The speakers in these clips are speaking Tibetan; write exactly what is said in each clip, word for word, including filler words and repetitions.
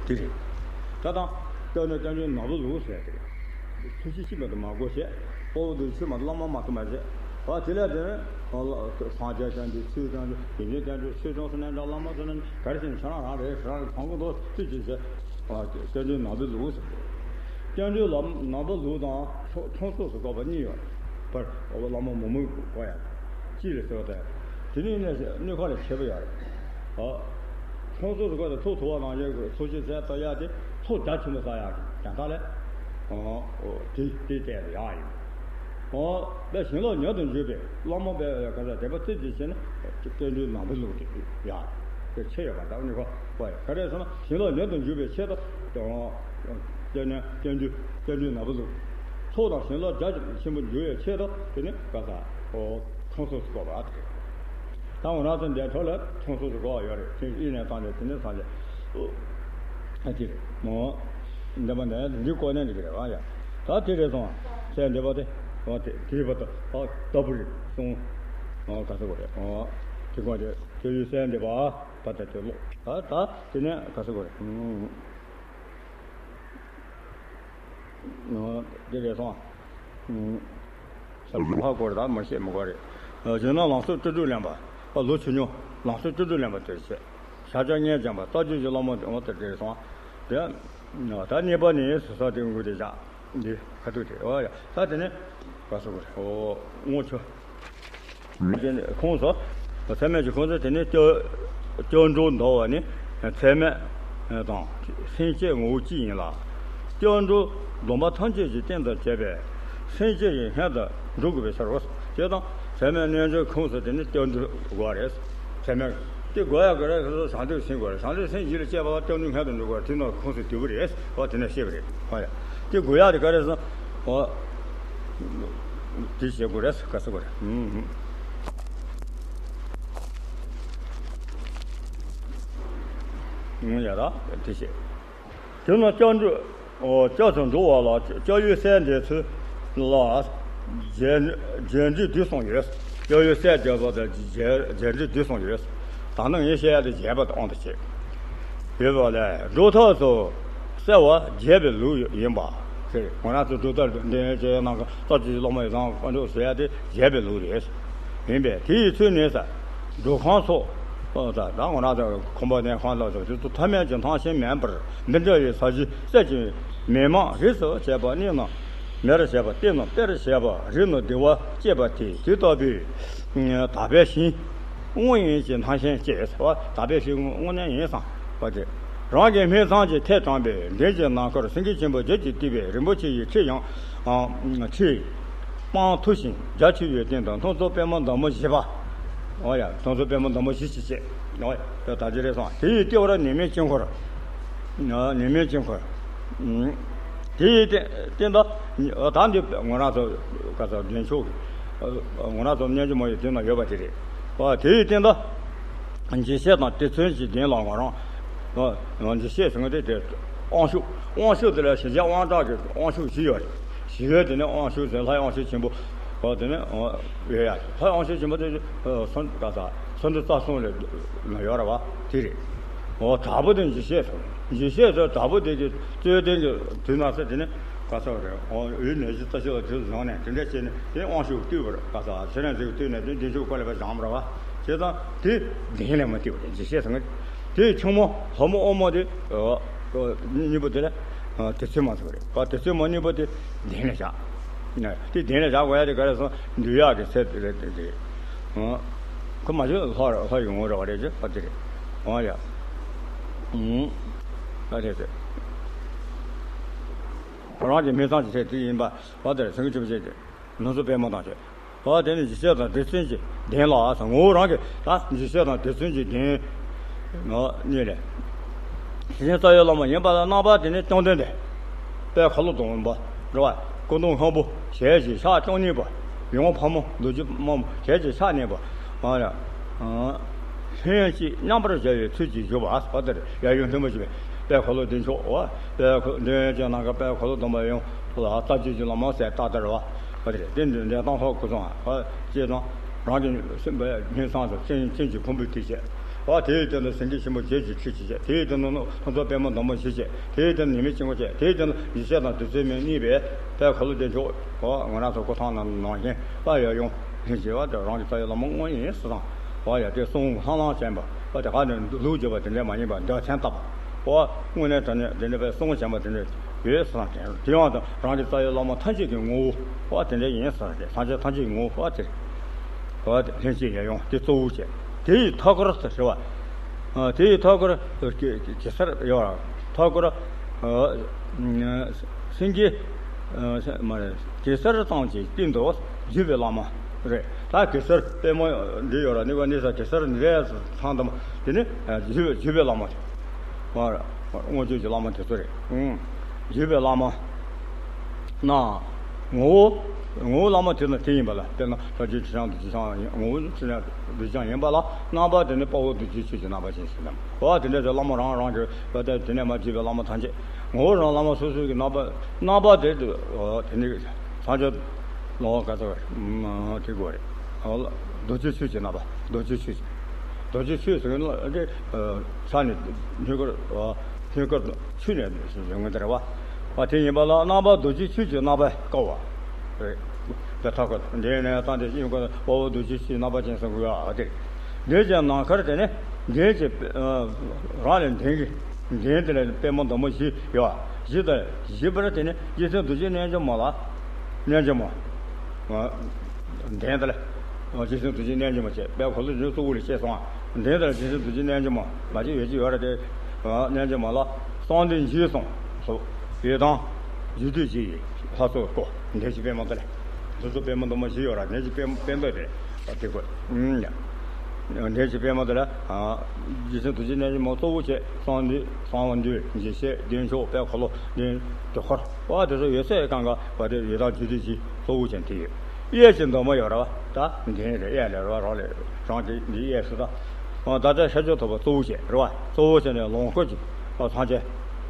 དེ་རེད། ད་དང་། སྐྱབས་གནས་སྐྱབས་འགྲོའི་ནོར་བུ་ལུགས་ཟེར་དེ་རེད། ཐུགས་རྗེ་ཅི་མ་དུ་མ་དགོས་བྱས། དཔའ་བོ་འདི་ཚུལ་མ་བླ་མ་མ་ཐུབ་མ་བྱས། ཨ་དེ་ལས་དེ་ནས་སངས་རྒྱས་སྐྱབས་འགྲོའི་ཚུལ་སྐྱབས་འགྲོ། དགེ་འདུན་སྐྱབས་འགྲོའི་ཚུལ་སྐྱོང་སུ་ནས་འདྲ། བླ་མ་སུ་ནས་ག་རེ་བྱས་ནས་ཁྱེད་རང་རང་རེད། ཁྱེད་རང་གི་གང་དགོས་འདུག་ཚུལ་གྱིས་བྱས། སྐྱབས་འགྲོའི་ནོར་བུ་ལུགས་ཟེར། སྐྱབས་འགྲོའི་ལམ་ནོར་བུ་ལུགས་དང་ཁྲོམ་ཁྲོམ་ཚོགས་སུ་བཀོད་པ་གཉིས་ཡོད་རེད། བླ་མ་མང་པོས་བཀོད་ཡ། ཅི་རེད་ཟེར་བ་དང་། དེ་ནི་གནས་གནས་ཁ་ལ་ཁྱད་པར་ཡོད་རེད། ཨ། ཁྲོམ་ཚོགས་སུ་བཀོད་དེ་ཐུགས་ཐུབ་པ་རང་ཡོད་ཀྱི་ཐུགས་རྗེ་ཟེར་ལྟ་ཡག་དེ་ཐུགས་རྒྱ་ཆེན་པོ་ཟ་ཡག་གི་རྒྱ་ཐག་ལས། ཨོ། དེ་དེ་བལྟས་ཏེ་ཡག་ཡིན། ཨོ། དཔེ་བྱིན་རླབས་མྱུར་དུ་འཇུག་པའི་བླ་མ་དཔེ་ག་ས་དད་པ་རྩེ་གཅིག་བྱས་ན་སྐྱབས་འགྲོའི་ནོར་བུ་ལུགས་དེ་ཡག་དེ་ཆེ་ཡོད་པ་འདྲ་ནི་ཁོ་བ་ཡ། ག་རེ་ཟེར་ན་བྱིན་རླབས་མྱུར་དུ་འཇུག་པའི་ཆེད་དུ། སྐྱབས་གནས་སྐྱབས་འགྲོའི་སྐྱབས་འགྲོའི་ནོར་བུ་ལུགས། ཚོགས་དང་བྱིན་རླབས་རྒྱ་ཆེན་པོ་འཇུག་ཡས་ཆེད་དུ་དེ་ནི་ག་ས། ཨོ། ཁྲོམ་ཚོགས་སུ་བཀོད་པ་དེ། ད་འོ་ན་ཚོ་འདས་འཕྲོ་ལ་ཁྲོམ་ཚོགས་སུ་བཀོད་པ་ཡོད་རེད། དེ་ཨི་ནས་བཏང་ནས་དེ་ནས་བསམ་བྱས། ཨ་དེ་རེད་མོ། འདི་མ་འདི་འདི་བཀོད་ནས་འགྲིག་གི་རེད་བ་ཡ། ད་དེ་རེད་སོང་། ཚེ་འདས་པ་དེ། ཨོ་དེ་དེའི་བར་དུ་ཨོ་ལྟ་བུ་རེད་སོང་། ཨོ་ག་ས་གོ་རེད། ཨོ་དེ་གོ་དེ་དེ་ཡུལ་ཚེ་འདས་པ་བར་དུ་དེ་ལོག་ད་ད་དེ་ནས་ག་ས་གོ་རེད། འདི་རེད་སོང་། ཧ་གོ་རེད་ད་མ་ཤེས་མི་གོ་རེད། གཞན་ན་ལང་ཚོ་སྤྲུལ་སྒྲོན་ལེན་པ། ལོ་ཆུ་ཉུང་ལང་ཚོ་སྤྲུལ་སྒྲོན་ལེན་པ་དེར་བྱས། ཤཱཀྱ་ལྔས་བྱམས་པ་རྩ་བརྒྱུད་ཀྱི་བླ་མ་དེ་འོ་དེར་དེར་སོང་། དེ། ད་གཉིས་པ་ནི་སོ་སོ་དེ་དངོས་དེ་བཞག་འདི་ཁ་ཐུག་དེ་ཨོ་ཡ་ད་དེ་ནི་ག་སོ་གོ་རེད་ཨོ་དངོས་ཆུ། ཁོང་སོ། ཚད་མེད་ཀྱི་ཁོང་སོ་དེ་ནི་སྐྱབས་སྐྱབས་འགྲོ་འདོར་བ་ནི་ཚད་མེད་དང་སེམས་བསྐྱེད་ངོ་བོ་གཅིག་ཡིན་ལ། སྐྱབས་འགྲོ་སྡོམ་པ་ཐམས་ཅད་ཀྱི་རྟེན་དུ་བྱས་པས་སེམས་བསྐྱེད་ཀྱི་སྔོན་དུ་འགྲོ་དགོས་པའི་ཕྱིར་རོ། ཞེས་དང་ཚད་མེད་རྣལ་འབྱོར་ཁོང་སོ་དེ་ནི་སྐྱབས་འགྲོ་དགོས་པ་རེད། ཚད་མེད་དེ་དགོས་ཡ་ག་རེ་ཟེར་ན་བྱང་སེམས་ཀྱི་སྔོན་དུ་འགྲོ་དགོས་རེད། དེ་ནི་ཁོང་སོ་དུས་བུ་རེད། ཨོ་དེ་ནས་ཤེས་པ་རེད། ཨོ་ཡ། དེ་དགོས་ཡག་དེ་ག་རེ་ཟེར། ཨོ། དེ་བྱེད་དགོས་རེད་ག་ཟེར་དགོས་རེད། ཨུམ། ཨུམ་ཡ་ར་དེ་བྱེད། དེ་ན་སྐྱབས་འགྲོ། ཨོ་སྐྱབས་སུ་འགྲོ་བ་ལ་སྐྱབས་ཡུལ་གསལ་འདེབས་ཚུལ་ལ། རྗེས་རྗེས་འགྲོས་བསྡུས་གསུངས་ཡོད། སྐྱབས་ཡུལ་གསལ་འདེབས་པ་དང་རྗེས་རྗེས་འགྲོས་བསྡུས་གསུངས་ཡོད། ད་ནི་ངས་བཤད་ཡ་དེ་རྗེས་པ་དང་དབང་དུ་བྱས། ཡོད་པ་ལས་སྒྲོ་ཐག་སོགས་གསལ་བ་རྒྱས་པའི་ལུགས་ཡིན་པ། ཟེར་ང་རང་ཚོ་སྒྲོ་ཐག་འདི་ཅེས་ནང་གི་རྩ་ཆེའི་སློབ་མ་ཡི་དང་དཀོན་མཆོག་ཟེར་ཡ་དེ་རྒྱས་པའི་ལུགས་རེད། ཡིན་པས་དེ་ཡི་ཚུལ་ནི་ས། སྒྲོ་ཁང་སོགས། ད་ང་རང་ཚོ་ཁང་པ་གནས་ཁང་ལ་སོགས་དེ་ཚོ་ཐ་མལ་གྱི་མཐའ་ཞེན་མིན་པར་འདི་འདྲ་བའི་ས་གཞི་གསེར་གྱི་མེ་མང་རིས་སུ་བྱས་པ་གནས་རྣམས། མེར་བྱས་པ་གཏེར་རྣམས་དཔེར་བྱས་པ་རིགས་རྣམས་བདེ་བ་སྐྱེད་པ་དེ་དེ་ལྟ་བུའི་དག་པའི་ཞིང་དངོས་ཡིན་གྱི་མཐའ་ཞེན་སྐྱེས་ཟེར་བ་དག་པའི་ཞིང་དངོས་གནས་ཡིན་བསམ་པ་དེ། རང་གི་སྨིན་མཚམས་ཀྱི་ཐད་དྲངས་པའི་མདུན་གྱི་ནམ་མཁར་སེང་གེ་ཆེན་པོ་བརྒྱད་ཀྱིས་བཏེགས་པའི་རིན་པོ་ཆེ་ཡི་ཁྲི་ཡང་ཁྲི་སྤངས་མཐོ་ཞིང་རྒྱ་ཆེ་བའི་སྟེང་དུ་སྣུམ་ཚོན་པད་མ་འདབ་མོ་བཞི་པ། ཨོ་ཡ་སྣུམ་ཚོན་པད་མ་འདབ་མོ་བཞི་ཞིག་བྱས། ཨོ་ཡ་ད་ཅི་རེད་སོང་དེ་ཡི་ལྟེ་བར་ཉི་མའི་དཀྱིལ་འཁོར། ཉི་མའི་དཀྱིལ་འཁོར། དེ་ཡི་སྟེང་དུ་ད་འདི་ང་རང་ཚོ་ག་ས་བདེ་མཆོག་གི་ང་རང་ཚོ་སྙན་རྒྱུད་མ་ཡི་དེ་ན་ཡོད་པ་དེ་རེད། ཨོ་དེ་ཡི་སྟེང་དུ་འཇིགས་བྱེད་དང་རྡུལ་ཚོན་གྱི་གདན་ལ་ང་རང་། ཨོ་འཇིགས་བྱེད་ཟེར་མཁན་དེ་དེ་དབང་ཕྱུག་དབང་ཕྱུག་དེ་ལ་གཞི་བྱ་དབང་དྲག་གི་དབང་ཕྱུག་བཞི་ཡོད་རེད། ཞི་བའི་དེ་ནས་དབང་ཕྱུག་ཟེར་ལྷའི་དབང་ཕྱུག་ཆེན་པོ། ཨོ་དེ་ནས་ཨོ་ཡོད་ཡ། ལྷའི་དབང་ཕྱུག་ཆེན་པོ་དེ་ཨོ་སོན་ག་ས་སོན་དུ་རྩ་གསུམ་ལས་ན་ཡོད་ར་བ་དེ་རེད། ཨོ་དྲག་པོ་དེ་འཇིགས་བྱེད་ཟེར། འཇིགས་བྱེད་ཟེར་དྲག་པོ་དེ་གི་རྩོད་ལྡན་གྱི་དུས་ན་ས་དེ་ནས་ག་ས་རེད། ཨོ་འོད་ནས་ཞི་རྩ་ཤོད་ལ་དེ་བཟུང་ནས་དེ་འདྲ་བྱས་ནས་དེ་དབང་ཕྱུག་བཏུལ་བར་ག་ས་ཚེ་རིང་ཟེར་བཏུལ་ནས་དེ་འདི་ཕྱུག་ཀོ་ལེ་བ་བཞག་མ་ར་བ་བྱས་ཙང་དེ་གདན་ལས་མ་བཏུལ་བ་རེད། འཇིགས་བྱེད་ཟེར་ངེས་དེ་ཆུང་མོ་ལྷ་མོ་ཨོ་མོ་དེ་ཨོ་གཉིས་པོ་དེ་ལ་དེ་ཚོད་མ་ཟེར་བ་རེད། ཨོ་དེ་ཚོད་མ་གཉིས་པོ་དེ། གདན་ལ་བཞག་དེ་གདན་ལ་བཞག་དགོས་ཡ་དེ་ག་རེ་སོང་འདུལ་ཡག་གི་ཚད་དེ་རེད་དེ་རེད། ཁོ་མ་བྱུང་ལྷ་ལྷ་ཡི་ངོ་རེ་བ་རེད་ཅེས་པ་དེ་རེད། འོ་ཡ། ཨ་རེད་དེ། རང་གི་སྨིན་མཚམས་ཀྱི་ཚད་དེ་ཡིན་པ་བ་དེ་རེད། སེང་གེ་ཆུ་བོ་ཅན་དེ་ནོར་སོགས་པད་མ་དང་བཅས། ཨ་དེ་ནི་འཇིགས་བྱེད་དང་རྡུལ་ཚོན་གྱི་གདན་ལ་ཨ་ས་ངོ་བོ་རང་གི་ད་འཇིགས་བྱེད་དང་རྡུལ་ཚོན་གྱི་གདན། ཨ་གཉིས་ལས། དེ་བཞིན་རྩ་བའི་བླ་མ་ཡིན་པ་ལ་རྣམ་པ་དེ་ནི་བཅོམ་ལྡན་འདས། དཔལ་ཁ་ལོ་སྡོམ་པ་འགྲོ་བ་སྐུ་གདུང་སྔོན་པོ་ཞལ་གཅིག་ཕྱག་བཅུ་གཉིས་པ། ཡུམ་ཕག་མོ་རྡོ་རྗེ་དམར་མོ་ཞལ་གཅིག་ཕྱག་གཉིས་པ། ཨ་ཡ། ལྷན་ཅིག་མཉམ་པར་བཞག་པའི་ཚུལ་གྱིས་བཞུགས་པ་ཨ་ས་པ་དེར་ཡ་ཡུམ་ལྷུན་པོ་ཞེས་པའི་དཔལ་ཁ་ལོ་བདེ་མཆོག་ཨ་དཔལ་ཁ་འདོན་ཡོན་ཅན་ནམ་མཁའ་དཔལ་ཁ་ལོ་སྡོམ་པ་ཡུམ་ལ་རྩ་བརྒྱུད་ཀྱི་བླ་མ་ཟེར་རྟགས་དར་བ། ཨ་དེ་རེད། དེ་འདྲའི་གཏམ་ཧོ་ཁུ་སོང་ཨ་ཅེས་དང་རང་གི་སེམས་པ་སྙིང་སང་སུ་སེམས་སེམས་ཀྱི་ཕུང་པོའི་དུས་བྱས། ཨོ་དེའི་སྟེང་དུ་སེང་གེ་ཆེན་པོ་བརྒྱད་ཀྱི་ཁྲི་གཅིག་བྱས། དེའི་སྟེང་དུ་ལྷུན་རྫོགས་པད་མོ་འདབ་མ་བཞི་བྱས། དེའི་སྟེང་དུ་ཉི་མའི་དཀྱིལ་འཁོར་བྱས། དེའི་སྟེང་དུ་ཡེ་ཤེས་དང་བདུད་རྩི་མ་གཉིས་པས་དཔལ་འཁོར་ལོ་བདེ་མཆོག་ཨོ་ང་རང་ཚོ་སྐུ་ཐང་ནང་ནང་བཞིན་པ་ཡར་ཡོང་ལྷན་ཅིག་པ་དེ་རང་གི་རྩ་བའི་བླ་མ་དངོས་ཡིན་ཟེར་དང་། ཨོ་ཡ་དེ་གསུང་ལྷང་ལྷང་བྱས་པ་པ་དེ་ག་ནས་ལུགས་བརྗོད་པ་དེ་འདྲ་མ་ཡིན་པ་འདོད་མཚན་བཏབ་པ། ཨོ་དངོས་གནས་དྲང་གནས་དེ་འདྲ་པའི་གསུང་བྱས་པ་དེ་འདྲ་ཡོད་ཟེར་དང་། དེ་ཡང་དང་རང་གི་རྩ་བའི་བླ་མ་ཐམས་ཅད་ཀྱི་ངོ་བོ་ཨོ་དེ་འདྲ་ཡིན་ཟེར་དང་། སངས་རྒྱས་ཐམས་ཅད་ཀྱི་ངོ་བོ་ཨོ་དེ་ཨོ་དེ་ལྷན་ཅིག་ཡར་ཡོང་དེ་གཙོ་བོ་བྱས། དེ་ཡི་ཐུགས་ཀར་ཟེར་བ། ཨ་དེ་ཡི་ཐུགས་ཀར་གེ་གེ་སར་ཡོད་ར། ཐུགས་ཀར་ཨ་སེང་གེ་ཨ་མ་རེད། གེ་སར་ཐམས་ཅད་སྟེང་དུ་བརྒྱུད་པའི་བླ་མ་རེད། ད་གེ་སར་པད་མོ་འདི་ཡོད་ར། གནས་པ་གནས་ས་གེ་སར་འདི་རེད་ཚང་དུ་དེ་ནི་བརྒྱུད་པའི་བརྒྱུད་པའི་བླ་མ་རེད། ཨ་མངོན་སྤྱོད་ཀྱི་བླ་མ་དེ་ཚོ་རེད། ཨུང་བརྒྱུད་པའི་བླ་མ། ན། ངོ་བོ། ངོ་བོ་བླ་མ་དེ་ན་དེ་ཡིན་པ་ལ། དཔེར་ན་ལྷ་རྒྱུད་ཁྲི་བྱང་རྡོ་རྗེ་འཆང་ཡིན། ངོ་བོ་ཁྲི་བྱང་རྡོ་རྗེ་འཆང་ཡིན་པ་ལ། རྣམ་པ་དེ་ནི་དཔའ་བོ་རྡོ་རྗེ་ཆོས་ཀྱི་རྣམ་པ་ཅན་ཟེར་ནམ། འོ་དེ་འདྲ་དེ་བླ་མ་རང་རང་གི་བ་དེ་དེ་ནས་མ་བརྒྱུད་པའི་བླ་མ་ཐམས་ཅད་ངོ་བོ་རང་བླ་མ་སོ་སོའི་གི་རྣམ་པ་རྣམ་པ་དེ་དེ་ནི་ཐམས་ཅད་ལོ་ག་ཚོད་དེ་དགོས་རེད། རྡོ་རྗེ་ཆོས་ཀྱི་རྣམ་པ། རྡོ་རྗེ་ཆོས་ཀྱི། རྡོ་རྗེ་ཆོས་ཟེར་ན་དེ་ས་ནས་སྙིང་ཁར་སྙིང་ཁར་ཆུ་ནས་ཡོང་གི་འདྲ་བ། ཨ་དེ་ཡིན་པ་ལ་རྣམ་པ་རྡོ་རྗེ་ཆོས་ཀྱི་རྣམ་པས་བསྐོར་བ་རེད། དེ་ཐག་གི་འདི་ནས་བཏང་སྟེ་ཡིན་དགོས། དཔའ་བོ་རྡོ་རྗེ་ཆོས་ཀྱི་རྣམ་པ་ཅན་ཟེར་དགོས་ཡ་དེ་རེད། འདི་ཀྱང་ནམ་མཁར་དེ་ནི་འདི་ཀྱི་རང་ལས་འདི་གི་འདི་དེ་ལ་པད་མོ་འདབ་མ་བཞི་ཡོད། བཞི་དང་བཞི་པར་དེ་ནི་རྗེ་བཙུན་རྡོ་རྗེ་རྣལ་འབྱོར་མ་ལ་རྣལ་འབྱོར་མ། འདན་དེ་ལ་རྗེ་བཙུན་རྡོ་རྗེ་རྣལ་འབྱོར་མ་བྱས། དཔལ་འཁོར་ལོ་བདུན་གཙོ་བོ་ལ་བཤད་སོང་། འདན་དེ་ལ་རྗེ་བཙུན་རྡོ་རྗེ་རྣལ་འབྱོར་མ་མ་བྱས་ཡོད་ཀྱི་ཡོད་རེད་དེ། རྣལ་འབྱོར་མ་ལ་གསང་འདུས་འཇིགས་གསུམ་སོགས་ཡོད་དང་། རྒྱུད་སྡེ་བཞི་ཡི་ལྷ་ཚོགས་བསྐོར། འདན་གྱི་པད་མོ་དེ་ལ་འདི་ཚོ་པད་མོ་འདབ་མ་བཞི་ཡོད་ར། འདན་གྱི་པད་པད་མོ་དེ་དེ་དགོས། འདན་གྱི་པད་མོ་དེ་ལ་རྗེ་བཙུན་རྡོ་རྗེ་རྣལ་འབྱོར་མ་གཙོ་བོ་བྱས། གསང་འདུས་གསང་བ་འདུས་འཇིགས་བྱེད་བདེ་མཆོག་དཔལ་འཁོར་ལོ་འདི་དུས་འཁོར་བ་དེ་ཚོ་ཡོད་ཚད་གང་ག་བ་དེ་ཡོད་དང་རྒྱུད་སྡེ་བཞི་གཙོ་བོ་ཅན་དེ་ཡོད། གཡས་ཀྱི་འདབ་མ་ཡོད་ར་བ། ད་འདི་རེད། གཡས་ལ་ར་བ་རང་ལས་རང་གི་འདི་གཡས་སུ་ད། ད་ལྟ་ཤར་ཕྱོགས་ཐོབ་པ་གཙོ་བོ་བྱས་ར་བ། གཙོ་བོ་བྱས་ནས་ལོངས་སྐུ་གི་སངས་རྒྱས་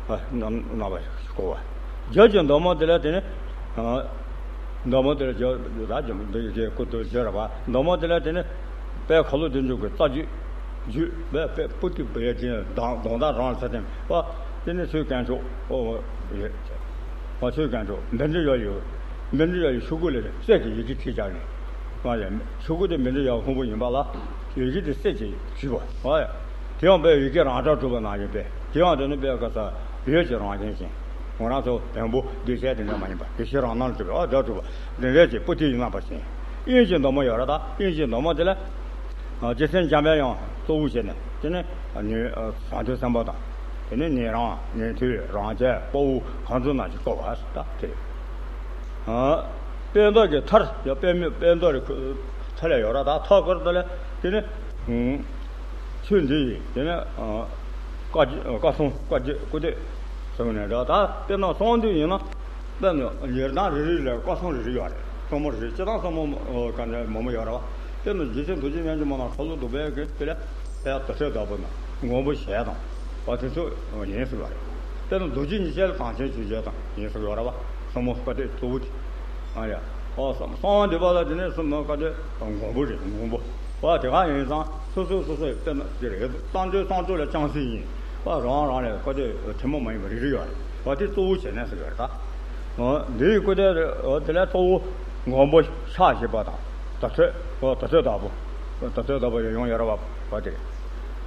རྣམ་པ་བསྐོར་བ། རྒྱབ་ཀྱི་འདབ་མ་དེ་ལ་དེ་ནི་འདབ་མ་དེ་ལ་རྒྱབ་ར་རྒྱབ་འདི་ཡི་སྐུ་དུ་བྱས་ར་བ། འདབ་མ་དེ་ལ་དེ་ནི་དཔལ་འཁོར་ལོ་བདེ་མཆོག་གི་རྩ་རྒྱུད་རྒྱུད་པའི་པོ་ཏི་བེ་ཅན་གདོང་གདོང་དང་རང་ལ་ས་སྟེང་པ། དེ་ནི་ཚུལ་དཀོན་མཆོག་ཨོ་ཡོད། ཨོ་ཚུལ་དཀོན་མཆོག་བཻ་ཌཱུརྱ་ཡི་བཻ་ཌཱུརྱ་ཡི་ཤོག་གུ་ལས་གསེར་གྱི་ཡི་གེ་བྲིས་བཞག་ནས། ཨོ་ཡ་ཤོག་གུ་དེ་བཻ་ཌཱུརྱ་ཕུང་པོ་ཡིན་པ་ལ་ཡི་གེ་དེ་གསེར་གྱི་བྲིས་པ། ཨོ་ཡ་དེ་ཡང་དཔེ་ཡི་གེ་རང་སྒྲ་གྲུབ་པ་ནང་བཞིན་པས། དེ་ཡང་དེ་ནི་དཔེ་ག་ས་འོད་ཀྱི་རང་བཞིན་ཅན། ང་རང་ཚོ་བེམ་པོ་འདུས་བྱས་དེ་འདྲ་མ་ཡིན་པ་ཡེ་ཤེས་རང་སྣང་གྲུབ་པའི་ཨོ་སྒྲ་གྲུབ་པ། དེ་འདྲ་ཅིག་པོ་ཏི་ཡི་རྣམ་པ་ཅན། དབྱིངས་ཀྱི་འདབ་མ་ཡོད་ར། ད་དབྱིངས་ཀྱི་འདབ་མ་དེ་ལ་རྗེ་བཙུན་འཇམ་དཔལ་དབྱངས་གཙོ་བོ་བྱས་ནས་དེ་ནི་ནི་བྱང་ཆུབ་སེམས་དཔའ་དང་། དེ་ནི་ཉན་རང་ཉན་ཐོས་རང་རྒྱལ་དཔའ་བོ་གང་ཚོད་ན་ཅིག་བསྐོར་བ་ད་དེ། པད་འདབ་ཀྱི་མཐར་ཡང་པད་མི་པད་འདབ་རི་ཁུ་མཐའ་ལ་ཡོད་ར། ད་ཐོག་ཁར་དེ་ལ་དེ་ནི་ཆོས་འདི་ཡི་དེ་ནི་བཀའ་བཀའ་སྲུང་བཀའ་བརྒྱུད་སྐུ་སྟོད་ཟེར་ནས་འདྲ། ད་དཔེར་ན་གསང་འདུས་ཡིན་ན། དཔེར་ན་ཡར་དང་རེ་རེ་ལ་བཀའ་སྲུང་རེ་རེ་ཡོད་རེད། སྲུང་མ་རེ་རེ་སྤྱིར་བཏང་སྲུང་མ་ག་འདྲ་མང་པོ་ཡོད་རེད་བ། དཔེར་ན་རྗེ་བཙུན་རྡོ་རྗེ་རྣལ་འབྱོར་མ་ལ་འཁོར་ལོ་བསྡུ་བའི་གི་དེ་ལ་དཔལ་དུར་ཁྲོད་བདག་པོ་དང་མགོན་པོ་ཞལ་དང་བ་དེ་ཚོ་ཡིན་ཟེར་བ་རེད། དཔེར་ན་རྡོ་རྗེ་ཉི་ཤར་ལ་གངས་ཅན་ཆོས་རྒྱལ་དང་ཡིན་ཟེར་ཡོད་རེད་བ། སྲུང་མ་བཀའ་སྡེ་གཙོ་བོ་དེ། ཨ་ཡ། ཨོ་གསང་བ་འདུས་པ་ལ་དེ་ནས་སྲུང་མ་བཀའ་སྡེ་མགོན་པོ་རེད། མགོན་པོ་བ་དེ་ག་ཡིན་ཙང་སོ་སོ་སོ་སོའི་དཔེར་ན་དེ་རེད། གསང་སྟེ་གསང་སྟེ་ལ་ཅང་སྲིད་ཡིན་བ། རང་རང་ལས་བཀའ་སྡེ་ཐུན་མོང་མ་ཡིན་པ་རེ་རེ་ཡོད་རེད། བ་དེ་གཙོ་བོ་བྱས་ནས་ཟེར་གི་རེད་ད། འདིའི་སྐུ་ཚེ་དེ་ལས་གཙོ་བོ་མགོན་པོ་ཕྱག་བཞི་པ་དང་དུར་ཁྲོད་དུར་ཁྲོད་བདག་པོ། དུར་ཁྲོད་བདག་པོ་ཡང་ཡོང་ཡོད་རེད་བ། བ་དེ་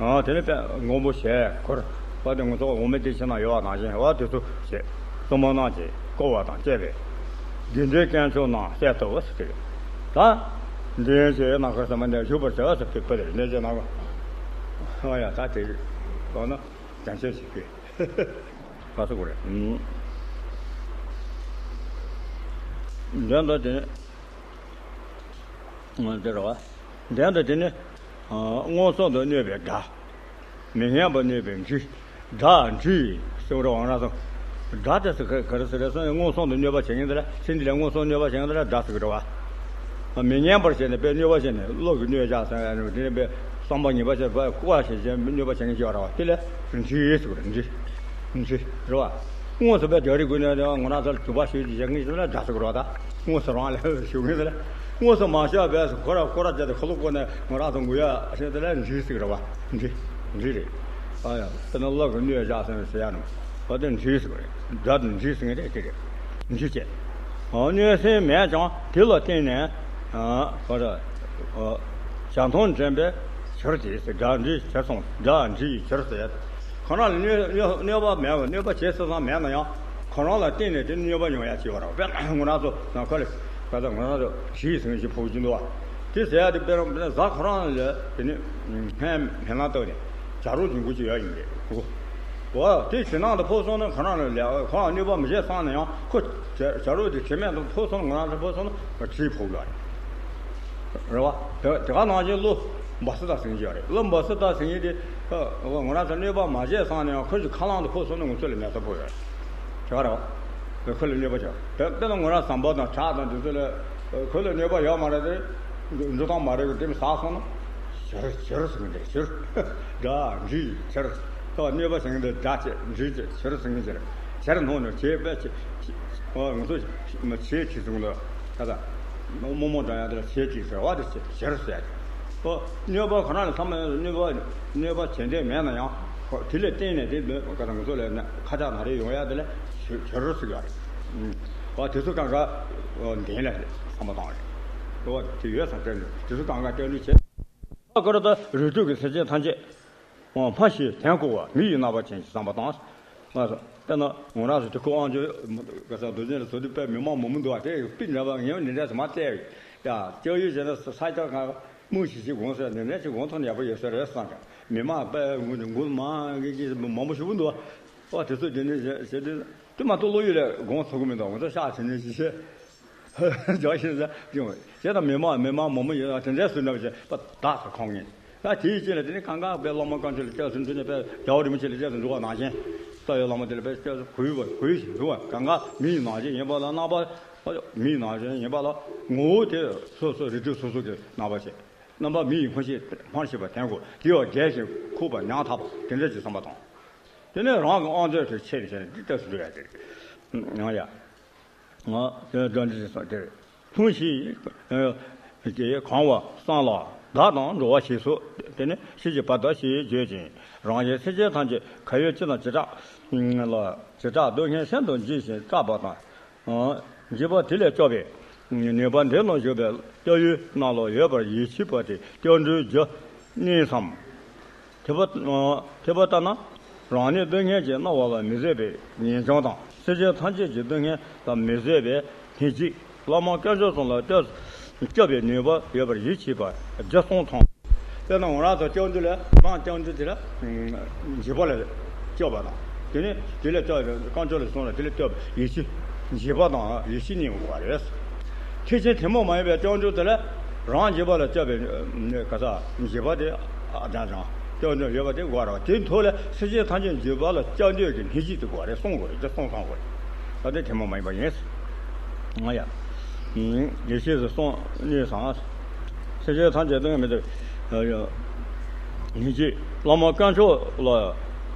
རེད། དེ་ནས་དཔེ་མགོན་པོ་ཞལ་འཁོར་བ་དེ་ང་ཚོ་འོ་མའི་སྡེ་ཆེན་ན་ཡོད་པ་ནང་བཞིན་བ་དེ་ཚོ་བྱས། བཙུན་མོ་རྣམས་ཀྱིས་བསྐོར་བ་དང་བཅས་པས་དགེ་འདུན་དཀོན་མཆོག་རྣམས་གསལ་ཐུབ་པ་ཟེར་གི་རེད། ད་འདི་ཡན་ཆད་ནམ་མཁའ་ཟེར་མ་འདི་བཞུགས་པར་བྱ་ཟེར་གི་བ་དེ་རེད། གནས་ཆེན་ནམ་མཁའ། ཨ་ཡ་ད་དེ་ལོག་ན། དྲན་ཤེས་བྱེད་དགོས། ག་ཚོད་དགོས་རེད། ཨུམ། འདི་འདྲ་དེ་ནི། འདི་རེད་བ། འདི་འདྲ་དེ་ནི། མངོན་སུམ་དུ་གནོད་པའི་དགྲ། མི་སྙན་པར་གནོད་པའི་འདྲེ། དགྲ་འདྲེ་ཟེར་བ་རང་རང་སོ། དགྲ་དེ་ཚོ་ག་ག་རེ་ཟེར་རེད་ཟེར་ན། མངོན་སུམ་དུ་གནོད་པ་བྱེད་མཁན་དེ་ལ། ཕྱི་འདི་ལ་མངོན་སུམ་གནོད་པ་བྱེད་མཁན་དེ་ལ་དགྲ་ཟེར་གི་རེད་བ། མི་སྙན་པར་བྱས་ནས་དཔེ་གནོད་པ་བྱས་ནས་བློ་གི་གནོད་བྱ་ཟེར་ཡ་ནི་དེ་ནི་དཔེ་བསམ་པ་ཉེས་པ་བྱས་པ་ལྐུགས་པ་བྱས་བྱས་གནོད་པ་བྱེད་མཁན་ཅིག་ཡོད་རེད་བ། དེ་ལ་འདྲེ་ཟེར་གི་རེད། འདྲེ། འདྲེ་རེད་བ། དངོས་སུ་དཔེ་རྒྱག་རེས་དགོས་ན་ང་རང་ཚོ་ལ་དུ་བ་ཞུས་ཀྱི་བྱེད་མཁན་ཅིག་ལ་དགྲ་ཟེར་གི་རེད་བ། ད་དངོས་སུ་རང་ལ་ཞུ་མཁན་དེ་ལ་ དངོས་སུ་མ་བཞག་པས་ཁོ་ར་ཁོ་ར་བྱས་ཏེ་ཁོ་ལོ་ཁོ་ནས་ང་རང་ཚོ་ངུ་ཡ་ཞེས་དེ་ལ་འདྲིས་ཟེར་གི་རེད་བ། འདྲིས། འདྲིས་རེད། ཨ་ཡ། དེ་ནི་གླུ་གི་སྣོད་བཞག་ཟེར་ཟེར་ཡ་ནི། ཨ་དེ་འདྲིས་ཟེར་གི་རེད། སྒྲ་དེ་འདྲིས་ཟེར་གི་རེད། དེ་རེད། འདྲིས་བྱས། ཨ་གནོད་སེམས་མེད་ཀྱང་དེ་ལ་བརྟེན་ནས། ཨ་ཁོ་ར། ཨ་བྱ་མཐོང་དྲན་པའི་ཕྱིར་དེ་ཟེར། སྒྲ་འདྲིས་ཕྱིར་སོང་། སྒྲ་འདྲིས་ཕྱིར་ཟེར། ཁོ་རང་ལ་གནོད་གནོད་གནོད་པ་མེད་པ། གནོད་པ་བྱེད་ས་ཙང་མེད་ན་ཡང་ཁོ་རང་ལ་བརྟེན་ནས་དེ་གནོད་པ་ཡོང་ཡ་བྱེད་པ་རེད། དཔེར་ན་ང་རང་ཚོ་ནང་ཁ་ལ་ཁ་ཚ་ང་རང་ཚོ་གྲིས་ཟིན་ཞིག་ཕོག་གི་འདུག་བ། དེ་ཟེར་ཡ་དེ་དཔེར་ན་གཟའ་ཁོ་རང་ལ་དེ་ནི་སྨན་སྨན་ལམ་བཏབ་ནས་བྱ་རོག་འབྱུང་ཁུངས་ཅིག་ཡོད་ཡིན་པས་གོ། འོ་དེ་བྱེད་ནང་དུ་ཕོག་སོང་ན་ཁོ་རང་ལ་ལས་ཁོ་རང་གནོད་པ་མི་བྱེད་བསམ་ན་ཡང་ཁོ་བྱ་བྱ་རོག་དེ་བྱེད་སྨན་དུ་ཕོག་སོང་ན་ང་རང་ཚོ་ཕོག་སོང་ན་གྲིས་ཕོག་ཡོད་རེད། རེད་བ། དེ་དེ་ག་ནང་བཞིན་གླུ་འབའ་སི་ཏ་ཟིན་གྱི་ཡོད་རེད། གླུ་འབའ་སི་ཏ་ཟིན་ཡས་དེ་ང་རང་ཚོ་གནོད་པ་མ་བྱས་བསམ་ན་ཡང་ཁོ་ཅིག་ཁ་རླངས་དུ་ཕོག་སོང་ན་ང་ཚོ་ལ་ནད་ཚ་ཕོག་ཡོད་རེད། དེ་ག་རེད་བ། ཁོ་ལ་གནོད་པ་བྱས། དེ་དཔེར་ན་ང་རང་ཟམ་པ་དང་བྲག་དང་དེ་ཚོ་ལ་ཁོ་ལ་གནོད་པ་ཡོད་མ་རེད་དེ། འགྲོ་སྟངས་མ་རེད་གི་དེ་མི་ཟ་སོང་ན། བྱིར་བྱིར་ཟིན་གྱི་རེད། བྱིར། སྒྲ་འདྲིས་བྱིར། ཁོ་གནོད་པ་ཟིན་གྱི་འདུག་སྒྲ་བྱས་འདྲིས་བྱས་བྱིར་ཟིན་གྱི་རེད། བྱིར་ནོར་ནས་བྱས་པས་བྱས། ཨོ་ང་ཚོ་མ་བྱས་བྱས་ཟིན་གྱི་འདུག་ད་ལྟ་རྨོ་མོ་འདྲ་ཡང་དེ་ལ་བྱས་བྱས་ཟེར་བ་དེ་བྱས་བྱིར་ཟེར། ཨོ་གནོད་པ་ཁོ་རང་ལ་ཚང་མ་གནོད་པ་གནོད་པ་བྱེད་འདོད་མེད་ན་ཡང་ཁོ་དེ་ལ་བརྟེན་ནས་དེ་ལ་ང་ཚོ་ལ་ཁ་ཆག་ན་རེ་ཡོང་ཡ་དེ་ལ་བྱིར་ཟེར་གྱི་རེད། ཨོ་དེ་ཚོ་གང་ག་ཨོ་འདི་ལ་བསམ་བློ་བཏང་རེད། ཨོ་དེ་ཡོད་ས་དེ་ལ་དེ་ཚོ་གང་ག་སྟོན་ནི་བྱེད། ཨ་ཀ་ར་ད་རིགས་དྲུག་གི་སེམས་ཅན་ཐམས་ཅད་སྨྲ་ཤེས་དོན་གོ་བ་མི་ཡི་རྣམ་པ་ཅན་གྱི་བསམ་པ་དང་། ལགས་སོ། དཔེར་ན་ང་རང་ཚོ་དེ་ཁོ་དབང་ཆོས་ག་ས་རྡོ་རྗེ་ལ་བཟོ་དུས་དཔེ་མི་མང་མང་མོ་འདུག་བ། དེ་པི་འདྲ་བ་ངས་འདི་འདྲ་ཞིག་མ་བལྟས་ཡ། སྐྱབས་ཡུལ་བྱས་ན་ས་སྐྱ་གང་དམུ་ཞིག་ཞིག་དགོངས་ཟེར་འདི་འདྲ་ཞིག་དགོངས་ཐོག་ནས་ཡག་པོ་ཡོད་ས་རེད་བསམ་ཀྱང་མི་མང་དཔེ་མགུ་མགུ་མང་གི་གི་མང་པོ་ཞིག་འདུག་བ། དེ་ཚོ་དེ་འདྲ་བྱས་དུས་དེ་མ་གཏོགས་བློ་ཡུལ་ལས་དགོངས་ཐུབ་ཀྱི་མི་འདུག་ང་ཚོ་ཤག་བྱས་ནས་ཞིག་བྱས། རྒྱག་ཤེས་ཟེར་ཡོང་བས། བྱས་ན་མི་མང་མི་མང་མང་མོ་ཡོད་ན་དེ་འདྲའི་སུ་འདྲ་བྱས་པ་བདག་ཏུ་ཁོང་ངེས། ད་དེའི་རྗེས་ལ་དེ་ནི་གང་ག་དཔེ་བླ་མ་བཀའ་འགྱུར་ལ་སྐྱབས་སུ་འགྲོ་ནས་དཔེ་རྒྱལ་བ་རིན་པོ་ཆེ་ལ་སྐྱབས་སུ་འགྲོ་བ་ནང་བཞིན། རྩ་བའི་བླ་མ་དེ་ལ་དཔེ་སྐྱབས་སུ་གུས་པ་གུས་ཤིང་འབུལ་བ་གང་ག་མི་ཡི་ནང་བཞིན་ཡིན་པ་ལ་རྣམ་པ་མི་ཡི་ནང་བཞིན་ཡིན་པ་ལ་ངོ་བོ་དེ་སོ་སོ་རིགས་དྲུག་སོ་སོ་གི་རྣམ་པ་བྱས། རྣམ་པ་མི་ཡི་སྨྲ་ཤེས་སྨྲ་ཤེས་པ་དོན་གོ་དེ་ཡང་རྒྱས་ཤིང་ཁུག་པ་ཉག་ཐག་པ་དེ་འདྲ་ཅིག་བསམ་པ་དང་། དེ་ནས་རང་གི་དབང་མཛོད་དེ་ཆེད་དུ་བྱས་ནས་འདི་ལྟར་སུ་འགྲོ་ཡ་དེ་རེད། ཡང་ཡ། ང་དེ་འདྲ་འདི་སོགས་དེར་ལྷུང་ཞིག་དེ་གང་བ་སྲང་ལ་བདག་དང་འགྲོ་བ་ཞེས་སོགས་དེ་ནི་ཤེས་བྱེད་པ་དག་ཞེས་བརྗོད་ཅིང་རང་གཞན་སེམས་ཅན་ཐམས་ཅད་ག་ཡོད་ཅི་དང་ཇི་ལྟར་ལ་ཇི་ལྟར་འདོད་མཁན་བཞིན་དུ་འཇིགས་ཤིང་སྐྲག་པ་དང་། འཇིགས་པ་དེ་ལས་སྐྱོབ་པའི་ནུས་པ་འདི་ལ་བཞུགས་པའི་སྐྱབས་ཡུལ་རྣམས་ལ་ཡོད་པར་ཡིད་ཆེས་པ་དེ་སྐྱབས་འགྲོའི་རྒྱུ་ནི་སམ། ཐེག་པ་ཐེག་པ་ལྟར་ན་རང་ཉིད་སྡུག་བསྔལ་གྱིས་མནར་བ་ལ་མི་བཟོད་པའི་ངེས་འབྱུང་དང་སེམས་ཅན་ཐམས་ཅད་ཀྱི་སྡུག་བསྔལ་ལ་མི་བཟོད་པའི་སྙིང་རྗེ། བླ་མ་དཀོན་མཆོག་གསུམ་ལ་སྐྱབས་སྐྱབས་པའི་ནུས་པ་ཡོད་པར་ཡིད་ཆེས་པ་རྒྱུ་གསུམ་ཚང་། དཔེར་ན་ང་རང་ཚོ་སྐྱབས་འགྲོ་ལ་རང་སྐྱབས་འགྲོ་དེ་ལ་འཇིགས་པ་ལ་སྐྱོབ་པ་དང་། དེ་ནས་དེ་ལས་སྐྱོབ་པའི་དཀོན་མཆོག་ལ་གསུངས་ལ་དེ་ལས་སྐྱོབ་པའི་ཡིད་ཆེས། འཇིགས་པ་དང་ཡིད་ཆེས་གཉིས་དགོས་པ་རེད། ཐེག་ཆེན་ཐུན་མོང་མ་ཡིན་པའི་སྐྱབས་འགྲོ་དེ་ལ་རང་འཇིགས་པ་ལ་སྐྱོབ་པའི་ག་ས་འཇིགས་པ་དེ་ཨ་ཅང་ཅང་སྐྱབས་འགྲོ་ཡོད་པ་དེ་དགོས་རེད་བ། དེའི་ཐོག་ལ་སེམས་ཅན་ཐམས་ཅད་འཇིགས་པ་ལ་སྐྱབས་འགྲོ་གི་སྙིང་རྗེ་དེ་དགོས་རེད། གསུམ་དགོས་རེད། དེ་གསུམ་ཚང་དགོས་རེད། ད་དེ་ཐུན་མོང་མ་ཡིན་པ་ཡིན། ང་ཡ། ཡེ་ཤེས་སུ་སོང་ནས་སངས། སེམས་ཅན་ཐམས་ཅད་སྟོན་མི་ཐུབ། ཡིན་གྱི་བླ་མ་དཀོན་མཆོག་ལ་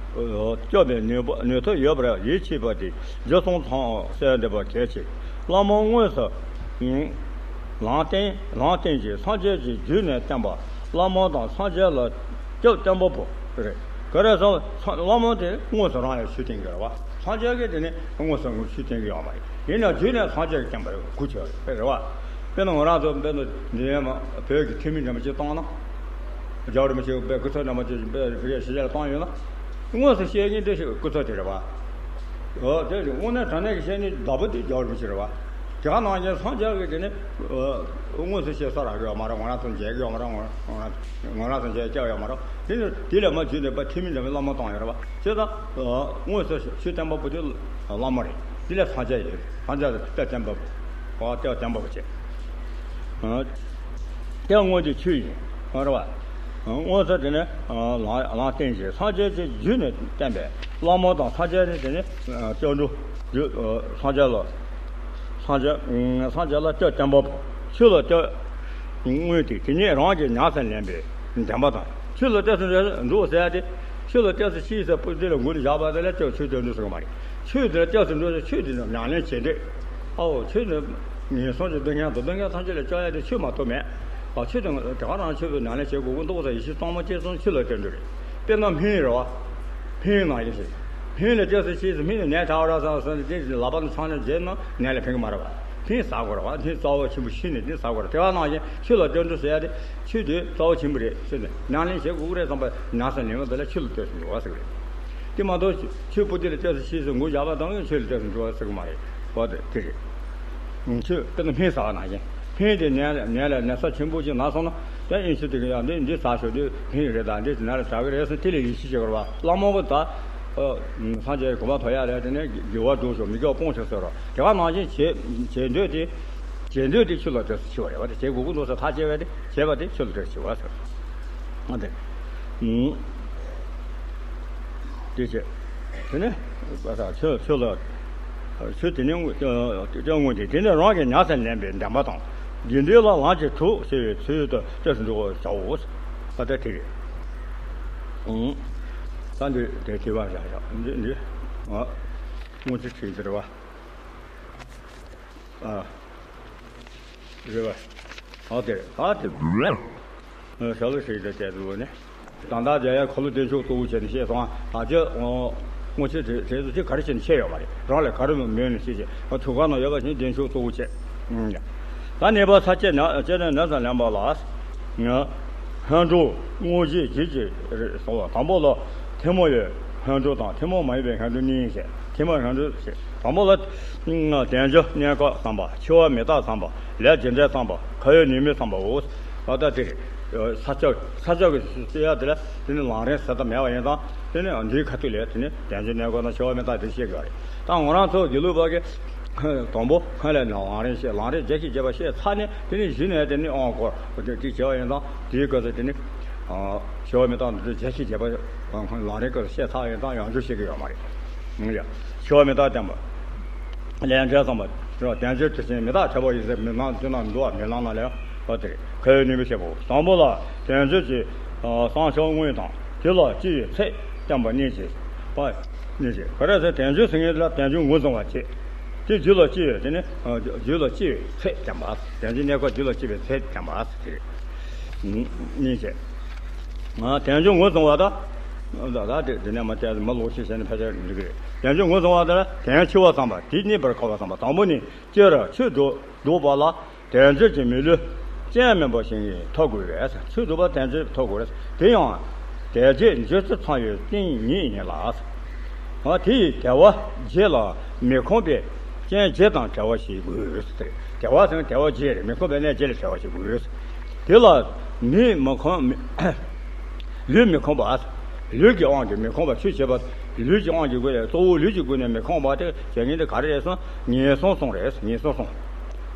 སྐྱོབ་པའི་ནུས་པ་ནུས་མཐུ་ཡོད་པར་ཡིད་ཆེས་པ་དེ་རྒྱུ་གསུམ་ཚང་གསལ་འདེབས་པ་གལ་ཆེ། བླ་མ་དངོས་སུ་ལམ་བསྟན་ལམ་བསྟན་ཅིང་སངས་རྒྱས་ཀྱི་རྒྱུད་ནས་བསྟན་པ། བླ་མ་དང་སངས་རྒྱས་ལ་སྐྱབས་བརྟན་པ་པོ་རེད། ག་རེ་ཟེར་བ་བླ་མ་དེ་དངོས་སུ་རང་ཡང་ཆོས་བསྟན་གྱི་རེད་བ། སངས་རྒྱས་ཀྱིས་དེ་ནི་དངོས་སུ་ངོ་ཆོས་བསྟན་གྱི་ཡོད་མ་རེད། ཡིན་ནའང་རྒྱུད་ནས་སངས་རྒྱས་ཀྱིས་བསྟན་པ་རེད། གུ་ཆོད་རེད་བ། དཔེར་ན་ང་རང་ཚོ་དཔེར་ན་འདི་ཡན་མ་བོད་ཀྱི་ཐུན་མིན་འདྲ་མ་ཅིག་བཏང་ན། རྒྱལ་བ་རིན་པོ་ཆེ་དཔེ་སྐུ་ཚབ་འདྲ་མ་ཅིག་དཔེ་བོད་ཀྱི་གཞིས་ཆགས་ལ་བཏང་ཡོད་ན། དངོས་སུ་བཤད་མཁན་དེ་ཞིག་སྐུ་ཚབ་དེ་རེད་བ། འོ་དེ་དངོས་གནས་དྲང་གནས་ཀྱི་བཤད་ནི་བདག་པོ་དེ་རྒྱལ་བ་རིན་པོ་ཆེ་རེད་བ། དེ་ག་ནང་བཞིན་སངས་རྒྱས་ཀྱིས་དེ་ནི་དངོས་སུ་བཤད་ས་རག་གི་ཡོད་མ་རེད། ང་རང་ཚོ་མཇལ་གྱི་ཡོད་མ་རེད། ང་རང་ང་རང་ཚོ་མཇལ་སྐལ་ཡོད་མ་རེད། དེ་ནི་དེ་ལས་མ་བརྒྱུད་ནས་དཔེ་ཐུན་མིན་འདྲ་བའི་བླ་མ་བཏང་ཡོད་རེད་བ། བྱས་ཙང་དངོས་སུ་ཆོས་བསྟན་པ་པོ་དེ་བླ་མ་རེད། དེ་ལས་སངས་རྒྱས་ཡིན། སངས་རྒྱས་དེ་སྐྱབས་བསྟན་པ་པོ། འོ་སྐྱབས་བསྟན་པ་པོ་བྱས། སྐྱབས་དངོས་དེ་ཆོས་ཡིན། རེད་བ། དངོས་སུ་དེ་ནི་ལམ་ལམ་བསྟན་ཅིང་སངས་རྒྱས་ཀྱི་རྒྱུད་ནས་བསྟན་པས་བླ་མ་དང་སངས་རྒྱས་ནི་དེ་ནི་སྐྱབས་འགྲོ་རྒྱུ། སངས་རྒྱས་ལ་སངས་རྒྱས་སངས་རྒྱས་ལ་སྐྱབས་བསྟན་པ་པོ། ཆོས་ལ་སྐྱབས་དངོས་དེ་དེ་ཉིད་རང་གིས་ཉམས་སུ་ལེན་པའི་བདེན་པ་དང་། ཆོས་ལ་སྐྱབས་སུ་འགྲོ་ཟེར་ཡ་དེ། ཆོས་ལ་སྐྱབས་སུ་མཆི་ཟེར་པོ་དེ་ལ་མགོ་ནས་བཞག་པ་དེ་ལ་སྐྱབས་ཆོས་སྐྱབས་འགྲོ་ཟེར་གི་མ་རེད། ཆོས་དེ་ལ་སྐྱབས་སུ་འགྲོ་ཟེར་ཆོས་དེ་ནི་ཉམས་ལེན་བྱེད་འདོད། ཨའོ་ཆོས་ནི་ ངན་སོང་གི་སྡུག་བསྔལ་དང་སྡུག་བསྔལ་ཐམས་ཅད་ལས་སྐྱོབ་ཡ་དེ་ཆོས་མ་གཏོགས་མེད། ཨ་ཆོས་དང་དེ་ག་རང་ཆོས་པའི་ནང་ལས་བྱེད་དགོས་ཀྱི་འདུག་ཟེར་ཡེ་ཤེས་གཙང་མ་སྐྱེས་སོང་ཆོས་ལ་བརྟེན་འགྲོ་རེད། དཔེར་ན་སྨན་རེད་བ། སྨན་ནང་བཞིན་སྨན་ལ་སྐྱེས་སོང་ཆོས་སུ་སྨན་ནི་ནད་དྲག་ར་ཟ་ཟ་ནས་དེ་ལག་པ་ནས་ཚང་ནས་བརྗེས་ན་ནད་ལ་ཕན་གི་མ་རེད་བ། སྨན་ཟ་དགོས་རེད་བ། སྨན་རྩ་བ་ཆེན་པོ་ཤི་ནས་སྨན་ཟ་དགོས་རེད། དེ་ག་ནང་བཞིན་ཆོས་ལ་བརྟེན་འགྲོ་ཟེར་ཡ་དེ་ཆོས་དེ་རྩ་བ་ཆེན་པོ་རེད་ཟེར་ནས་ནང་ལས་བྱེད་དགོས་ཀྱི་རེད་བསམ་པ་ནང་སེམས་ལེན་པ་དེ་ལ་ཆོས་ལ་ལྟོས་སུ་འགྲོ་བ་ཟེར་གི་རེད། དེ་མ་གཏོགས་ཆོས་པོ་ཏི་ལ་ལྟོས་སུ་ཤེས་སུ་མགོ་བཞག་པ་དང་ཆོས་ལ་ལྟོས་སུ་འགྲོ་བ་ཟེར་གི་མ་རེད། འོ་དེ་དེ་རེད། ཆོས་དཔེར་ན་སྨན་ཟ་བ་ནང་བཞིན་སྨན་དེ་ནད་ནད་ལ་ནད་ཚབས་ཆེན་པོ་ཅིག་ན་སོང་ན་ད་དབྱིན་ཇི་དེ་གི་ཡང་འདི་འདི་ཟ་ཤོག་འདི་སྨན་རེད་ད་འདི་ནད་ལ་དྲག་གི་རེད་ཟེར་དེ་ལ་ཡིད་ཆེས་བྱེད་དགོས་རེད་བ། བླ་མ་གི་ད་སངས་རྒྱས་གོ་འཕང་ཐོབ་ཡ་རེད། དེ་ནས་དགེ་བ་སྒྲུབ་ཤོག་མི་དགེ་བ་སྤོང་ཤོག་ཟེར་རོ། དེ་ག་ནང་བཞིན་བྱེད་བྱེད་འདོད་དེ་བྱེད་འདོད་དེ་ཆོས་ལ་ལྟོས་སུ་འཆི་བ་རེད་བ། དེ་བྱེད་དགོས་ཀྱི་འདུག་ཟེར་ཐག་བཅད་པ་དེ་བྱེད་པ་དེ་ཆོས་ལ་ལྟོས་སུ་འཆི་བ་ཟེར། ཨ་དེ། ཨུམ། དེ་བྱས། དེ་ནས་ཆོས་ཆོས་ལ་ཆོས་དེ་ནས་དངོས་དེ་དེ་ནས་རང་གི་ཉམས་སུ་ལེན་པའི་བདེན་པ་དང་། དགེ་འདུན་ལ་ལམ་གྱི་གྲོགས་ཟེར་བའི་ཚུལ་དུ་ལྟོས་སུ་འགྲོ་བར་བྱའོ། ད་ལྟ་དེ་རེད། ཨུམ། ད་འདི་དེ་དེ་བར་བཞག་བཞག་འདི་འདི། ཨ། དངོས་ཆོས་ཁྲིད་འདི་རེད་བ། ཨ། རེད་བ། ཨ་དེ་རེད་ད་དེ། ཨ་ཞྭ་ལུ་ཞིག་དང་བཅས་པའི་ནི། དང་ད་རྒྱ་ཡ་ཁ་ལོ་བདེ་མཆོག་གཙོ་བོ་བྱས་ནས་བཤད་སོང་ཨ། ད་ཅི་ཨོ། དངོས་ཆོས་དེ་དེ་ཚོ་ཅི་ག་རེ་བྱས་ནས་བཤད་ཡོད་མ་རེད། རང་ལས་ག་རེ་མོས་ནས་བཤད་ཅེས་ཨ་ཐུགས་ཁ་ན་ཡོད་པ་བཞིན་བདེ་མཆོག་གཙོ་བོ་བྱས། ཨུམ། ད་གནས་པ་ས་བཅད་ན་བཅད་ནས་ནས་ཙམ་ལེན་པ་ལ། ཧན་ཀྲུང་དངོས་གཞི་བརྗོད་ཀྱི་རེད་སོང་བ། དང་པོ་ལ་ཐལ་མོ་ཡི་ཧན་ཀྲུང་དང་ཐལ་མོ་མ་ཡིན་པའི་ཧན་ཀྲུང་གཉིས་བྱས། ཐལ་མོ་ཧན་ཀྲུང་བྱས། དང་པོ་ལ། དལ་འབྱོར་གནས་སྐབས་བསམ་པ། འཆི་བ་མི་རྟག་བསམ་པ། ལས་རྒྱུ་འབྲས་བསམ་པ། ཁ་ཡོད་ནུས་མེད་བསམ་པའོ། ཨ་ད་དེ་རེད། ས་ཕྱོགས་ས་ཕྱོགས་ཀྱི་བཤད་ཡ་དེ་ལ་དེ་ནི་ལམ་རིམ་ཟེར་ཐབས་མེད་པ་ཡིན་ཙང་དེ་ནི་འདིའི་ཁ་ཐུག་ལས་དེ་ནི་དལ་འབྱོར་གནས་སྐབས་དང་འཆི་བ་མི་རྟག་དེ་བཤད་དགོས་རེད། ད་ང་རང་ཚོ་དགེ་ལུགས་པ་གི་དང་པོ་ཧ་ལས་ན་ལམ་རིམ་བཤད། ལམ་རིམ་རྒྱས་ཤིང་རྒྱས་པ་བཤད་ཚར་ནས་དེ་ནི་གཞི་ནས་དེ་ནི་ཨང་སྐོར་དེ་བྱས་པ་ཡིན་ཙང་དེའི་སྐབས་སུ་དེ་ནི་འཆི་བ་མི་རྟག་འདི་རྒྱས་ཤིང་རྒྱས་པ་ལམ་རིམ་སྐབས་སུ་བཤད་ཚར་ཡིན་ཙང་ཡང་བསྐྱར་བཤད་ཀྱི་ཡོད་མ་རེད། འཆི་བ་མི་རྟག་བསྟན་པ། ལས་འབྲས་བསམ་པ། དལ་འབྱོར་དེ་བཞིན་མི་རྟག་ཁྱབ་པ་ཡིན་ཟེར་མི་སྣང་དེ་ན་འདུག་བ། མི་སྣང་ན་ལས་པ་དེ་རེད། ཁ་ཡོད་ནུས་མེད་བཤད་པའོ། དང་པོ་ལ་དལ་འབྱོར་གྱི་བསམ་བྱ་དངོས་དང་དེ་ལ་སྐྱེ་བའི་ཚད་བསྟན་པ་གཉིས་ཀྱིས་པ། གཉིས་ཀྱིས་ག་རེ་ཟེར་དལ་འབྱོར་ཟེར་མཁན་དེ་ལ་དལ་འབྱོར་ངོས་བཟུང་བ་བྱེད། དེ་རྒྱུ་ལ་སྐྱེ་བའི་དེ་ནི་རྒྱུ་ལ་སྐྱེ་བའི་ཚད་བསྟན་པ། དལ་འབྱོར་གནས་སྐབས་རྒྱུ་ལ་སྐྱེ་བའི་ཚད་བསྟན་པ་དེ་རེད། གཉིས་བྱས། དལ་འབྱོར་ངོས་བཟུང་བ་དང་། ད་ད་དེ་དེ་ནས་མ་བལྟས་མ་ལོག་ཤེས་བྱས་ནས་ཕལ་ཆེར་འགྲིག་གི་རེད། དལ་འབྱོར་ངོས་བཟུང་བ་དེ་ལ་དོན་འཆི་བ་བསམ་པ་དེ་རྙེད་པར་དཀའ་བ་བསམ་པ། དང་པོ་ནི་སྤྱིར་ཆོས་སྒྲུབ་སྒྲུབ་པ་ལ་དལ་འབྱོར་གྱི་མི་ལུས་ཅན་མིན་པ་ཞིག་ཐོབ་དགོས་པས། ཆོས་སྒྲུབ་པ་དལ་འབྱོར་ཐོབ་དགོས་རེད། དེ་ཡང་དལ་བརྒྱད་འབྱོར་ཚུལ་ཚང་བའི་རྟེན་ཉིད་ཡིན་ལ། དེ་ཡི་དལ་བ་བརྒྱད་ལ་མི་ཁོམ་པའི་རྐྱེན་བརྒྱད་དང་བྲལ་བ་ཞིག་དགོས། དལ་བ་ཟེར་ན་དལ་བ་བརྒྱད་རེད། མི་ཁོམ་པའི་གནས་བརྒྱད་ལས་བྲལ་བ་ཞིག་དགོས། དེ་ལ་མི་མི་ཁོམ་མི་ལུས་མི་ཁོམ་པ། ལུས་ཀྱི་དབང་གིས་མི་ཁོམ་པ། ཆོས་བྱེད་པ་ལུས་ཀྱི་དབང་གིས་སྒོ་ནས་གཙོ་བོ་ལུས་ཀྱི་སྒོ་ནས་མི་ཁོམ་པ་དེ་བྱེད་མཁན་དེ་ག་རེ་རེད་ཟེར་ན་ངན་སོང་གསུམ་རེད། ངན་སོང་གསུམ།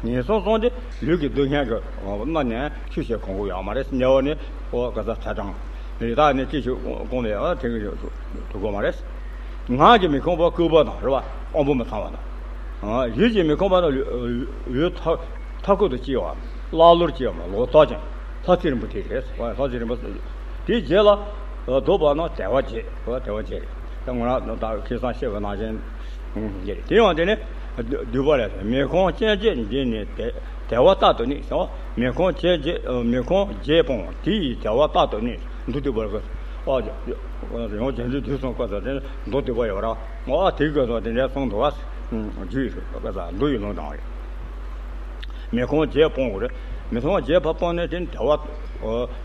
ངན་སོང་གསུམ་དེ་ལུས་ཀྱི་སྡུག་བསྔལ་གྱིས་མནར་ནས་ཆོས་བྱེད་ཁོམ་གྱི་ཡོད་མ་རེད། དམྱལ་བ་ནི་ཨོ་ག་ས་ཚ་གྲང་ཡི་དྭགས་ནི་ཅི་ཞིག་སྐོང་བའི་ཨ་དེ་གི་ཐུག་གོ་མ་རེད། ངག་གིས་མི་ཁོམ་པ་ལྐུགས་པ་དང་རེད་བ། དབང་པོ་མི་ཚང་བ་དང་། ཡིད་ཀྱིས་མི་ཁོམ་པ་དང་ལུས་ཐ་ཐ་ཁུག་ཏུ་སྐྱེ་བ། ཀླ་ཀློར་སྐྱེ་བ། ལོག་ལྟ་ཅན། ལྷ་ཚེ་རིང་པོ་དེ་རེད། ལྷ་ཚེ་རིང་པོ་དེ་རྗེས་ལ་ལྡོག་པ་ན་དལ་བ་བརྒྱད། དལ་བ་བརྒྱད་རེད། ད་ང་རང་ད་ཁེ་བཟང་བཤད་པ་ནང་བཞིན་བརྒྱད་རེད། དེ་ཡང་དེ་ནི་བསྡུས་པ་ལས་མི་ཁོམ་རྐྱེན་བརྒྱད་འདི་ནི་དལ་དལ་བ་རྟག་ཏུ་གནས་སོ། མི་ཁོམ་རྐྱེན་བརྒྱད་མི་ཁོམ་བརྒྱད་སྤོང་དེ་ཡི་དལ་བ་རྟག་ཏུ་གནས། མདོ་སྡུད་པ་ལ་ཨ་ཡང་རྗེས་འཇུག་དུས་གསུམ་བཀའ་ཟེར་དེ་མདོ་སྡུད་པ་ཡོད་ར། ཨ་དེའི་སྐབས་སུ་དེ་འདྲའི་གསུངས་འདུག་བ། རྒྱུད་བཀའ་ཟེར་མདོ་ཡི་ལུང་དྲངས་རེད། མི་ཁོམ་བརྒྱད་སྤོང་དགོས་རེད། མི་ཁོམ་བརྒྱད་ཕར་སྤོང་ནས་དེ་དལ་བ་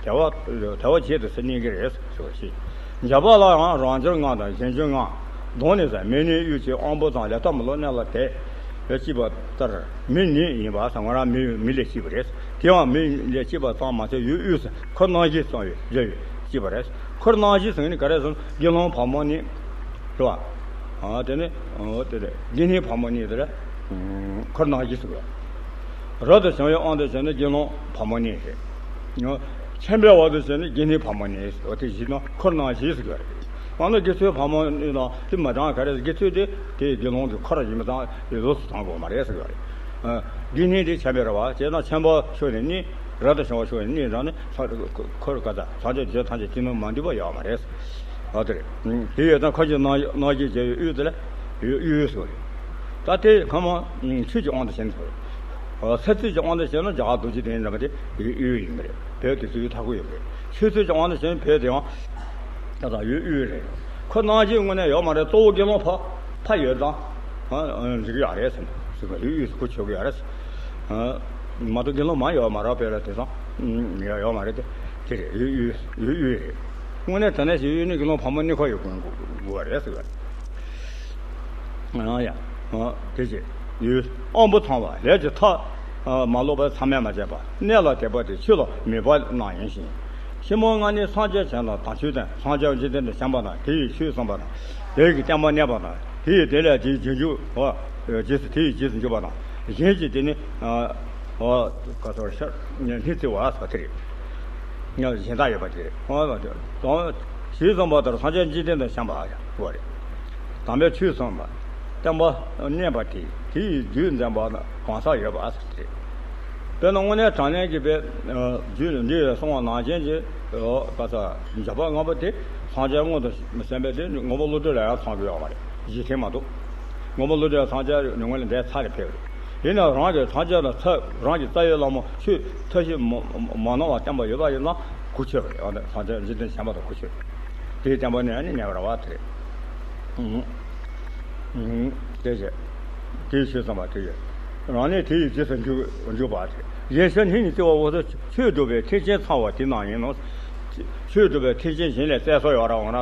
དལ་བ་དལ་བ་བརྒྱད་དུ་ཟེར་གཉིས་ཀྱི་རེད་ཟེར་བ་ཞིག་འཇམ་པ་ལ་ཡང་རང་འབྱོར་ལྔ་དང་གཞན་འབྱོར་ལྔ། གདོང་ནས་ཟེར་མི་ནི་དབུས་ཀྱི་དབང་པོ་ཚང་ལས་ཐོག་མི་ལོ་གནས་ལ་དེ་ལས་སྐྱེས་པ་ལྟར་མི་ནི་ཡིན་པ་ཟེར་ང་རང་མི་མི་ལས་སྐྱེས་པ་རེད། དེའང་མི་ལས་སྐྱེས་པ་ཙམ་མ་ཟད་ཡུལ་དབུས་སུ་འཁོར་སྣང་བཞི་གསུམ་ཡོད་བརྗོད་ཡོད་སྐྱེས་པ་རེད། འཁོར་སྣང་བཞི་ཟེར་ནི་ག་རེ་ཟེར་ན་དགེ་སློང་ཕག་མོ་གཉིས་རེད་བ། ཨ་དེ་ནི་ཨོ་དེ་རེད། དགེ་བསྙེན་ཕག་མོ་གཉིས་དེ་རེད། འཁོར་སྣང་བཞི་ཟེར་བ། རབ་ཏུ་བྱུང་བའི་དབང་དུ་བྱས་ནས་དགེ་སློང་ཕག་མོ་གཉིས་རེད། ཆེན་པོའི་དབང་དུ་བྱས་ནས་དགེ་བསྙེན་ཕག་མོ་གཉིས་ཟེར་བ་དེ་བཞི་ནི་འཁོར་སྣང་བཞི་ཟེར་གི་རེད། ཨ་ནི་དགེ་ཚུལ་ཕག་མོ་གཉིས་དང་དེ་མ་གྲངས་ག་རེ་ཟེར། དགེ་ཚུལ་དེ་དེ་དགེ་སློང་གི་འཁོར་ཡིན་པ་དང་ལོགས་སུ་བགྲང་དགོས་མ་རེད་ཟེར་གི་རེད། དགེ་བསྙེན་དེ་ཆེན་པོའི་རེད་བ། བྱས་ན་ཆེན་པོ་ཕྱོགས་ནས་གཉིས། རབ་ཏུ་བྱུང་བ་ཕྱོགས་ནས་གཉིས་རང་ནི་འཁོར་ག་ས་སངས་རྒྱས་བརྗོད་ཐམས་ཅད་ཅི་ནུས་མ་འདུས་པ་ཡོད་མ་རེད། ཨ་དེ་རེད། དེ་ཡོད་ཙང་འཁོར་གྱི་སྣང་སྣང་བཞི་བྱས་པའི་དབུས་དེ་ལ་ཡུལ་དབུས་སུ་རེད། ད་དེ་ཁ་མ་ཆོས་ཀྱི་དབང་དུ་བྱས་ནས་སོ། ས་བརྩིགས་ཀྱི་དབང་དུ་བྱས་ན་རྒྱ་གར་རྡོ་རྗེ་གདན་འདྲ་མ་དེ་ཡུལ་དབུས་ཡིན་པ་རེད། བོད་དེ་ཚོ་ཡུལ་མཐའ་འཁོར་ཡིན་པ་རེད། ཆོས་བརྩིགས་ཀྱི་དབང་དུ་བྱས་ན་བོད་དེ་ཡང་ད་ལྟ་ཡུལ་དབུས་རེད། ཁོ་གནང་སྦྱིན་དངོས་གནས་ཡོད་མ་རེད། གཙོ་བོ་དགེ་སློང་ཕ་ཕ་ཡོད་ཙང་འགྲིག་གི་ཡོད་རེད་ཟེར་ན་ཟེར་གི་ཡུལ་དབུས་སུ་ཁོ་ཆོག་གི་ཡོད་རེད་ཟེར། མ་གཏོགས་དགེ་སློང་མང་ཡོད་མ་རེད། བོད་ལ་དེང་སང་ཡོད་མ་རེད། དེ་དེ་རེད། ཡུལ་དབུས་ཡུལ་དབུས་རེད། དངོས་གནས་དྲང་གནས་ཤིག་ཡུལ་ནི་དགེ་སློང་ཕ་མ་གཉིས་ཀ་ཡོད་དགོས་དགོས་པ་རེད་ཟེར་གི་ཡོད་རེད། ཨང་ཡ། ཨང་། དེ་བཞིན་ཡུལ་དབང་པོ་ཚང་བ་ལས་ཀྱི་མཐའ་མ་ལོག་པའི་མཚམས་མེད་མ་བྱས་པ་གནས་ལ་དད་པ་དེ་ཆོས་ལ་མོས་པ་གནང་ཡིན་ཞིང་། ཕྱི་མོ་ལྔ་ནི་སངས་རྒྱས་བྱོན་དང་དམ་ཆོས་དང་སངས་རྒྱས་འཇིག་རྟེན་དུ་བྱོན་པ་དང་དེ་ཡི་ཆོས་གསུངས་པ་དང་དེ་ཡི་བསྟན་པ་གནས་པ་དང་དེ་ཡི་དེ་ལས་དེའི་རྗེས་འཇུག་རྗེས་སུ་དེ་ཡི་རྗེས་སུ་འཇུག་པ་དང་གཞན་གྱིས་དེ་ནི་ག་ཚོར་ཤར་སྣེ་བརྩི་བ་སོགས་དེ་རེད། གཞན་དག་ཡོད་པ་དེ་རེད། ཞེས་གསུངས་པ་ལྟར་སངས་རྒྱས་འཇིག་རྟེན་དུ་བྱོན་པ་ཡང་བོ་རེད། དམ་པའི་ཆོས་གསུངས་པ། བསྟན་པ་གནས་པ་དེ་དེ་ཡི་རྒྱུད་འཛིན་པ་གང་ཟག་ཡོད་པ་ཟེར་ཏེ། དཔེར་ན་དངོས་གནས་དྲང་གནས་ཀྱི་དཔེ་རྒྱུད་འདི་གསུངས་པ་ནང་བཞིན་གྱི་ག་ས་འཇོག་པ་ལྔ་པོ་དེ་སངས་རྒྱས་དངོས་དང་མི་ཟིན་པས་དེ་ངོ་བོ་བློ་གྲོས་ལ་ཡང་ཚང་གི་ཡོད་མ་རེད། གཞི་མཐུན་མ་གཏོགས། ངོ་བོ་བློ་གྲོས་སངས་རྒྱས་ནི་དངོས་ལ་འདས་ཚར་རེ་ཕེབས་རེད། ཡིན་ནའང་རང་གི་སངས་རྒྱས་ལ་ཚ་རང་གི་རྩ་བའི་བླ་མ་ཆོས་ཐབས་ཤེས་མ་མ་མ་གནང་བ་བསྟན་པ་ཡོད་པ་ཡིན་ན་གུ་ཆོད་རེད། འོ་ན་སངས་རྒྱས་འཇིག་རྟེན་བྱོན་པ་དང་གུ་ཆོད། དེའི་བསྟན་པ་ནི་ཨ་ནི་གནས་པར་བ་དེ་རེད། ཨུ་ཨུ་དེ་བྱས། དེའི་ཆོས་ཙམ་པ་དེ་ཡོད། རང་ལས་དེ་ཡི་རྗེས་སུ་འཇུག་འཇུག་པ་དེ་རེད། གཞན་ཕྱིར་སྣེ་ནི་བརྩི་བའོ་ཟེར། ཆོས་སྒྲུབ་པའི་མཐུན་རྐྱེན་ཚང་བ་དེ་རྣམས་ཡིན་ནོ། ཆོས་སྒྲུབ་པའི་མཐུན་རྐྱེན་གཞན་ལས་བཙལ་ས་ཡོད་ར། འོ་ན་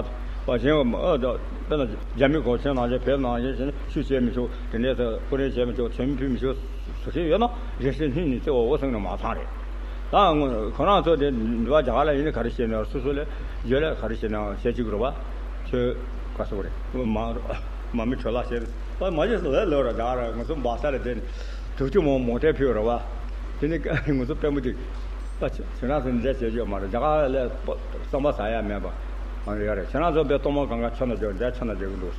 པ་གཞན་ཨ་ད་དཔེར་ན་རྒྱ་མི་གུང་ཁྲན་ནང་བཞིན་བོད་ནང་བཞིན་བྱས་ནས་ཆོས་བྱེད་མི་ཆོག་དེ་འདྲའི་ཚོ་སྐུ་རིན་བྱེད་མི་ཆོག་ཚོམས་ཕུལ་མི་ཆོག་ཟེར་མཁན་ཡོད་ན་གཞན་ཕྱིར་སྣེ་ནི་བརྩི་བའོ་ཟེར་ནས་མ་ཚང་རེད། ད་ཁོ་རང་ཚོ་དེ་འདི་བ་རྒྱ་གར་ལ་ཡིན་ན་ག་རེ་བྱས་ནས་སོ་སོ་ལས་རྒྱུ་ལས་ག་རེ་བྱས་ནས་བྱེད་ཅིག་རེད་བ། ཁྱོད་ག་སོ་རེད། མ་མ་མི་ཁྲོ་ལ་བྱེད་པ་མ་བྱེད་སོ་ལས་ལོ་ར་རྒྱ་གར་ང་ཚོ་འབའ་ས་ལ་བསྡད་ནས་དྲུག་ཅུ་མོ་མོ་ཊའི་ཕུལ་རེད་བ། དེ་ནི་ང་ཚོ་དཔོན་པོ་དེ། ད་ཁྱེད་རང་ཚོ་འདྲ་བྱེད་རྒྱུ་མ་རེད། རྒྱ་གར་ལ་བསམ་པ་ཟ་ཡ་མེད་པ་མ་རེད་ཡ་རེད། ཁྱེད་རང་ཚོ་དཔེ་གཏོར་མ་གང་ག་ཆ་ན་རྒྱུ་འདྲ་ཆ་ན་རྒྱུ་གི་འདུག་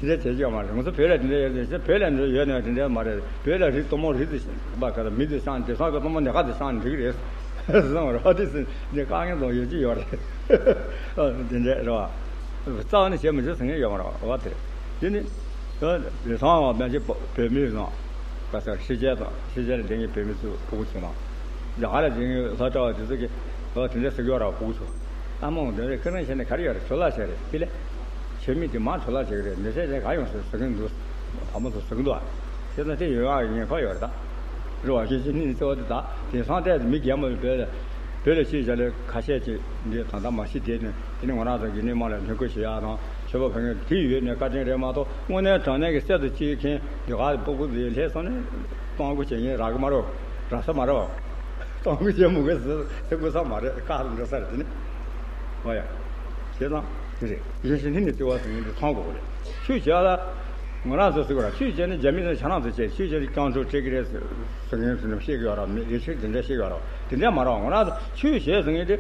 དེ་འདྲ་བྱེད་རྒྱུ་མ་རེད། ང་ཚོ་བོད་ལ་དེ་འདྲ་ཡོད་རེད། བོད་ལ་འདྲ་ཡོད་ན་དེ་འདྲ་མ་རེད། བོད་ལ་རི་གཏོར་མ་རི་དེ་བ་ག་ད་མི་དེ་བཤང་དེང་སང་གི་གཏོར་མ་ནི་ག་དེ་བཤང་འགྲིག་རེད་བསམ་རེད་བ། དེ་སྲིད་འདི་དཀའ་ངལ་དང་ཡོད་ཀྱི་ཡོད་རེད། དེ་འདྲ་རེད་བ། རྩ་བ་ནས་བྱེད་མི་ཆོག་ཟེར་མཁན་ཡོད་མ་རེད་བ། དེ་རེད། དེ་ནི། དེང་སང་བ་སྨན་གྱི་བོད་མི་རང་ག་ས་ཕྱི་རྒྱལ་དང་ཕྱི་རྒྱལ་ལ་བསྡད་མཁན་བོད་མི་ཚོ་སྤུ་གུ་ཚོ་དང་། རྒྱ་གར་ལ་བསྡད་མཁན་ལྷ་གྲྭ་བ་དེ་ཚོ་གིས་བ་དེ་འདྲ་ཟེར་གྱི་ཡོད་ར། སྤུ་གུ་ཚོ། ཨ་མ་འོང་དེ་འདྲ་ཁྱོད་རང་བྱས་ནས་ག་རེ་ཡོད་རེད། ཆོས་ལ་བྱས་རེད་དེ་ལས། ཆོས་མི་དེ་མ་ཆོས་ལ་བྱས་རེད། འདི་ཚོ་ག་ཡོང་ཟེར་ཟེར་གྱི་འདུག་ཕ་མ་ཚོ་ཟེར་གྱི་འདུག་ཨ། བྱས་ཙང་དེ་ཡོང་ཡག་ཉེན་ཁ་ཡོད་རེད་ད། རེད་བ། གཞན་ཕྱིར་སྣེ་ནི་བརྩི་བ་དེ་ད་དེང་སང་ལྟས་མི་སྒེར་མ་བོད་ལ་བོད་ལ་ཤེས་བྱ་ལས་ཁ་ཤས་ཅིག་འདི་ད་ལྟ་མ་ཤི་བསྡད་ནས་དེ་ནི་ང་རང་ཚོ་གི་ནི་དམངས་ལ་ངན་སྐུལ་བྱེད་ཡག་དང་ཆོས་པ་ཕན་ངན་དེ་ཡོད་ནས་བཀའ་དྲིན་རེད་མ་གཏོགས་དངོས་གནས་དྲང་གནས་ཀྱི་སྲིད་དུ་སྐྱེལ་མཁན་འདི་ག་སྤུ་གུ་འདི་ལྷས་སོང་ནས་གཏོང་སྒོ་བྱེད་མཁན་རག་གི་མ་རེད། རག་ས་མ་རེད། གཏོང་སྒོ་བྱེད་མི་དགོས་ཟེར་ཟེར་དགོས་ས་མ་རེད། བཀག་འགྲོ་ས་རེད་དེ་ནི། ཨོ་ཡ། བྱས་ཙང་དེ་རེད། གཞན་ཕྱིར་སྣེ་ནི་བརྩི་བ་ཟེར་མཁན་འདི་ཚང་དགོས་རེད། ཆོས་བྱས་ལ། ང་རང་ཚོ་ཟེར་བ་ར་ཆོས་བྱས་ནས་རྒྱ་མི་ཚོ་ཁྱེད་རང་ཚོ་བྱས། ཆོས་བྱས་ནས་སྐྱོན་འགྲོ་སྤྲད་ཀྱི་རེད་ཟེར་ཟེར་མཁན་ཚོ་བཤད་ཀྱི་ཡོད་ར། མི་རེ་ཕྱིར་དེ་འདྲ་བཤད་ཀྱི་ཡོད་ར། དེ་འདྲ་མ་རེད། ང་རང་ཚོ་ཆོས་བྱས་ཟེར་མཁན་དེ་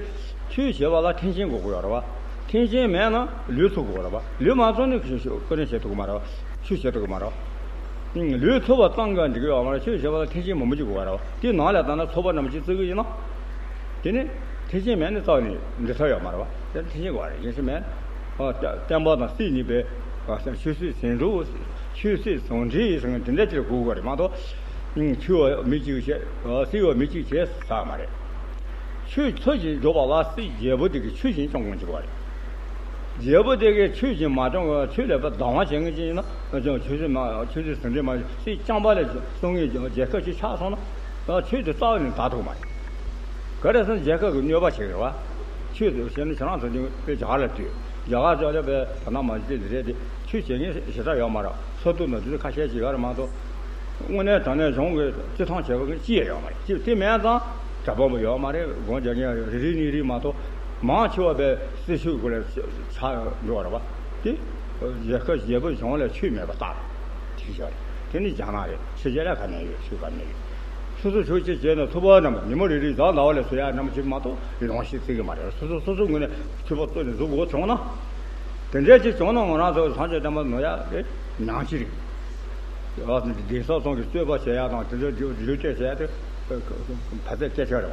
ཆོས་བྱས་པ་ལ་མཐུན་རྐྱེན་དགོས་ཀྱི་ཡོད་ར་བ། མཐུན་རྐྱེན་མེད་ན་ལུས་ཚུགས་དགོས་ར་བ། ལུས་མ་ཚུགས་ན་ཁྱོད་ཆོས་ཀུན་ནས་བྱེད་ཐུབ་ཀྱི་མ་རེད་བ། ཆོས་བྱེད་ཐུབ་ཀྱི་མ་རེད་བ། ལུས་ཚུགས་པ་ཙམ་གྱིས་འགྲིག་གི་ཡོད་མ་རེད། ཆོས་བྱས་པ་ལ་མཐུན་རྐྱེན་མང་པོ་ཅིག་དགོས་ར་བ། དེ་ནང་ལ་ད་ན་ཚོགས་པ་རྣམས་ཅིག་བརྩི་གི་ཡིན་ན། དེ་ནི་མཐུན་རྐྱེན་མེད་ན་རྩ་བ་ནས་འགྲིག་ཐབས་ཡོད་མ་རེད་བ། དེ་མཐུན་རྐྱེན་དགོས་རེད། ཡིན་ཞིང་མེད། ཨ་བསྟན་པ་དང་སྲིད་གཉིས་པའི་ཆོས་སྲིད་ཟུང་འབྲེལ། ཆོས་སྲིད་ཟུང་འབྲེལ་ཟེར་མཁན་དེ་འདྲ་ཅིག་དགོས་དགོས་རེད་མ་གཏོགས། ཆོས་པ་མི་གཅིག་བྱས་སྲིད་པ་མི་གཅིག་བྱས་ཟེར་མ་རེད། ཆོས་ཚུལ་བཞིན་སྒྲུབ་པ་ལ་སྲིད་རྒྱལ་པོ་དེ་གིས་ཆོས་བཞིན་སྐྱོང་དགོས་ཀྱི་རེད། རྒྱལ་པོ་དེ་གིས་ཆོས་བཞིན་མ་སྐྱོང་བར་ཆོས་ལས་པ་སྡང་བ་བྱེད་མཁན་ཅིག་ཡིན་ན་ཆོས་སྲིད་མ་ཆོས་སྲིད་ཟུང་འབྲེལ་མ་སྲིད་རྐྱང་པ་ལ་སྲུང་མཁན་རྒྱལ་ཁབ་ཅིག་ཆགས་སོང་ན་ཆོས་དེ་རྩ་བ་ནས་དར་ཐུབ་མ་རེད། ག་རེ་ཟེར་ན་རྒྱལ་ཁབ་ཀྱི་གནོད་པ་བྱེད་ཀྱི་རེད་བ། ཆོས་དེ་བྱས་ན་ཁྱེད་རང་ཚོ་ནི་དཔེ་རྒྱ་གར་ལ་ལྟོས། རྒྱ་གར་ལྕོགས་ལ་དཔེ་ད་ནང་མ་བྱེད་དེ་རེད་དེ། ཆོས་བྱེད་མཁན་ཞེ་དྲག་ཡོད་མ་རེད། ས་འདུལ་ནང་དེ་ཚོ་ཁ་ཤས་ཅིག་ཡོད་རེད་མ་གཏོགས། དངོས་གནས་དྲང་གནས་གཞུང་གི་བརྩི་མཐོང་བྱེད་པ་གི་ཅི་ཡང་ཡོད་མ་རེད། ཅི་དེ་མེད་ཙང་གྲྭ་པ་པོ་ཡོད་མ་རེད། སྒོམ་རྒྱག་མཁན་རེ་རེ་གཉིས་རེ་མ་གཏོགས། མང་ཆེ་བ་དཔེ་སྲིད་ཆོས་སྒོ་ལ་ཆགས་འགྲོ་བ་རེད་བ། དེ་རྒྱལ་ཁབ་རྒྱལ་པོ་གཞུང་ལ་ཆོས་མེད་པ་ལྟར་དེ་བྱས་རེད། དེ་ནི་རྒྱ་ནག་རེད། ཕྱི་རྒྱལ་ལ་ག་ནས་ཡོད། ཆོས་ག་ནས་ཡོད། སོ་སོ་ཆོས་བྱེད་བྱས་ན་ཐུབ་པ་རྣམས་ཉིན་མོ་རེ་རེ་བཟང་ཟླ་བ་ལས་བཟོ་ཡ་རྣམས་ཅིག་མ་གཏོགས་ཡོང་ཤེས་ཚིག་གི་མ་རེད། སོ་སོ་སོ་སོ་ངོས་ནས་ཆོས་པ་བཙུགས་ནས་བཟོ་དགོས་བྱུང་ན། དེ་འདྲས་ཅིག་བྱུང་ན་ང་རང་ཚོ་སངས་རྒྱས་བསྟན་པ་ནོར་ཡ་དེ་ཉག་གཅིག་རེད། གདན་ས་ཚང་གི་རྩོད་པ་བྱེད་ཡ་དང་དེ་ཚོ་རྒྱུ་རྒྱུ་སྤྲད་བྱེད་ཡ་དེ་ཕལ་ཆེར་སྐད་ཆ་རེད་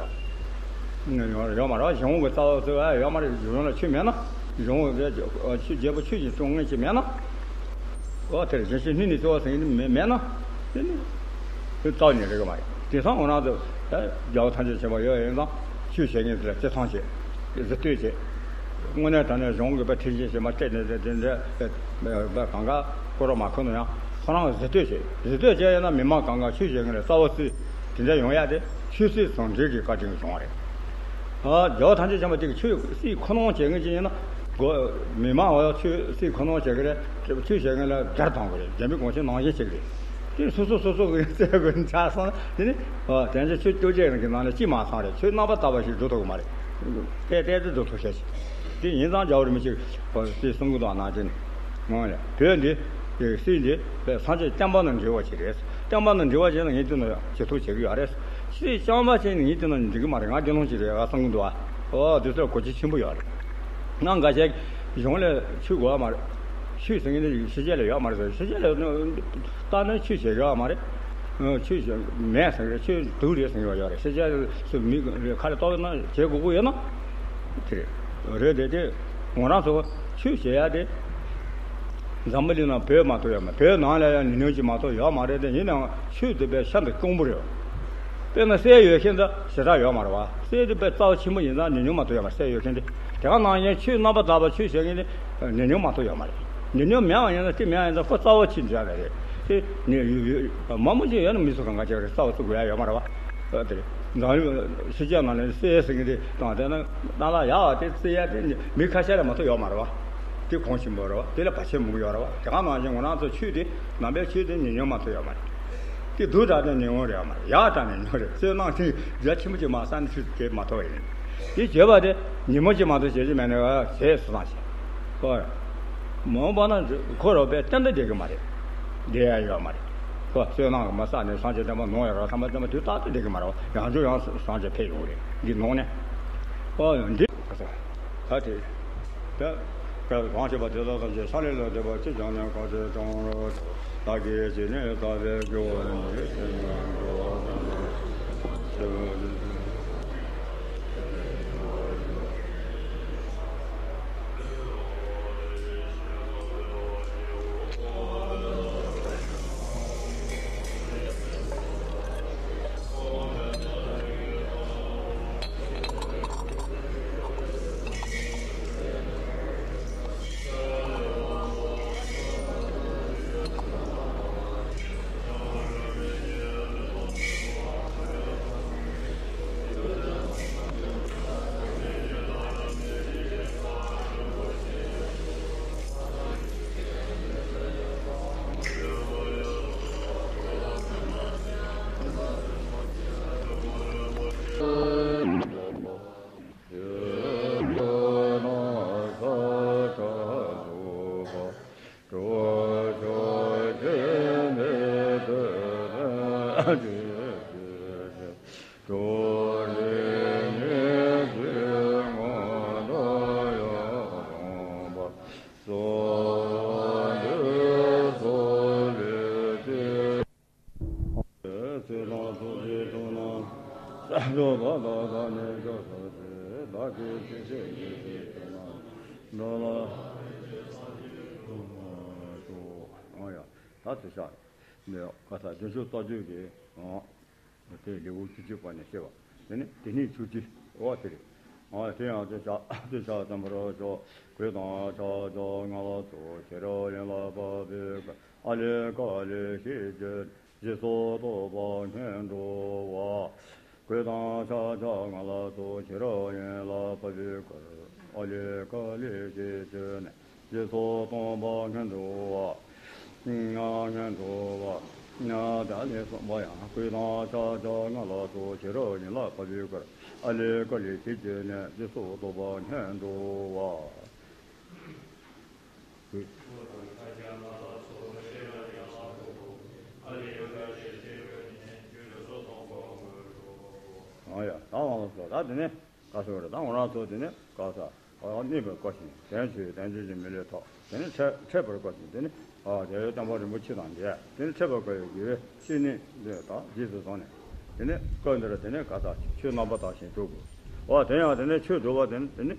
བ། ཡོད་མ་རེད། གཞུང་གི་རྩ་བ་རྩོད་ཡ་ཡོད་མ་རེད། གཞུང་ལ་ཆོས་མེད་ན། གཞུང་གི་ཆོས་རྒྱལ་པོ་ཆོས་ཀྱི་སྐྱོང་མཁན་ཅིག་མེད་ན། ཨོ་དེར་གཞན་ཕྱིར་སྣེ་ནི་བརྩི་བ་ཟེར་མཁན་དེ་མེད་མེད་ན། དེ་ནི། རྩ་བ་ནས་རེག་གི་མ་རེད། དེང་སང་ང་རང་ཚོ་རྒྱལ་བ་ཐམས་ཅད་མཁྱེན་པ་ཡོད་ཡིན་ཙང་ཆོས་བྱེད་མཁན་དེ་ལ་བརྩི་མཐོང་བྱེད། གཟིགས་བསྟོད་བྱེད། དངོས་གནས་དྲང་གནས་གཞུང་གི་བ་ཁྲིད་ཆེན་བྱེད་མ་སྤྲད་ནས་དེ་འདྲ་བ་གང་ག་སྐོར་ར་མ་ཁོ་ན་ཡང་ཁོ་རང་གི་གཟིགས་བསྟོད་བྱེད། གཟིགས་བསྟོད་བྱས་ཡོད་ན་མི་མང་གང་ག་ཆོས་བྱེད་མཁན་ལ་རྩ་བ་རྩི། དེ་འདྲ་ཡོང་ཡ་དེ་ཆོས་སྲིད་ཟུང་འབྲེལ་གྱི་བཀའ་དྲིན་བྱུང་བ་རེད། ཨ། རྒྱལ་བ་ཐམས་ཅད་མཁྱེན་པ་དེ་གི་ཆོས་སྲིད་ཁུར་སྣོན་བྱེད་མཁན་ཅིག་ཡིན་ན། གོ། མི་མང་བ་ཆོས་སྲིད་ཁུར་སྣོན་བྱེད་ཀྱི་རེད། ཆོས་བྱེད་མཁན་ལ་སྒར་གཏོང་གི་རེད། འཇམ་པའི་གོང་ཆེན་ནང་བཞིན་བྱེད་ཀྱི་རེད། དེ་སོ་སོ་སོ་སོ་གི་རྩོད་དགོས་ཆགས་སོང་ན་དེ་ནི། ཨ། དེང་ཆོས་བཅོ་བརྒྱད་རང་གི་ནང་ནས་གཅིག་མ་ཚང་རེད། ཆོས་རྣམ་པར་དག་པ་ཞིག་འགྲོ་ཐུབ་ཀྱི་མ་རེད། བལྟས་བལྟས་ཏེ་འགྲོ་ཐུབ་ཤེས་ཤིག་དེ་ཡིན་ཙང་རྒྱལ་བ་རིན་པོ་ཆེ་གི་སྲིད་གསུང་གི་འདུག་ནང་བཞིན། ཨང་། བོད་འདི་སྲིད་འདི་སངས་རྒྱས་བསྟན་པ་ནང་འབྲེལ་བ་ཅིག་རེད། བསྟན་པ་ནང་འབྲེལ་བ་བྱས་ན་ངས་དེ་ནང་ཇེ་མཐོ་བྱེད་ཀྱི་ཡོད་རེད། སྲིད་རྐྱང་པ་བྱས་ན་ངས་དེ་ནང་འགྲིག་གི་མ་རེད། ང་དགེ་སློང་ཅིག་རེད། ང་གསུང་གི་འདུག་ཨ། ཨོ་དེ་ཚོ་གོ་རྒྱུ་ཆེན་པོ་ཡོད་རེད། ང་འགའ་ཤས་གཞུང་ལ་ཆོས་དགོས་པ་མ་རེད། ཆོས་ཟེར་མཁན་དེ་ཕྱི་རྒྱལ་ལ་ཡོད་མ་རེད་ཟེར། ཕྱི་རྒྱལ་ལ་ལྟ་ན་ཆོས་བྱེད་ཡོད་མ་རེད། ཆོས་བྱེད་མེད་ཟེར་གི་རེད། ཆོས་སྡུག་རེད་ཟེར་གི་ཡོད་རེད། ཕྱི་རྒྱལ་སུ་མི་ཁ་ལ་གཏོགས་ན་བྱེད་དགོས་ཀྱི་ཡོད་ན། དེ་རེད། རེད་དེ་དེ་ང་རང་ཚོ་ཆོས་བྱེད་ཡ་དེ། འཛམ་བུ་གླིང་ནང་བོད་མ་གཏོགས་ཡོད་མ། བོད་ནང་ལ་ཡང་ཉུང་ཉུང་ཅིག་མ་གཏོགས་ཡོད་མ་རེད་དེ། ཡིན་ནའང་ཆོས་དེ་དཔེ་ཤིན་ཏུ་དཀོན་པོ་རེད། དཔེར་ན་སྲས་ཡོད་མཁན་དང་ཞེ་དྲག་ཡོད་མ་རེད་བ། སྲས་དེ་དཔེ་རྩ་བ་ཆེན་པོ་ཡིན་ཙང་ཉུང་ཉུང་མ་གཏོགས་ཡོད་མ་རེད། སྲས་ཡོད་མཁན་དེ། དེ་ག་ནང་བཞིན་ཆོས་རྣམ་པར་དག་པ་ཆོས་བྱེད་མཁན་དེ་ཉུང་ཉུང་མ་གཏོགས་ཡོད་མ་རེད། ཉུང་ཉུང་མེད་པ་ཡིན་ན་དེ་མེད་པ་ཡིན་ཙང་ཁོ་རྩ་བ་ཆེ་འདྲ་རེད། དེ་ནས་ཡོད་ཡོད་མང་པོ་ཅིག་ཡོད་ན་མི་སུ་གང་ག་ཅིག་རེད། རྩ་བ་བཙུགས་དགོས་ཡ་ཡོད་མ་རེད་བ། དེ་རེད། འཛམ་གླིང་ཕྱི་རྒྱལ་ནང་ནས་སྲས་ཟེར་མཁན་དེ་དང་དེ་ན་ཏཱ་ལ་ཡག་པ་དེ་རྩི་ཡ་དེ་མི་ཁ་ཤས་ལས་མ་གཏོགས་ཡོད་མ་རེད་བ། དེ་གོང་ཆེན་པོ་རེད་བ། དེ་ལས་བར་ཆད་མང་པོ་ཡོད་རེད་བ། དེ་ག་ནང་བཞིན་ང་རང་ཚོ་ཆོས་དེ་ནང་པའི་ཆོས་དེ་ཉུང་ཉུང་མ་གཏོགས་ཡོད་མ་རེད། དེ་སྡུག་དྲགས་ནས་ཉུང་ཉུང་རེད་མ་རེད། ཡག་དྲགས་ནས་ཉུང་རེད། བསོད་ནམས་དེ་རྒྱ་ཆེན་པོ་ཅིག་མ་བསགས་ནས་ཆོས་དེ་མ་ཐོབ་པ་ཡིན། དེ་བྱེད་པ་དེ་ཉིན་མོ་ཅིག་མ་གཏོགས་བྱེད་ཀྱི་མེད་ནས་བྱས་སུ་བཏང་ཞིང་། ཁོ་མ་འོངས་པ་ན་ཁོ་རང་དཔེ་ཏན་ཏན་བསྡད་ཀྱི་མ་རེད། བསྡད་ཡ་ཡོད་མ་རེད། ཁོ་བསོད་ནམས་མ་བསགས་ནས་སངས་རྒྱས་བསྟན་པ་ནོར་ཡ་ར་ཐ་མ་བསྟན་པ་དུས་རྟག་ཏུ་བསྡད་ཀྱི་མ་རེད་བ། ཡང་བསྐྱར་ཡང་སངས་རྒྱས་ཕེབས་ཡོང་གི་རེད། འདི་ནང་ནས། ཨོ་འདི་ད་དེ། ད་གང་བྱེད་པ་དེ་དག་ཐམས་ཅད་ས་ལེ་ལ་འདེབས་པ་ཅི་བྱུང་ནས་ག་ཚོད་གྲོང་རོ། བདག་གིས་ཇི་སྙེད་བསགས་པའི་རྒྱུ་བ་ནི། ཚེ་དང་ཚོགས་ཀྱི་ཐོབ་ན། བདག་གིས་ཅི་བྱས་ཉེས་ཟིན་ཐོབ་ན། འདི་ལ། ཨ་ཡ། ད་དེ་ཤག་འདི་ག་ས་བདེ་མཆོག་རྩ་རྒྱུད་ཀྱི། ཨ། དེ་ལེའུ་བཅུ་གཅིག་པ་ནས་བཤད་པ། དེ་ནི་དེ་ནི་བཅུ་གཅིག་པ་དེ་རེད། ཨ། དེ་ཡང་དེ་ཤག་དེ་ཤག་ཙམ་པར་ཤོག་གོས་དང་ཕྱག་རྒྱ་སྔགས་ལ་སོགས་ཕྱི་རོལ་ཡན་ལག་པ་པོའི་སྐུ། ཨ་ལི་ཀ་ལི་ཞེས་བརྗོད། རྗེས་སུ་སྟོན་པ་ངན་འགྲོ་བ། གོས་དང་ཕྱག་རྒྱ་སྔགས་ལ་སོགས་ཕྱི་རོལ་ཡན་ལག་པ་པོའི་སྐུ། ཨ་ལི་ཀ་ལི་ཞེས་བརྗོད་ནས། རྗེས་སུ་སྟོན་པ་ངན་འགྲོ་བ། ང་ངན་འགྲོ་བ། ད་ལས་གསུངས་པ་ཡང་གོས་དང་ཕྱག་རྒྱ་སྔགས་ལ་སོགས་ཕྱི་རོལ་ཡན་ལག་པ་པོའི་སྐུ། ཨ་ལི་ཀ་ལི་ཞེས་བརྗོད་ནས་རྗེས་སུ་སྟོན་པ་ངན་འགྲོ་བ། ཨ་ཡ། ད་འོང་སོ། ད་དེ་ནས་ག་སོ་རེད། ད་འོང་རང་ཚོ་དེ་ནས་ག་ས། ཨ། གནས་པར་བསྐོ་ཞིང་དོན་ཆེ་བའི་དོན་ཆེན་གྱི་མི་ལུས་ཐོབ། དེ་ནས་འཕྲད་འཕྲད་པར་བསྐོ་ཞིང་དེ་ནས། ཨ། རྒྱལ་བའི་བསྟན་པ་རིན་པོ་ཆེ་དང་མཇལ། དེ་ནས་འཕྲད་པར་བསྐོ་བའི་དགེ་བའི་བཤེས་གཉེན་འདི་དག་རྗེས་སུ་བཟུང་ནས། དེ་ནས་སྐབས་འདིར་དེ་ནས་ག་ས་ཆོས་རྣམ་པར་དག་ཞིང་སྒྲུབ་དགོས། ཨོ། དེ་ཡང་དེ་ནས་ཆོས་སྒྲུབ་པ་དེ་ནི་དེ་ནི།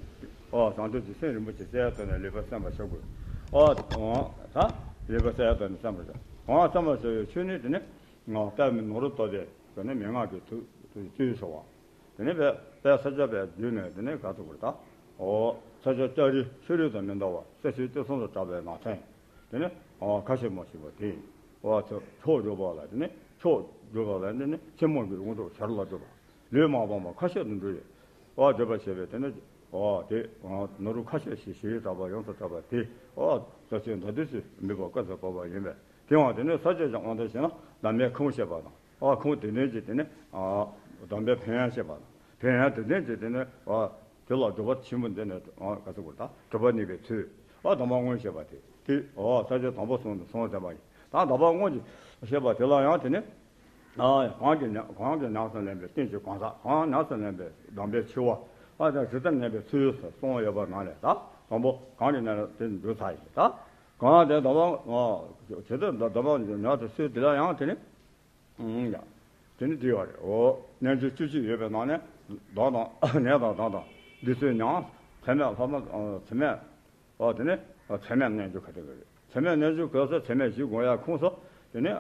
ཨོ། བྱང་ཆུབ་ཀྱི་སེམས་རིན་པོ་ཆེ་གསལ་བཏབ་ནས་ལེགས་པར་གསན་པར་བྱ་དགོས། ཨོ། ད་ལེགས་པར་གསལ་བཏབ་ནས་གསན་པར་བྱ། ཨོ། གསན་པར་བྱ་བའི་ཆོས་ནི་དེ་ནི། ང་དཔལ་མི་ནོར་བུ་བཏབ་པའི་དེ་ནས་མན་ངག་གི་དུས་དུས་བཅུ་ཞུ་བ། དེ་ནས་དཔལ་དཔལ་ས་སྐྱ་པའི་བརྒྱུད་ནས་དེ་ནས་ག་ཚོད་དགོས་ད། འོ། ས་སྐྱ་ལྕགས་རི་ཤུ་རི་དང་མི་འདའ་བ་སེ་ཤུལ་སྟོད་སོང་དུ་གྲགས་པའི་ནགས་ཚལ། དེ་ནས་འོ་ཁ་ཤས་མ་ཞིག་པ་དེ། འོ་ཚོ་ཕྱོགས་བསྒྲུབ་པ་ལ་དེ་ནས་ཕྱོགས་བསྒྲུབ་པ་ལ་དེ་ནས་ཆེན་མོ་གི་དབང་དུ་ཤར་ལ་བསྒྲུབ་པ། ལུས་མ་སྤངས་པ་ཁ་ཤས་དུ་འགྲོ་ཡོད། འོ་བསྒྲུབ་པ་བྱས་པས་དེ་ནས། འོ་དེ་ནོར་བུ་ཁ་ཤས་ཤིག་ཞུ་ཡི་གྲགས་པ་ཡོངས་སུ་གྲགས་པ་དེ། འོ་ས་སྐྱའི་མདའ་དུས་སུ་འབུལ་བ་བཀའ་སྩལ་པ་ཡིན་པས། དེ་ཡང་དེ་ནས་ས་སྐྱ་ཞང་དབང་དུ་བྱས་ན་གདམས་པའི་ཁུངས་བཤད་པ་དང་། ཨ་ཁུངས་དེ་ལྡན་གྱི་དེ་ནས་ཨ་གདམས་པའི་ཕན་ཡོན་བཤད་པ་དང་། ཕན་ཡོན་དེ་ལྡན་གྱི་དེ་ནས་ཨ་དེ་ལ་སྒྲུབ་པ་ཆེན་པོ་འདི་ནས་ཨ་ག་ཚོད་དགོས་ད་གྲུབ་པ་བརྙེས་པའི་ཚུལ། ཨ་གདམས་པ་དངོས་བཤད་པ་དེ་དེ་ཨ་ས་སྐྱ་དང་པོ་གསུམ་དུ་གསུངས་ཟིན་པ་ཡིན། ད་གདམས་པ་དངོས་ཀྱི་བཤད་པ་དེ་ལ་ཡང་དེ་ནས་ཨ་གང་གི་ཉམས་གང་གི་ཉམས་སུ་ལེན་པའི་རྟེན་གྱི་གང་ཟག་གང་ཉམས་སུ་ལེན་པའི་གདམས་པའི་ཆེ་བ། ཨ་དང་ཇི་ལྟར་གནས་པའི་ཚུལ་སོགས་གསུངས་ཡོད་པ་ནང་ལས་ད་དང་པོ་གང་གི་ཉམས་དེ་འདུག་ཚར་ཡིན་ད། གང་དེ་གདམས་པ་ཇི་ལྟར་གདམས་པ་ཉམས་སུ་ཚུལ་དེ་ལ་ཡང་དེ་ནི། ཨང་ཡ། དེ་ནི་འདི་ཡོད་རེད། འོ། རྣལ་འབྱོར་བཅུ་གཅིག་ཡོད་པའི་ནང་ནས་བདག་དང་ནད་དང་བདག་དང་འདི་ཚོའི་ཉམས་ཚད་མེད་ལྷག་མ་ཚད་མེད། འོ་དེ་ནི་ཚད་མེད་རྣལ་འབྱོར་ག་དེ་ག་རེད། ཚད་མེད་རྣལ་འབྱོར་གོས་སོགས་ཚད་མེད་བཞི་དགོངས་ཡ་ཁུངས་སོགས་དེ་ནི་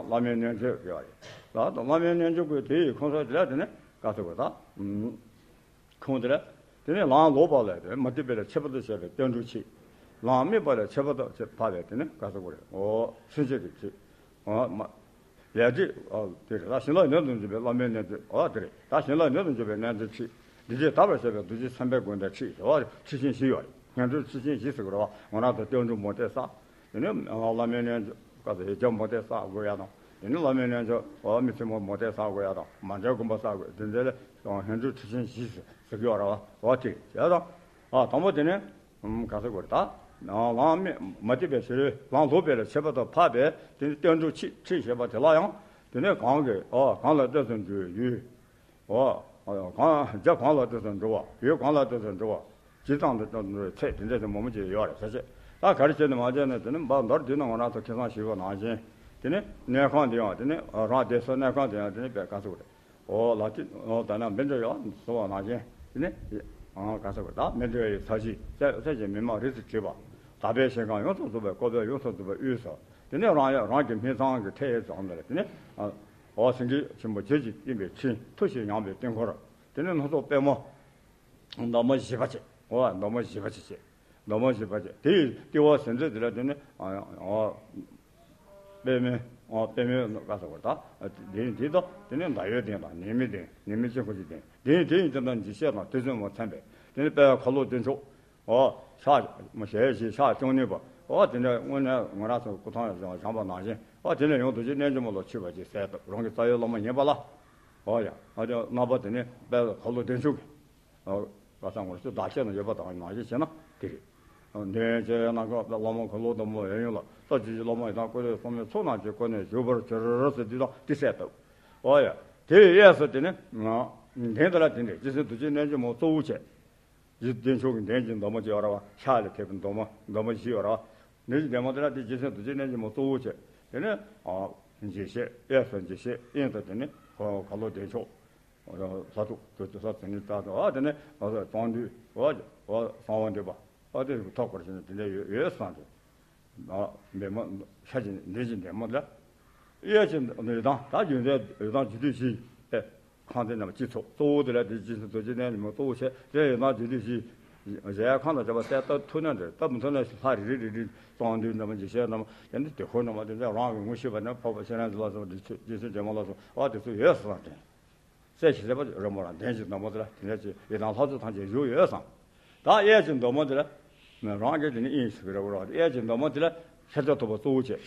བླ་མའི་རྣལ་འབྱོར་ཡོད་རེད། ད་བླ་མའི་རྣལ་འབྱོར་གོས་དེ་ཡི་ཁུངས་སོགས་དེ་ལ་དེ་ནི་ག་ཚོད་གོས་ད། ཁུངས་དེ་ལ། དེ་ནས་ལམ་ལོག་པ་ལས་མ་བཏུབ་པ་ལས་ཁྱད་པར་དུ་བྱས་པའི་རྟེན་འབྲེལ་ཆེ། ལམ་དམིགས་པ་ལས་ཁྱད་པར་དུ་བྱས་འཕགས་པའི་དེ་ནི་ག་ཚོད་གོས་རེད། འོ་སེམས་བསྐྱེད་དེ་ཆེ། འོ་མ། ལས་འབྲས་ཨ་དེ་རེད། ད་བྱིན་རླབས་མྱུར་དུ་འཇུག་པའི་བླ་མའི་རྣལ་འབྱོར་ཨ་དེ་རེད། ད་བྱིན་རླབས་མྱུར་དུ་འཇུག་པའི་རྣལ་འབྱོར་ཆེ། འདི་ལྟར་དར་བར་བྱེད་པའི་རྡོ་རྗེ་སེམས་དཔའི་དགོངས་དོན་ཆེ་ཟེར་བ་ཁྲིད་ཆེན་བཞི་ཡོད་རེད། སྔོན་འགྲོ་ཁྲིད་ཆེན་བཞི་ཟེར་གི་རེད་བ། ང་རང་ཚོ་རྟེན་འབྲེལ་མོ་དེ་བསགས། དེ་ནས་བླ་མའི་རྣལ་འབྱོར་བཀའ་སྩལ་ཡིག་བརྒྱ་མོ་དེ་བསགས་དགོས་ཡ་དང་། དེ་ནས་བླ་མའི་རྣལ་འབྱོར་འོ་མི་ཚེ་མོ་མོ་དེ་བསགས་དགོས་ཡ་དང་། མ་འཇལ་དགོན་པ་བསགས་དགོས་དེ་འདྲ་ལས་སྔོན་འགྲོ་ཁྲིད་ཆེན་བཞི་ཟེར་གི་ཡོད་རེད་བ། འོ་དེ་བྱས་དང་། ཨ་དང་པོ་དེ་ནས། ཨུམ། ག་ཚོད་གོས་རེད་ད། ལམ་དམིགས་མ་བཏུབ་པའི་ཕྱིར་ལམ་ལོག་པའི་ལས་ཁྱད་པར་དུ་འཕགས་པའི་དེ་ནི་རྟེན་འབྲེལ་ཆེ་ཆེ་ཞེས་པ་དེ་ལ་ཡང་། དེ་ནས་གང་གི་ཨ་གང་ལ་ལྟོས་སུ་འགྲོ་བའི་ཡུལ། འོ། གང་རྒྱ་གང་ལ་ལྟོས་སུ་འགྲོ་བ་ཡུལ་གང་ལ་ལྟོས་སུ་འགྲོ་བ། ཇི་ཙམ་དུ་ལྟོས་སུ་འགྲོ་བའི་ཚད་དེ་འདྲ་ཞིག་མང་པོ་ཅིག་ཡོད་རེད་ཟེར་བྱས། ད་ག་རེ་བྱས་ནས་མ་བྱས་ནས་དེ་ནི་འབའ་མདོར་བསྡུས་ན་ང་རང་ཚོ་ཁ་སང་ཞུས་པ་ནང་བཞིན། དེ་ནི་གནས་ཁང་དེ་ཡང་དེ་ནི་རང་བསྡད་སའི་གནས་ཁང་དེ་ཡང་དེ་ནི་དཔེ་ག་ཚོད་རེད། འོ་ལ་དེ་འོ་ད་ནང་འབད་འགྲོ་ཡོད་ཟེར་བ་ནང་བཞིན། དེ་ནི་ཨང་ག་ཚོད་རེད། ད་འབད་འགྲོ་ཡི་ས་གཞི་ཚད་ཚད་ཀྱི་མི་མང་རིས་སུ་བྲིས་པ། དག་པའི་ཞིང་ཁམས་ཡོངས་སུ་རྫོགས་པའི་ཀོ་བོད་ཡོངས་སུ་རྫོགས་པའི་དབུས་སུ། དེ་ནས་རང་ཡང་རང་གི་སྨིན་མཚམས་ཀྱི་ཐད་ཙམ་ལ་དེ་ནས་ཨ། འོ་སེང་གེ་ཆེན་པོ་བརྗིད་ཀྱིས་བསྟན་པའི་ཕྲིན་ཐུགས་བཞེད་ཉམས་པའི་དཀྱིལ་འཁོར། དེ་ནས་སྣ་ཚོགས་པད་མོ། འདབ་མ་བཞི་པ་བྱས། འོ་འདབ་མ་བཞི་པ་བྱས་བྱས། འདབ་མ་བཞི་པ་བྱས་དེ་ཡི་ལྟེ་བ་ཟེར་འདྲ་དེ་ལ་དེ་ནས་ཨ། འོ། པདྨའི་ཨ་པདྨའི་ག་ཟེར་བ་ད། དེ་དེ་དང་དེ་ནས་ཟླ་བའི་གདན་དང་ཉི་མའི་གདན་ཉི་མའི་དཀྱིལ་འཁོར་གྱི་གདན་དེ་དེ་ཡི་དེ་དང་འཇིགས་བྱེད་དང་དེ་ཚོ་མོ་མཚན་པས་དེ་ནས་དཔལ་ཁ་ལོ་བདེ་མཆོག་འོ། ཕྱག་མ་ཞལ་བཞི་ཕྱག་བཅུ་གཉིས་པ། འོ་དེ་འདྲ་དངོས་གནས་ང་རང་ཚོ་སྐུ་ཐང་བཞེངས་པ་ནང་བཞིན། འོ་དེ་ནས་ཡང་རྡོ་རྗེ་རྣལ་འབྱོར་མ་ལ་མཆོད་པ་ཅིག་གསལ་བཏབ། རང་གི་རྩ་བའི་བླ་མ་ཡིན་པ་ལ། འོ་ཡ། ཨ་དེ་རྣམ་པ་དེ་ནས་དཔལ་ཁ་ལོ་བདེ་མཆོག་གི། ཨ་བསམ་ངོར་ཚོ་བདག་ཆེན་ན་ཡོད་པ་དང་ནང་བཞིན་བྱས་ན་དེ་རེད། འདོན་བྱས་ན་ཁ་བླ་མ་ཁ་ལོ་བདེ་མོ་ཡོད་ཡོད་ལ་ས་བཅུ་བཞི་བླ་མ་ཡི་དམ་བཀུར་སྟི་སྲུང་མའི་ཚོགས་རྣམས་ཀྱིས་བསྐོར་ནས་བཞུགས་པར་གྱུར་ཟེར་འདི་དང་འདི་གསལ་བཏབ། འོ་ཡ། དེ་ཡི་གཡས་སུ་དེ་ནས་ང་། གདན་དེ་ལ་དེ་འདྲས་རྗེ་བཙུན་རྡོ་རྗེ་རྣལ་འབྱོར་མ་གཙོ་བོ་བྱས། རྗེ་བདེ་མཆོག་གི་གདན་གྱི་འདབ་མ་ཅིག་ཡོད་ར་བ། ཕྱག་ལ་ཐེབས་པའི་འདབ་མ་འདབ་མ་བཞི་ཡོད་ར་བ། གདན་གྱི་འདབ་མ་དེ་ལ་དེ་རྗེ་བཙུན་རྡོ་རྗེ་རྣལ་འབྱོར་མ་གཙོ་བོ་བྱས། དེ་ནས་ཨ་འཇིགས་བྱེད་གཡས་སུ་འཇིགས་བྱེད་གཡོན་དུ་དེ་ནས་ཁ་ལོ་བདེ་མཆོག་ལྷ་ཚོགས་དེ་ཚོ་ལྷ་དེ་ནས་ད་དུ་ཨ་དེ་ནས་ཨ་གཙང་འདུས་ཨ་ཨ་གསང་བ་འདུས་པ་ཨ་དེ་ཐོག་སྐོར་བྱས་ནས་དེ་འདྲ་ཡོད་ཡོད་བསམ་སྟེ། ཨ་འདན་མ་ཤར་གྱི་འདན་གྱི་འདན་མ་ལ། གཡས་ཀྱི་འོད་མདངས་ད་རྒྱུ་མཚན་འོད་མདངས་རྒྱུ་དུས་བཞི་ཨེ། ཁང་དེ་རྣམས་སྤྱི་ཚོགས་གཙོ་བོ་དེ་ལ་དེ་རྗེ་བཙུན་རྡོ་རྗེ་རྣལ་འབྱོར་མ་གཙོ་བོ་བྱས་དེ་ཡི་ནང་རྒྱུ་དུས་བཞི། གཞལ་ཡས་ཁང་དང་བཅས་པ་གསལ་བཏབ་ཐུབ་ན་འདྲ་བཏབ་མི་ཐུབ་ན་ལྷ་རེ་རེ་རེ་རེ་གཙང་འདུས་རྣམས་འཇིགས་བྱེད་རྣམས་དེ་ནི་དེ་ཁོ་རྣམས་དེ་འདྲ་རང་གི་ངོ་ཤེས་པ་ནི་འཕགས་པ་སྤྱན་རས་གཟིགས་ལ་སོགས་རྗེ་བཙུན་འདན་མ་ལ་སོགས་ཨ་དེ་ཚོ་ཡོད་བསམ་དྲན། གསལ་ཞིང་གསལ་པོ་རི་མོ་རང་གདན་གྱི་འདབ་མ་དེ་ལ་དེ་འདྲ་ཅིག་ཡི་དམ་ལྷ་ཚོགས་ཐམས་ཅད་བཞུགས་ཡོད་བསམ། ད་གཡས་ཀྱི་འདབ་མ་དེ་ལ་རང་གི་དེ་ནི་དབྱིངས་སུ་རེ་བ་རོ་གཡས་ཀྱི་འདབ་མ་དེ་ལ་ཤཱཀྱ་ཐུབ་པ་གཙོ་བོ་བྱས།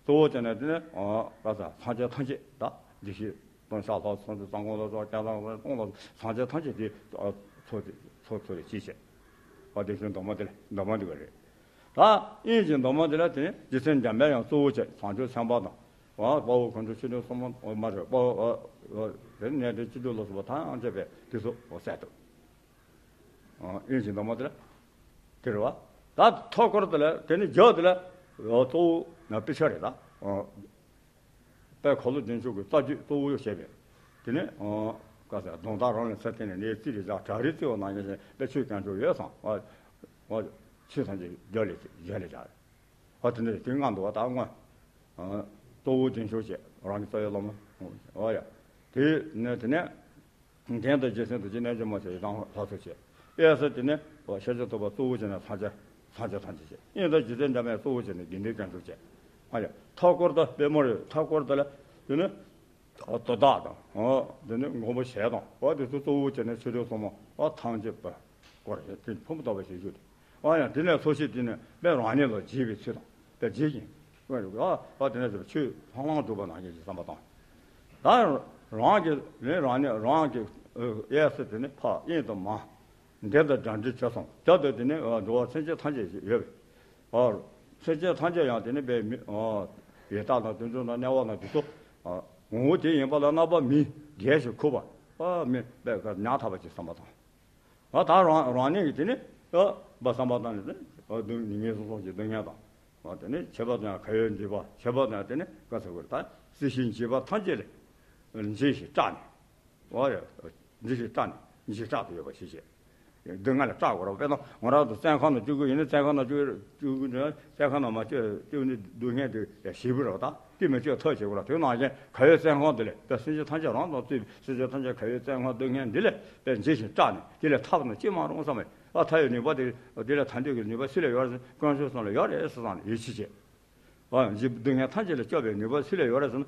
གཙོ་བོ་བྱས་ནས་དེ་ནི་ག་ས་སངས་རྒྱས་ཐམས་ཅད་ད་བདེ་གཤེགས་སྟོང་ཕྱག་ལྷ་སངས་རྒྱས་སངས་དགོངས་ལ་སོགས་སྐལ་བཟང་སྟོང་ལ་སོགས་སངས་རྒྱས་ཐམས་ཅད་དེ་ཚོགས་དེ་ཚོགས་ཚོགས་རེ་ཅིག་བྱས། བ་དེ་བཞིན་འདབ་མ་དེ་ལ་འདབ་མ་དེ་ག་རེད། ད་དབྱིངས་ཀྱི་འདབ་མ་དེ་ལ་དེ་ནི་རྗེ་བཙུན་འཇམ་དཔལ་དབྱངས་གཙོ་བོ་བྱས་བྱང་ཆུབ་སེམས་དཔའ་དང་། དཔའ་བོ་དཀོན་མཆོག་ཆོས་སྐྱོང་སྲུང་མ་མ་རེད་དཔའ་བོ་དེ་ནི་གནས་བརྟན་སྤྱི་འདུས་ལ་སོགས་པ་ཐམས་ཅད་པས་དེ་ཚོ་གསལ་བཏབ། དབྱིངས་ཀྱི་འདབ་མ་དེ་ལ་དེ་རེད་བ། ད་ཐོག་སྐོར་དེ་ལ་དེ་ནི་རྒྱབ་དེ་ལ་གཙོ་བོ་ན་དཔེ་ཆ་རེད་ད། དཔལ་ཁ་ལོ་བདེ་མཆོག་གི་རྩ་རྒྱུད་གཙོ་བོ་བྱས་པས། དེ་ནས་ཨ་ག་ས་གདོང་དག་རང་ལ་ཚད་བརྟེན་ནས་ནས་རྩིས་རེ་བཞག་བྲག་རི་རྩི་བ་ནང་བཞིན་བྱས་པས་ཆོས་ཀྱང་འཇོག་ཡོད་བསམ། ཨ་ཨ་ཆོས་ཐམས་ཅད་རྒྱ་ལས་རྒྱ་ལས་བྱ། ཨ་དེ་འདྲ་དེ་ལྔ་འདུག་བ་ད་སྔོན། ཨ་ གཙོ་བོ་རྒྱུན་སྐྱོང་བྱེད། རང་གི་རྩ་བའི་བླ་མ། འོ་ཡ། དེ་ནས་དེ་ནས་གདན་དང་རྗེས་ཟིན་དང་སྤྱི་གནས་ཀྱི་མ་བྱས་ཡི་དམ་ལྷ་ཚོགས་བྱེད། གཡས་སུ་དེ་ནས་ཤཱཀྱ་ཐུབ་པ་གཙོ་བོ་བྱས་ནས་ཕྱག་རྒྱ་ཕྱག་རྒྱ་ཐམས་ཅད་བྱེད། གཡོན་དང་རྗེས་ཟིན་འདྲ་མའི་གཙོ་བོ་བྱས་ནས་དགེ་འདུན་དཀོན་མཆོག་བྱེད། ཨ་ཡ། མཐའ་སྐོར་དང་པདྨོ་རེད། མཐའ་སྐོར་དེ་ལ་དེ་ནས་དོ་བདག་དང་། འོ་དེ་ནས་མགོན་པོ་ཞལ་དང་། འོ་དེ་ཚོ་གཙོ་བོ་བྱས་ནས་ཆོས་སྒྲོན་སྲུང་མ། འོ་ཐམས་ཅད་པ་སྐོར་རེད། དེ་ཕུང་པོ་དག་པ་ཞེས་བརྗོད་དེ། ཨ་ཡང་དེ་ནས་ཚོགས་ཞིང་དེ་ནས་དཔེ་རང་ཉིད་ལ་བརྗིད་པའི་ཚུལ་དང་། དཔེ་བརྗིད་ཅིང་། ཨ་ཨ་དེ་ནས་ཆོས་ལྷང་ལྷང་སྒྲོག་པ་ནང་བཞིན་གྱི་བསམ་པ་དང་། ད་རང་གི་ལས་རང་ཉིད་རང་གི་གཡས་སུ་དེ་ནས་ཕ་གཡོན་དུ་མ། འདི་དང་འདྲ་འདྲི་བྱ་སོང་། རྒྱབ་ཏུ་དེ་ནས་འགྲོ་བ་སེམས་ཅན་ཐམས་ཅད་ཡོད་པས། ཨ་སེམས་ཅན་ཐམས་ཅད་ཡང་དེ་ནས་དཔེ་མི་ཡི་དྭགས་དང་དུད་འགྲོ་དང་དམྱལ་བ་དང་དེ་ཚོ། ངོ་བོ་དེ་ཡིན་པ་ལ་རྣམ་པ་མི་རྒས་ཤིང་ཁུག་པ། ཨ་མི་དཔེ་ཉག་ཕྲ་བ་ཅིག་བསམ་པ་དང་། ང་ད་རང་རང་ཉིད་ཀྱིས་དེ་ནི་ཨ་བསམ་པ་བཏང་ནས་དེ་ནི་ཨ་སྡུག་ངལ་སོ་སོ་ཞིག་སྡུག་བསྔལ་དང་། ཨ་དེ་ནི་བྱེད་པ་དང་ག་ཡོད་འདྲིས་པ། བྱེད་པ་དང་དེ་ནི་ག་ཟེར་དགོས་རེད། ད་སྲིད་ཞིའི་འཇིགས་པ་ཐམས་ཅད་ལས་འཇིགས་ཤིང་སྐྲག་ནས། ཨོ་ཡ། འཇིགས་ཤིང་སྐྲག་ནས་འཇིགས་སྐྲག་ཏུ་ཡོད་པ་ཞིག་བྱེད། སྡུག་བསྔལ་ལས་སྐྲག་དགོས་རེད། དཔེར་ན་ང་རང་ཚོ་བཙོན་ཁང་ནང་བཅུག་གི་ཡིན་ན། བཙོན་ཁང་ནང་བཅུག་བཅུག་གི་ཡིན་ན། བཙོན་ཁང་ནང་མ་བཅུག་བཅུག་ནས་སྡུག་བསྔལ་དེ་ཞེ་པོ་རེད་པ། ད་དེ་མི་བཅུག་ཐབས་བྱེད་དགོས་རེད། དེ་ནང་བཞིན་ག་ཡོད་བཙོན་ཁང་དེ་ལས། ད་སེམས་ཅན་ཐམས་ཅད་རང་དང་བཅས་པའི་སེམས་ཅན་ཐམས་ཅད་ག་ཡོད་བཙོན་ཁང་སྡུག་བསྔལ་འདི་ལས་དཔེ་འཇིགས་ཤིང་སྐྲག་ནས། དེ་ལས་ཐར་ན་ཅི་མ་རུང་བསམ་པས། ཨ་ཐར་བའི་ནུས་པ་དེ། དེ་ལས་ཐར་འདོད་ཀྱི་ནུས་པ་སུ་ལ་ཡོད་རེད། དཀོན་མཆོག་གསུམ་ལ་ཡོད་རེད་བསམ་ནས་ཡིད་ཆེས་བྱེད། ཨ་ཡང་འཇིགས་སྡུག་བསྔལ་ཐམས་ཅད་ལས་སྐྱོབ་པའི་ནུས་པ་སུ་ལ་ཡོད་རེད་ཟེར་ན།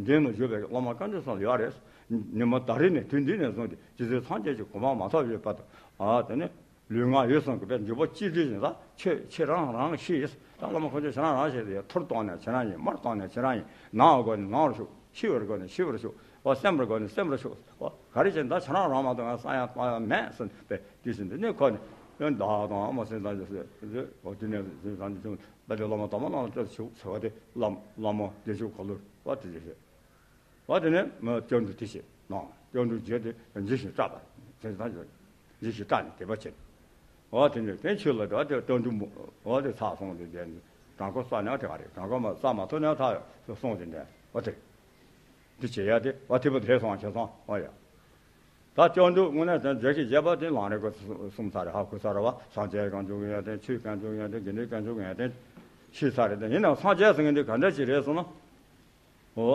མདུན་ན་བཞུགས་པའི་བླ་མ་དཀོན་མཆོག་གསུམ་ལ་ཡོད་རེད། ཉི་མ་ད་རེས་ནས། དུས་འདི་ནས་བཟུང་སྟེ་རྗེ་བཙུན་སངས་རྒྱས་ཀྱི་གོ་འཕང་མ་ཐོབ་པའི་བར་དུ། ཨ་དེ་ནས་ལུས་ངག་ཡིད་གསུམ་གྱི་དཔེ་འཇུག་པ་ཅི་འདྲ་ཡིན་ལ་ཁྱོད་ཁྱེད་རང་རང་ཤེས། ད་བླ་མ་དཀོན་མཆོག་ཁྱེད་རང་རང་ཤེས་ཏེ། ཐུར་གཏོང་ནས་ཁྱེད་རང་ཡིན། མར་གཏོང་ནས་ཁྱེད་རང་ཡིན། ནང་བ་དགོས་ནས་ནང་བར་ཤོག་ཤི་བར་དགོས་ནས་ཤི་བར་ཤོག་ཨོ་སེམས་པར་དགོས་ནས་སེམས་པར་ཤོག་ཨོ་ག་རེ་བྱས་ན་ད་ཁྱེད་རང་རང་མ་གཏོགས་ང་སངས་ཡག་གཏོང་ཡག་མེད་ཟེར་ནས། དཔེ་དེ་བཞིན་དུ་ནི་ཁོ་ནི་ཡང་བདག་དང་ཨ་མ་སེམས་ཙམ་ཞིག་ཟེར། ཨོ་དེ་ནས་སེམས་ཙམ་ཞིག་བླ་མ་དམ་པ་རྣམས་ལ་སྤྲོད་ཤོག་ཟེར་བ་དེ། བླ་བླ་མ་བདེ་མཆོག་འཁོར་ལོ་བ་དེ་བཞིན་བྱས། ཨོ་དེ་ནས་སྐྱབས་འགྲོ་དེ་བྱས་ནས། སྐྱབས་འགྲོ་བརྒྱུད་དེ་འཇིགས་ཤིང་སྐྲག་པ། དེ་དང་འཇིགས་ཤིང་སྐྲག་ནས་དད་པ་བྱས། ཨོ་དེ་ནས་དེ་ཆོས་ལ་དེ་སྐྱབས་འགྲོ་མོ། ཨོ་དེ་ཚར་སོང་། དེ་དེ་གྲངས་ཀ་བསགས་ནས་དེ་ག་རེད། གྲངས་ཀ་མ་བསགས་མ་ཐུབ་ནས་ད་སོང་དེ་འདྲ། ཨོ་དེ་དེ་བྱེད་ཡ་དེ། ཨོ་དེ་བ་དེ་སོང་བྱས་སོང་། ཨོ་ཡ། ད་སྐྱབས་འགྲོ་དངོས་གནས་དོན་བརྒྱ་ཆ་བརྒྱ་བྱས་པ་དེ་ལམ་རིམ་ཁོ་གསུངས་ཚར་རེད། ཧ་གོ་ཚར་རེད་པ། སངས་རྒྱས་དཀོན་མཆོག་གི་ཡོན་ཏན། ཆོས་དཀོན་མཆོག་གི་ཡོན་ཏན། དགེ་འདུན་དཀོན་མཆོག་གི་ཡོན་ཏན་ཤེས་ཚར་རེད། དེ་ཡིན་ནའང་སངས་རྒྱས་ཟེར་མཁན་དེ་ག་འདྲ་ཅིག་རེད་ཟེར་ན། ཨོ།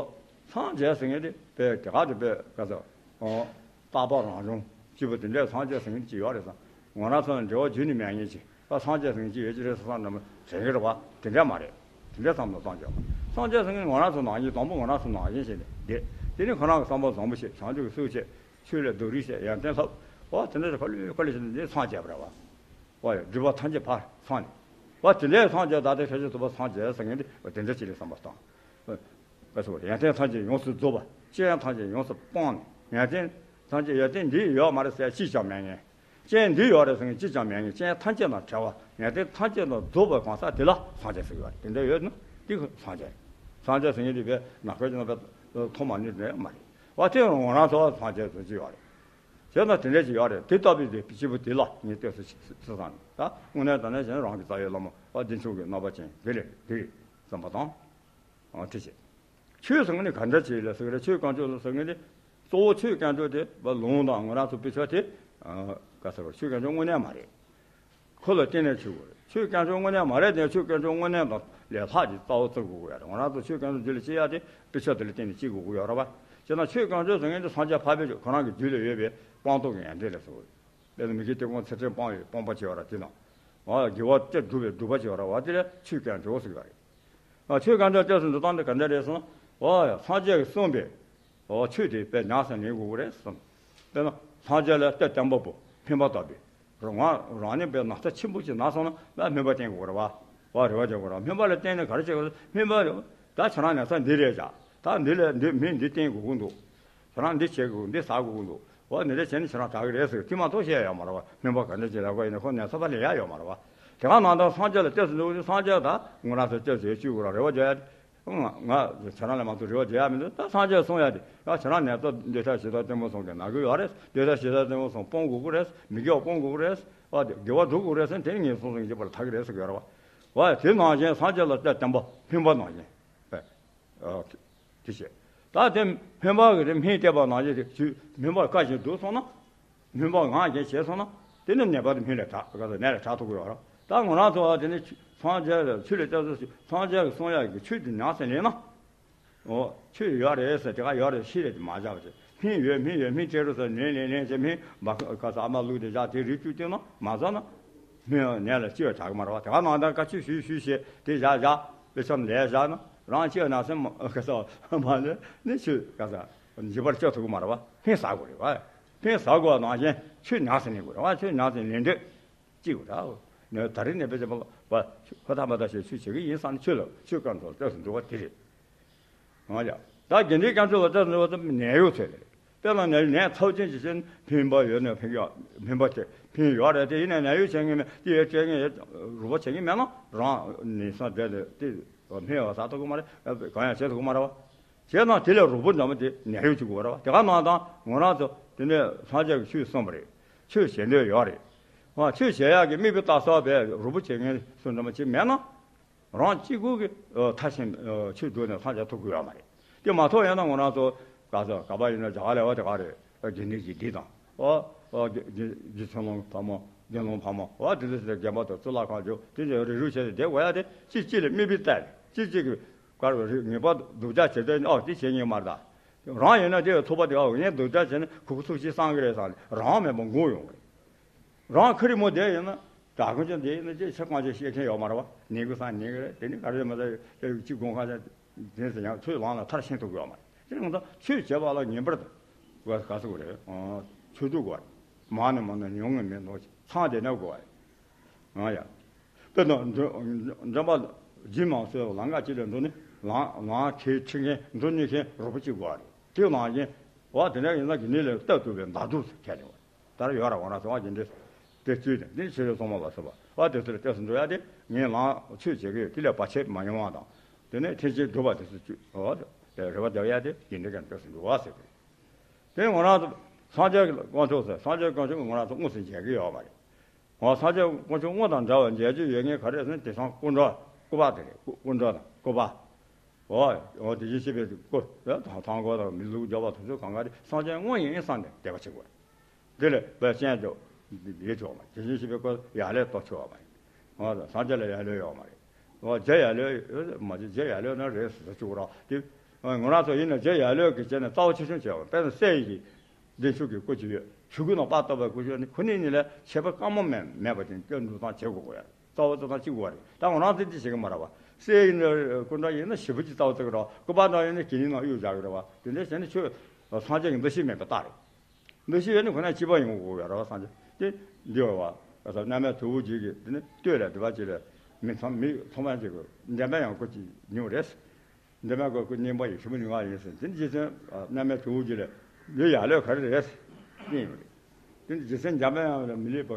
སངས་རྒྱས་ཟེར་མཁན་དེ་དཔེ་དེ་ག་དེ་དཔེ་ག་ཚོད། ཨོ། རྟག་པ་རང་བྱུང་སྐྱེས་བུ་དེ་འདྲས་སངས་རྒྱས་ཟེར་མཁན་ཅིག་ཡོད་རེད་ཟེར། ང་རང་ཚོ་ལ་འབྲེལ་བ་རྒྱུད་ནས་མེད་མཁན་ཅིག་ད་སངས་རྒྱས་ཟེར་མཁན་ཅིག་ཡོད་ཀྱི་རེད་ཟེར་བསམ་ན་དྲན་གྱི་རེད་པ། དེ་འདྲས་མ་རེད། དེ་འདྲས་བསམ་བློ་གཏོང་རྒྱུ། སངས་རྒྱས་ཟེར་མཁན་ང་རང་ཚོ་ནང་བཞིན། དང་པོ་ང་རང་ཚོ་ནང་བཞིན་བྱས་ནས་བསྡད། དེ་ནས་ཁོ་རང་གི་བསམ་པ་བཟང་པོ་བྱས། བྱང་ཆུབ་ཀྱི་སེམས་བྱས། ཆོས་ལ་སྡུག་རུས་བྱས། ཡོན་ཏན་ལྷབ། ཨོ་དེ་འདྲས་ཁ་ལུས་ཁ་ལུས་བྱས་ནས་འདི་སངས་རྒྱས་པ་རེད་པ། ཨོ་ཡ། སྒྲིབ་པ་ཐམས་ཅད་ཕར་སངས་ནས། ཨོ་དེ་འདྲའི་སངས་རྒྱས། ད་ལྟའི་ཤཱཀྱ་ཐུབ་པ་སངས་རྒྱས་ཟེར་མཁན་དེ་དེ་འདྲ་ཅིག་རེད་བསམ་པ་དང་། ཨོ་ག་ཟེར་བ། ཡོན་ཏན་ཐམས་ཅད་ཡོངས་སུ་རྫོགས་པ། སྤྱན་ཐམས་ཅད་ཡོངས་སུ་སྤངས་ནས། ཡོན་ཏན་ཐམས་ཅད། ཡོན་ཏན་འདི་ཡོད་མ་རེད་ཟེར་གཅིག་ཀྱང་མེད་མཁན། སྤྱན་འདི་ཡོད་རེད་ཟེར་མཁན་གཅིག་ཀྱང་མེད་མཁན། སྤྱན་ཐམས་ཅད་དང་བྲལ་བ། ཡོན་ཏན་ཐམས་ཅད་དང་རྫོགས་པའི་གང་ཟག་དེ་ལ་སངས་རྒྱས་ཟེར་གྱི་ཡོད་རེད། དེ་འདྲ་ཡོད་ན་དེ་སངས་རྒྱས། སངས་རྒྱས་ཟེར་མཁན་དེ་དཔེ་ནམ་མཁའ་ཅིག་ན་དཔེ་མཐོང་མ་ནུས་ནས་མ་རེད་པ། དེ་ང་རང་ཚོ་སངས་རྒྱས་ཟེར་གྱི་ཡོད་རེད། བྱས་ན་དེ་འདྲ་ཅིག་ཡོད་རེད། དེ་ལྟ་བུའི་དེ་སྐྱེས་བུ་དེ་ལ་ངས་བལྟས་སོ་ཞེས་བསམ་ནས། ད་དངོས་གནས་དྲང་གནས་བྱས་ན་རང་གི་རྩ་བའི་བླ་མ་བདེ་མཆོག་གི་རྣམ་པ་ཅན་དེ་རེད། དེ་རེད་བསམ་པ་དང་། ཨ་དེ་བྱས། ཆོས་ཟེར་མཁན་ནི་ག་འདྲ་ཅིག་ལ་ཟེར་གི་རེད། ཆོས་དཀོན་མཆོག་ལ་ཟེར་མཁན་དེ། གཙོ་བོ་ཆོས་དཀོན་མཆོག་དེ་ལུང་དང་ང་རང་ཚོ་དཔེ་ཆ་དེ། ཨ་ག་ཟེར་བ། ཆོས་དཀོན་མཆོག་དངོས་གནས་མ་རེད། ཁོ་ལ་བརྟེན་ནས་བྱེད་དགོས་རེད། ཆོས་དཀོན་མཆོག་དངོས་གནས་མ་རེད་དེ། ཆོས་དཀོན་མཆོག་དངོས་གནས་དང་ལས་ལྷག་ཅིག་རྩ་བ་བཙུགས་དགོས་ཀྱི་ཡོད་རེད། ང་རང་ཚོ་ཆོས་དཀོན་མཆོག་རྒྱུད་ལ་སྐྱེ་ཡ་དེ་དཔེ་ཆ་དེ་ལ་བརྟེན་ནས་སྐྱེ་དགོས་ཀྱི་ཡོད་རེད་པ། བྱས་ན་ཆོས་དཀོན་མཆོག་ཟེར་མཁན་དེ་སངས་རྒྱས་འཕགས་པའི་ཆོས། ཁོ་རང་གི་རྒྱུད་ལ་ཡོད་པའི་སྤངས་རྟོགས་ཀྱི་ཡོན་ཏན་ལ་ཟེར་དགོས་རེད། དཔེར་ན་མི་དགེ་བཅུ་སྤོང་། ཚུལ་ཁྲིམས་སྤོང་བའི་སྤོང་བ་བྱེད་པ་ར་དེ་དང་། ཨ་དགེ་བ་བཅུ་སྒྲུབ་པའི་སྒྲུབ་པ་བྱེད་པ་ར་བ་དེ་ལ་ཆོས་དཀོན་མཆོག་ཟེར་གྱི་ཡོད་རེད། ཨ་ཆོས་དཀོན་མཆོག་སྐྱབས་སུ་འགྲོ་སྟངས་དེ་ག་འདྲ་རེད་ཟེར་ན། ཨོ་ཡ། སངས་རྒྱས་ཀྱིས་གསུངས་པའི་ཨོ་ཆོས་དེ་དཔེ་ཉམས་སུ་ལེན་དགོས་ཀྱི་རེད་ཟེར། དཔེར་ན་སངས་རྒྱས་ལ་གཏེར་བརྟན་པོ་པོ་སྨན་པ་ལྟ་བུའི། རང་རང་ཉིད་དཔེ་ན་ཚ་ཆེན་པོ་ཅིག་ན་སོང་ན་ལ་སྨན་པ་བསྟེན་དགོས་ཀྱི་རེད་པ། ཨོ་རེ་བ་རྒྱག་དགོས་རེད། སྨན་པ་ལ་བསྟེན་ནས་ག་རེ་བྱེད་དགོས། སྨན་པ་ལ་ད་ཁྱེད་རང་ན་ཚ་འདི་རེད་བཞག་ད་འདི་ལ་འདི་སྨན་འདི་བསྟེན་དགོས་ཀྱི་འདུག་ཁྱེད་རང་འདི་བྱེད་དགོས། འདི་ཟ་དགོས་ཀྱི་འདུག་ཨོ་འདི་འདྲ་བྱས་ན་ཁྱེད་རང་དྲག་གི་རེད་ཟེར་དེ་མ་གཏོགས་བཤད་ཡ་ཡོད་མ་རེད་པ། སྨན་པ་ག་འདྲ་ཅིག་ལབ་ག་ཡིན་ན་ཁོ་ན་ཚ་ཕར་ལེན་ཡ་ཡོད་མ་རེད་པ། དེ་ག་ནང་ལྟར་སངས་རྒྱས་ལ་གཏེར་དུ་འདུག་ཅིག་སངས་རྒྱས་ད་ང་རང་ཚོ་གཏེར་དུ་བཅུག་དགོས་ར་རེ་བ་རྒྱག་ཡ། ང་ང་ཁྱེད་རང་ལ་མ་གཏོགས་རེ་བ་རྒྱག་ཡ་མི་འདུག་ད་སངས་རྒྱས་གསུང་ཡ་དེ། ཡ་ཁྱེད་རང་ན་ཚ་འདོད་ཆགས་ཞེ་སྡང་གཏི་མུག་གསུམ་གྱིས་ན་གི་ཡོད་རེད། འདོད་ཆགས་ཞེ་སྡང་གཏི་མུག་གསུམ་སྤོང་དགོས་ཀྱི་རེད། མི་དགེ་བ་སྤོང་དགོས་ཀྱི་རེད། ཨ་དགེ་བ་སྒྲུབ་དགོས་རེད་ཟེར་ན་དེ་ནི་ངན་སོང་ཟེར་མཁན་གྱི་བར་ལ་ཐར་གི་རེད་ཟེར་གི་ཡོད་རེད་པ། ཨ་དེ་ནང་བཞིན་སངས་རྒྱས་ལ་གཏེར་བརྟན་པོ་སྨན་པ་ནང་བཞིན། ཨ་དེ་བྱས། ད་དེ་སྨན་པ་གི་དེ་སྨན་བསྟེན་པ་ནང་བཞིན་དེ་ཚུལ་སྨན་པ་བཀའ་བཞིན་བསྒྲུབས་སོང་ན། སྨན་པ་ངག་བཞིན་བྱས་སོང་ན་དེ་ནི་ནད་པ་དེ་སྨན་ལས་དྲག་ག་ཚོད་ནད་ལས་དྲག་ཐུབ་ཀྱི་ཡོད་རེད། ད་ང་རང་ཚོ་བ་དེ་ནི་སངས་རྒྱས་ལ་ཆོས་ལ་བལྟས་སོ་ཞིག་སངས་རྒྱས་ཀྱི་གསུང་ཡག་གི་ཆོས་དེ་ཉམས་སུ་ལེན་ན། ཨོ་ཆོས་ཡོད་རེད་ཟེར་དེ་ག་ཡོད་རེད་ཤི་རེད་དེ་མ་བྱ་བ་བྱེད། སྨན་ཡོད་སྨན་ཡོད་སྨན་སྤྲད་རོགས་ཟེར་ལེན་ལེན་ལེན་བྱེད། སྨན་མ་ཁ་ས་ཨ་མ་བླུགས་དེ་བཞག་དེ་རིགས་བཅུ་བསྟེན་ན་མ་ཟ་ན་སྨན་ནད་ལ་ཤི་བ་བྱ་གི་མ་རེད་བ། དེ་ག་ནང་ད་བཀའ་ཆོས་ཞུས་ཞུས་བྱེད་དེ་བཞག་བཞག་དཔེ་ཆ་ལས་བཞག་ན་རང་ཤི་བ་ན་སེམས་ཁ་ས་མ་ལས་ནི་ཆོས་ག་ས་འཇིགས་པར་སྐྱོ་ཐུབ་གི་མ་རེད་བ། ཕན་ཟ་དགོས་རེད་བ། ཕན་ཟ་དགོས་པ་ནང་བཞིན་ཆོས་ཉག་ཟིན་ནི་དགོས་རེད་བ། ཆོས་ཉག་ཟིན་ལེན་འདོད་ཅིག་ར། ནས་ད་རིང་ནས་དཔེ་ཆ་པ་ཧོ་ཐ་མ་ད་ཞེས་ཆོས་བྱེད་ཀྱི་ཡིན་བསམ་ནས་ཆོས་ལ་ཆོས་སྐམ་ཚོགས་ལྟོས་སུ་འགྲོ་བ་དེ་རེད། ང་ཡ། ད་དགེ་འདུན་སྐམ་ཚོགས་ལ་ལྟོས་སུ་འགྲོ་བ་ནད་གཡོག་ཚོད་རེད། དཔེར་ན་ནད་ནད་ཚབས་ཆེན་ཞིག་བྱས་ན་ཕན་པ་ཡོད་ནས་ཕན་ཡོད་ཕན་པ་ཆེ་ཕན་ཡོད་རེད་དེ་ཡིན་ནས་ནད་གཡོག་བྱེད་ངེས་མེད་དེ་ཡོད་བྱེད་ངེས་ཡོད་རུ་བ་བྱེད་ངེས་མེད་ན་རང་ནད་སང་བསྡད་ནས་དེ་ཕན་ཡོད་ཟ་ཐུབ་ཀྱི་མ་རེད། གང་ཡང་བྱེད་ཐུབ་ཀྱི་མ་རེད་བ། བྱས་ཙང་དེ་ལས་རོགས་པ་འདྲ་མོ་དེ་ནད་གཡོག་བྱེད་དགོས་རེད་བ། དེ་ག་ནང་དང་ངོ་རང་ཚོ་དེ་ནས་སངས་རྒྱས་ཀྱི་ཆོས་གསུངས་པ་རེད། ཆོས་བྱེད་འདོད་ཡོད་རེད། ཨ་ཆོས་བྱེད་ཡག་གི་དམིགས་པའི་རྟགས་གསལ་བའི་རོགས་པ་བྱེད་མཁན་སུ་འདྲ་མོ་ཅིག་མེད་ན། རང་གཅིག་པུ་གི་ཨ་མཐར་ཕྱིན་ཨ་ཆོས་སྒྲུབ་ནས་སངས་རྒྱས་ཐོབ་ཀྱི་ཡོད་མ་རེད། དེ་མ་ཐོབ་ཡོད་ན་ངོ་རང་ཚོ་ག་ཚོད་ག་པ་ཡིན་ན་རྒྱ་གར་ལ་བ་དེ་ག་རེད། དགེ་འདུན་གྱི་སྡེ་དང་། ཨོ་ཨོ་དགེ་དགེ་དགེ་ཆོས་ལོངས་ཕག་མོ་དགེ་སློང་ཕག་མོ་ཨོ་དེ་ཚོ་ཞིག་དགེ་འཕགས་དང་གཙུག་ལག་ཁང་ཇོ་དེ་ཚོ་རེ་རུ་བྱས་ཏེ་བསྡད་དགོས་ཡ་དེ་གཅིག་གཅིག་ལ་དམིགས་པའི་རྟགས་རེད། གཅིག་གཅིག་གི་གར་བ་རེད། ངེས་པར་སྡུག་ཅག་བྱེད་དོན་ཨོ་དེ་བྱེད་ངེས་མ་རེད་ད། རང་ཡིན་ན་དེ་ཚོགས་པ་དེ་ཨོ་ངས་སྡུག་ཅག་བྱས་ན་ཁུ་ཁུ་ཚུགས་ཤིག་བསམ་གི་རེད་བསམ་ནས་རང་མེད་པ་འགོག་ཡོང་གི་རེད། རང་ཁ་རི་མོ་བསྡད་ཡིན་ན་དྲག་ཁོང་ཅན་བསྡད་ཡིན་ན་ཅེས་ཆ་གང་ཅན་བཤད་མཁན་ཡོད་མ་རེད་བ། ནད་ཀུན་སང་ནད་ཀྱི་རེད། དེ་ནི་ག་རེ་མ་ཟ་ཡོད་ཅིག་དགོངས་ཁ་ཅན་དེ་ཟེར་ཡང་ཆོས་ལམ་ལ་མཐར་ཕྱིན་ཐུབ་ཀྱི་ཡོད་མ་རེད། དེ་ཡང་ད་ཆོས་བྱེད་པ་ལ་ངེས་པར་དུ་ག་ས་གོ་རེད། ཆོས་དྲུག་གོ་རེད། མང་ནས་མང་ན་ཉུང་ངེས་མེད་ནོ་ཚང་བསྡད་ན་གོ་བ་རེད། ང་ཡ། དཔེར་ན་འདྲེན་པ་སྦྱིན་མང་སོས་ལམ་ཁ་ཅིག་ལ་འགྲོ་ནི་ལམ་ལམ་ཁའི་ཁྲིད་མཁན་འགྲོ་ནི་མཁན་རོགས་པ་གཅིག་དགོས་པ་རེད། དེ་ནང་བཞིན་བ་དེ་འདྲ་ཡིན་ན་གི་ནི་ལས་ལྟ་ཐུབ་པའི་མདའ་གྲུག་ཟེར་ཁྱེར་ནས་བ་དར་ཡོད་ར་འོང་ར་སོང་བ་ཡིན་ཏེ། དེ་བཅུད་དེ་འདི་ཕྱི་རོལ་ཚང་མ་ལ་སོགས་པ་བ་དེ་ཚོར་ལྟས་སུ་འགྲོ་ཡ་དེ་ངས་ལམ་ཆོས་བྱེད་ཀྱི་ཡོད། དེ་ལས་བར་ཆད་མ་ཡོང་བ་དང་། དེ་ནས་ཐེག་ཆེན་སྒྲུབ་པ་དེ་ཚོ་བཅུད་འོ་དེ་རེ་བ་རྒྱག་ཡ་དེ་ཡིན་ཏེ་གན་ལྟས་སུ་འགྲོ་བ་ཟེར་ཏེ། དེ་ང་རང་ཚོ་སངས་རྒྱས་ཀྱི་དཀོན་མཆོག་ཟེར། སངས་རྒྱས་དཀོན་མཆོག་ང་རང་ཚོ་དངོས་སུ་མཇལ་གྱི་ཡོད་མ་རེད། འོ་སངས་རྒྱས་དཀོན་མཆོག་དངོས་དང་འདྲ་བར་མཇལ་རྒྱུ་ཡོད་མཁན་ག་རེ་ཟེར་ན་དེང་སང་སྐུ་འདྲ་སྐུ་པར་དེ་རེད། སྐུ་སྐུ་འདྲ་དང་སྐུ་པར། འོ་འོ་དེ་བཞིན་གཤེགས་པའི་སྐུ་དང་ཐང་སྐོར་དང་མི་ལུགས་འཇོག་པ་དེ་ཚོ་གང་ག་དེ་སངས་རྒྱས་དངོས་ཡིན་བསམ་ནས་དད་པ་བྱེད་དགོས། དེ་ལས་བས་སྤྱན་འཇོག་ཡེ་ཆོག་མ་དེ་བཞིན་གཤེགས་པའི་སྐུ་ཡ་ལས་གཏོགས་ཆོག་མ་རེད། འོ་སངས་རྒྱས་ལ་ཡ་ལོས་ཡོད་མ་རེད། འོ་རྗེ་ཡ་ལོས་ཡོད་མ་རེད། རྗེ་ཡ་ལོས་ན་རེད་ཟེར་བཅུག་རོགས་དེ། ང་རང་ཚོ་ཡིན་ན་རྗེ་ཡ་ལོས་ཀྱི་བྱས་ནས་རྩ་བ་ཆེ་ཆུང་བྱས་པ་དཔེར་ན་གསེར་ཡི་གི་བདེ་མཆོག་གི་སྐུ་ཅིག་ཡོད། གཞུག་གུ་ན་པ་ཏོ་བའི་སྐུ་ཞབས་ནི་ཁོ་ནི་གཉིས་ལས་ཁྱད་པར་དཀའ་མོ་མེད་མེད་པ་ཅན་སྐྱོན་འདུག་སྟངས་བྱེད་དགོས་ཀྱི་ཡོད། རྩ་བ་རྩ་སྟངས་གཅིག་དགོས་རེད། ད་ང་རང་ཚོ་འདི་བྱེད་ཀྱི་མ་རེད་བ། གསེར་ཡིན་ན་སྐུ་འདྲ་ཡིན་ན་ཞེ་པོ་ཅིག་རྩ་བ་རྩ་གི་རེད་བ། སྐུ་པར་འདྲ་ཡིན་ན་གྱི་ནི་ནང་གཡུག་བཞག་གི་རེད་བ། དེ་འདྲ་བྱས་ནས་ཆོས་སངས་རྒྱས་ཀྱི་འདུ་ཤེས་མེད་པའི་རྟགས་རེད། འདུ་ཤེས་ཡོད་ནི་ཁོ་ན་སྐྱིད་པ་ཡོང་དགོས་ཡོད་རེད་བ། སངས་རྒྱས་དེ་འདི་བ་བ་རྣམ་དབྱེ་དྲུག་པོ་རྗེས་ཀྱི་དེ་ནི་ལྟོས་ལ་དེ་བ་ཅིག་ལ་མི་ཚང་མི་ཚང་མ་ཅིག་གི་འདྲེན་པ་ཡང་སྐུ་ཅིག་ཉུང་རེད། འདི་མ་གོ་སྐུ་རྙིང་པ་ཡི་ཞུ་མི་ཉུང་བ་ཡིན་ཟེར། འདི་རྗེ་བཙུན་རྣམ་དབྱེ་དྲུག་ཅུ་ལས་འདི་ཡ་ལོས་ག་རེ་རེད་ཟེར་ཡིན་པ་རེད། འདི་རྗེ་བཙུན་འཇམ་པའི་དབྱངས་ལ་མི་ལུས་པ་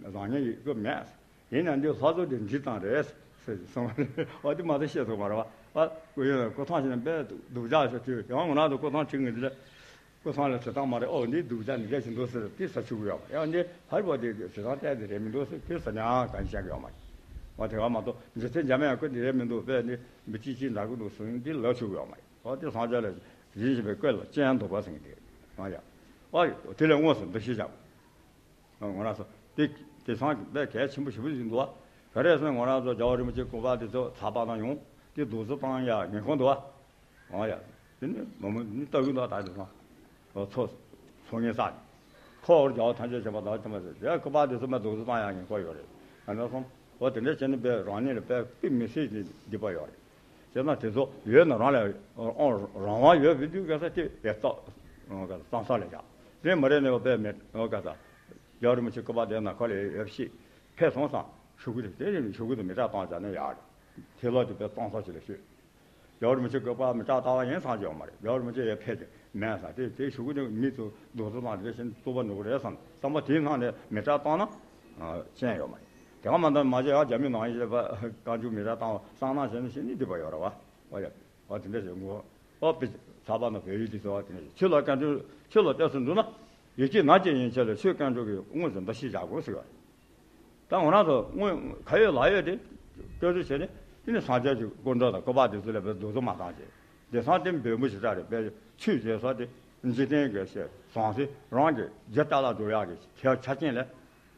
བཟང་ངན་ཡི་སྐུ་མེད། ཡིན་ན་འདི་ལྷ་ཚོགས་འདི་འདྲི་སྟངས་རེད་ཟེར་གསུངས་པ་རེད། འོ་འདི་མ་གཏོགས་བཤད་ཐུབ་མ་རེད་བ། ཨ་སྐུ་ཡོན་སྐུ་ཐང་ཞིག་ན་དཔེ་སྡུག་ཅག་ཟེར་དུས་ཡང་ང་རང་ཚོ་སྐུ་ཐང་ཁྲིད་ངེས་འདི་ལ། སྐུ་ཚང་ལ་དྲི་སྟངས་མ་རེད། ཨོ་འདི་སྡུག་ཅག་འདི་འདྲ་ཞིག་འདུག་ཟེར་དེ་ཟ་ཆུག་གི་ཡོད་མ་རེད། ཨོ་འདི་ཧ་རི་པོ་དེ་དྲི་སྟངས་བལྟས་དེ་རེད་མི་འདུག་ཟེར་དེ་ཟ་ཉག་གང་བཤད་གི་ཡོད་མ་རེད། ཨོ་དེ་ག་མ་གཏོགས་འཇིག་རྟེན་འཇམ་དབྱངས་སྐུ་འདི་རེད་མི་འདུག་དཔེ་འདི་མི་གཅིག་གཅིག་འདྲ་གི་འདུག་ཟེར་འདི་ལབ་ཆུག་གི་ཡོད་མ་རེད། ཨོ་དེ་སངས་རྒྱས་ལ་ཡིད་བཞིན་པའི་སྐུ་ལ་སྤྱན་འདུག་པ་ཟེར་གི་འདི་རེད། ཨོ་ཡ། ཨོ་དེ་ལས་དངོས་སུ་འདུ་ཤེས་བཞག་ང་རང་ཚོ་དེ་དེང་སང་དཔེ་གལ་ཆེན་པོ་ཞེ་པོ་ཞིག་འདུག་བ། ག་རེ་ཟེར་ན་ང་རང་ཚོ་རྒྱལ་བ་རིན་པོ་ཆེ་སྐུ་པར་དེ་ཚོ་ཚགས་པར་ནང་ཡོང་དེ་རྡོག་བཟོ་བཏང་ཡ་ངན་ཁོང་འདུག་བ། ཨོ་ཡ། དེ་ནི་མ་མོ་ནི་ལྟ་གི་འདུག་ད་དེ་སང་། ཚོ་ཚོ་ངན་ས། ཁོ་བོར་རྒྱལ་བ་ཐམས་ཅད་མཁྱེན་པ་དག་ཐོན་པ་ཟེར་དེ་སྐུ་པར་དེ་ཚོ་མ་རྡོག་བཟོ་བཏང་ཡ་ངན་ཁོང་ཡོད་རེད། ང་ཚོ་སོང་། ཨོ་དེ་འདྲ་བྱས་ནས་དཔེ་རང་ཉིད་ལ་དཔེ་དཔེ་མི་སྲིད་ཀྱི་སྡིག་པ་ཡོད་རེད། བྱས་ན་དེ་ཚོ་ཡོད་ན་རང་ལ་ཨོ་རང་དབང་ཡོད་པའི་དུས་ག་ས་དེ་ཡ་གཙང་གཙང་ས་ལ་བཞག་དེ་མ་རེད་ནས་དཔེ་མེད་ཨོ་ག་ས། རྒྱལ་བ་རིན་པོ་ཆེ་སྐུ་པར་དེ་ན་ཁ་ལ་ཡོད་ཤེས་ཕེབས་སོང་ཙང་ཤོག་གུ་དེ་དེ་ཡིན་ཤོག་གུ་དེ་མི་གྲངས་བཏང་བྱ་ན་ཡག་རེད། དེ་ལོག་དེ་དཔེ་གཙང་ས་ཞིག་ལ་ཤོད། རྒྱལ་བ་རིན་པོ་ཆེ་སྐུ་པར་མི་གྲངས་བཏང་བ་ཡིན་སང་ཅི་ཡོད་མ་རེད། རྒྱལ་བ་རིན་པོ་ཆེ་ཡ་ཕེབས་ཏེ་མེད་ས་དེ་དེ་ཤོག་གུ་དེ་མི་ཚོ་རྡོག་རྡོག་དང་དེ་བཞིན་བཙོག་པ་འགྲོ་གི་རེད་བསམ་བསམ་པ་དེའི་ནང་ནས་མི་གྲངས་བཏང་ན་ཤན་ཡོད་མ་རེད། དེ་ག་མ་གཏོགས་མ་བྱས་ཡང་རྒྱ་མི་ནང་ཡིན་པ་བཀའ་འགྱུར་མི་གྲངས་བཏང་བ་གསང་སྔགས་བྱས་ན་ཤན་ནི་སྡིག་པ་ཡོད་རེད་བ། ཨོ་ཡ། ཨོ་དེ་འདྲ་ཞིག་ངོ་། ཨོ་པི་ཚགས་པར་ནང་བོད་ཡིག་དེ་ཚོ་བ་དེ་འདྲ་ཞིག་ཆོས་ལ་བཀའ་འགྱུར་ཆོས་ལ་ལྟོས་སུ་འདུག་ན། ཡིད་ཀྱིས་ན་ཅི་ཡིན་ཆེ་ལ་ཆོས་བཀའ་འགྱུར་གྱི་དངོས་སུ་འདུ་ཤེས་བཞག་དགོས་ཟེར་བ། ད་ང་རང་ཚོ་དངོས་ག་ཡོད་ལ་ཡོད་དེ་བཀོད་སྒྲིག་བྱས་ནས་དེ་ནི་སངས་རྒྱས་ཀྱི་སྐུ་འདྲ་དང་སྐུ་པར་དེ་ཚོ་ལ་བའི་རྡོག་རྡོག་མ་བཏང་བྱས་དེ་སང་དེ་འབོད་མོ་ཞིག་ར་རེད་པས་ཆོས་བྱེད་ས་དེ་འཇིག་རྟེན་གྱི་ཞེས་ཟང་ཟིང་རང་གི་རྒྱུ་ལྟ་ལ་འགྲོ་ཡག་གི་ཆ་ཆ་རྐྱེན་ལས་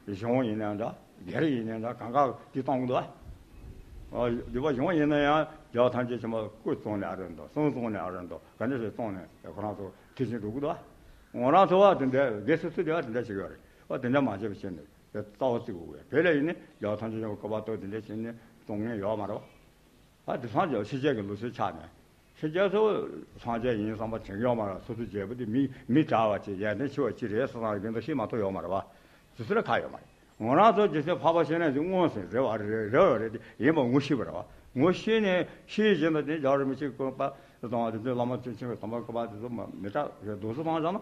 གཞུང་ཡིན་ན་འདྲ་སྒེར་ཡིན་ན་འདྲ་གང་ག་དེ་གཏོང་གི་འདུག་ཨ། འདི་བ་གཞུང་ཡིན་ན་ཡང་ རྒྱལ་བ་ཐམས་ཅད་མཁྱེན་པ་སྐུ་བཙོང་ནས་ཨ་རོན་དོ། གསུང་བཙོང་ནས་ཨ་རོན་དོ། ག་འདྲ་ཞིག་བཙོང་ནས་ཁོ་རང་ཚོ་ཐེག་ཆེན་འགྲོ་གི་འདུག་ང་རང་ཚོ་བ་དེ་འདྲ་སྒེར་སོ་སོ་དེ་བ་དེ་འདྲ་ཞིག་ཡོད་རེད། བ་དེ་འདྲ་མ་བྱས་པ་བྱས་ནས་རྩ་བ་བརྩི་དགོས་ཀྱི་རེད། དེ་ལས་ཡིན་ནི་རྒྱལ་བ་ཐམས་ཅད་མཁྱེན་པ་སྐུ་བ་ཏོ་དེ་འདྲ་བྱས་ནས་བཙོང་མཁན་ཡོད་མ་རེད་བ། ཨ་དེ་སངས་རྒྱས་ཕྱི་རྒྱལ་གྱི་ལུགས་སྲོལ་ཆགས་ནས་ཕྱི་རྒྱལ་ཚོ་སངས་རྒྱས་ཡིན་བསམ་པ་དྲན་གྱི་ཡོད་མ་རེད། སོ་སོའི་རྒྱལ་པོ་དེ་མི་མི་དྲག་པ་ཅིག་ཡར་ཐོན་ཆེ་བ་ཅིག་རེད་བསམ་བསམ་གྱི་འདུག་ཤེས་མ་ཐུབ་ཡོད་མ་རེད་བ། དེ་ཚོ་ལ་ཁག་ཡོད་མ་རེད། ང་རང་ཚོ་རྗེས་སུ་འཕགས་པ་སྤྱན་རས་གཟིགས་མངོན་སུམ་རེད་བ། རེད་རེད་བ་རེད་དེ་ཡིན་པ་ངོ་ཤེས་པ་རེད་བ། ངོ་ཤེས་ནས་ཤེས་བཞིན་དུ་དེ་རྒྱལ་བ་རིན་པོ་ཆེའི་བཀའ་དང་དེ་ཚོའི་བླ་མ་ཆེན་ཆེན་གྱི་དམ་པ་བཀའ་དེ་ཚོ་མི་དྲག་རེད་འདུག་སེ་བཏང་བཞག་ན།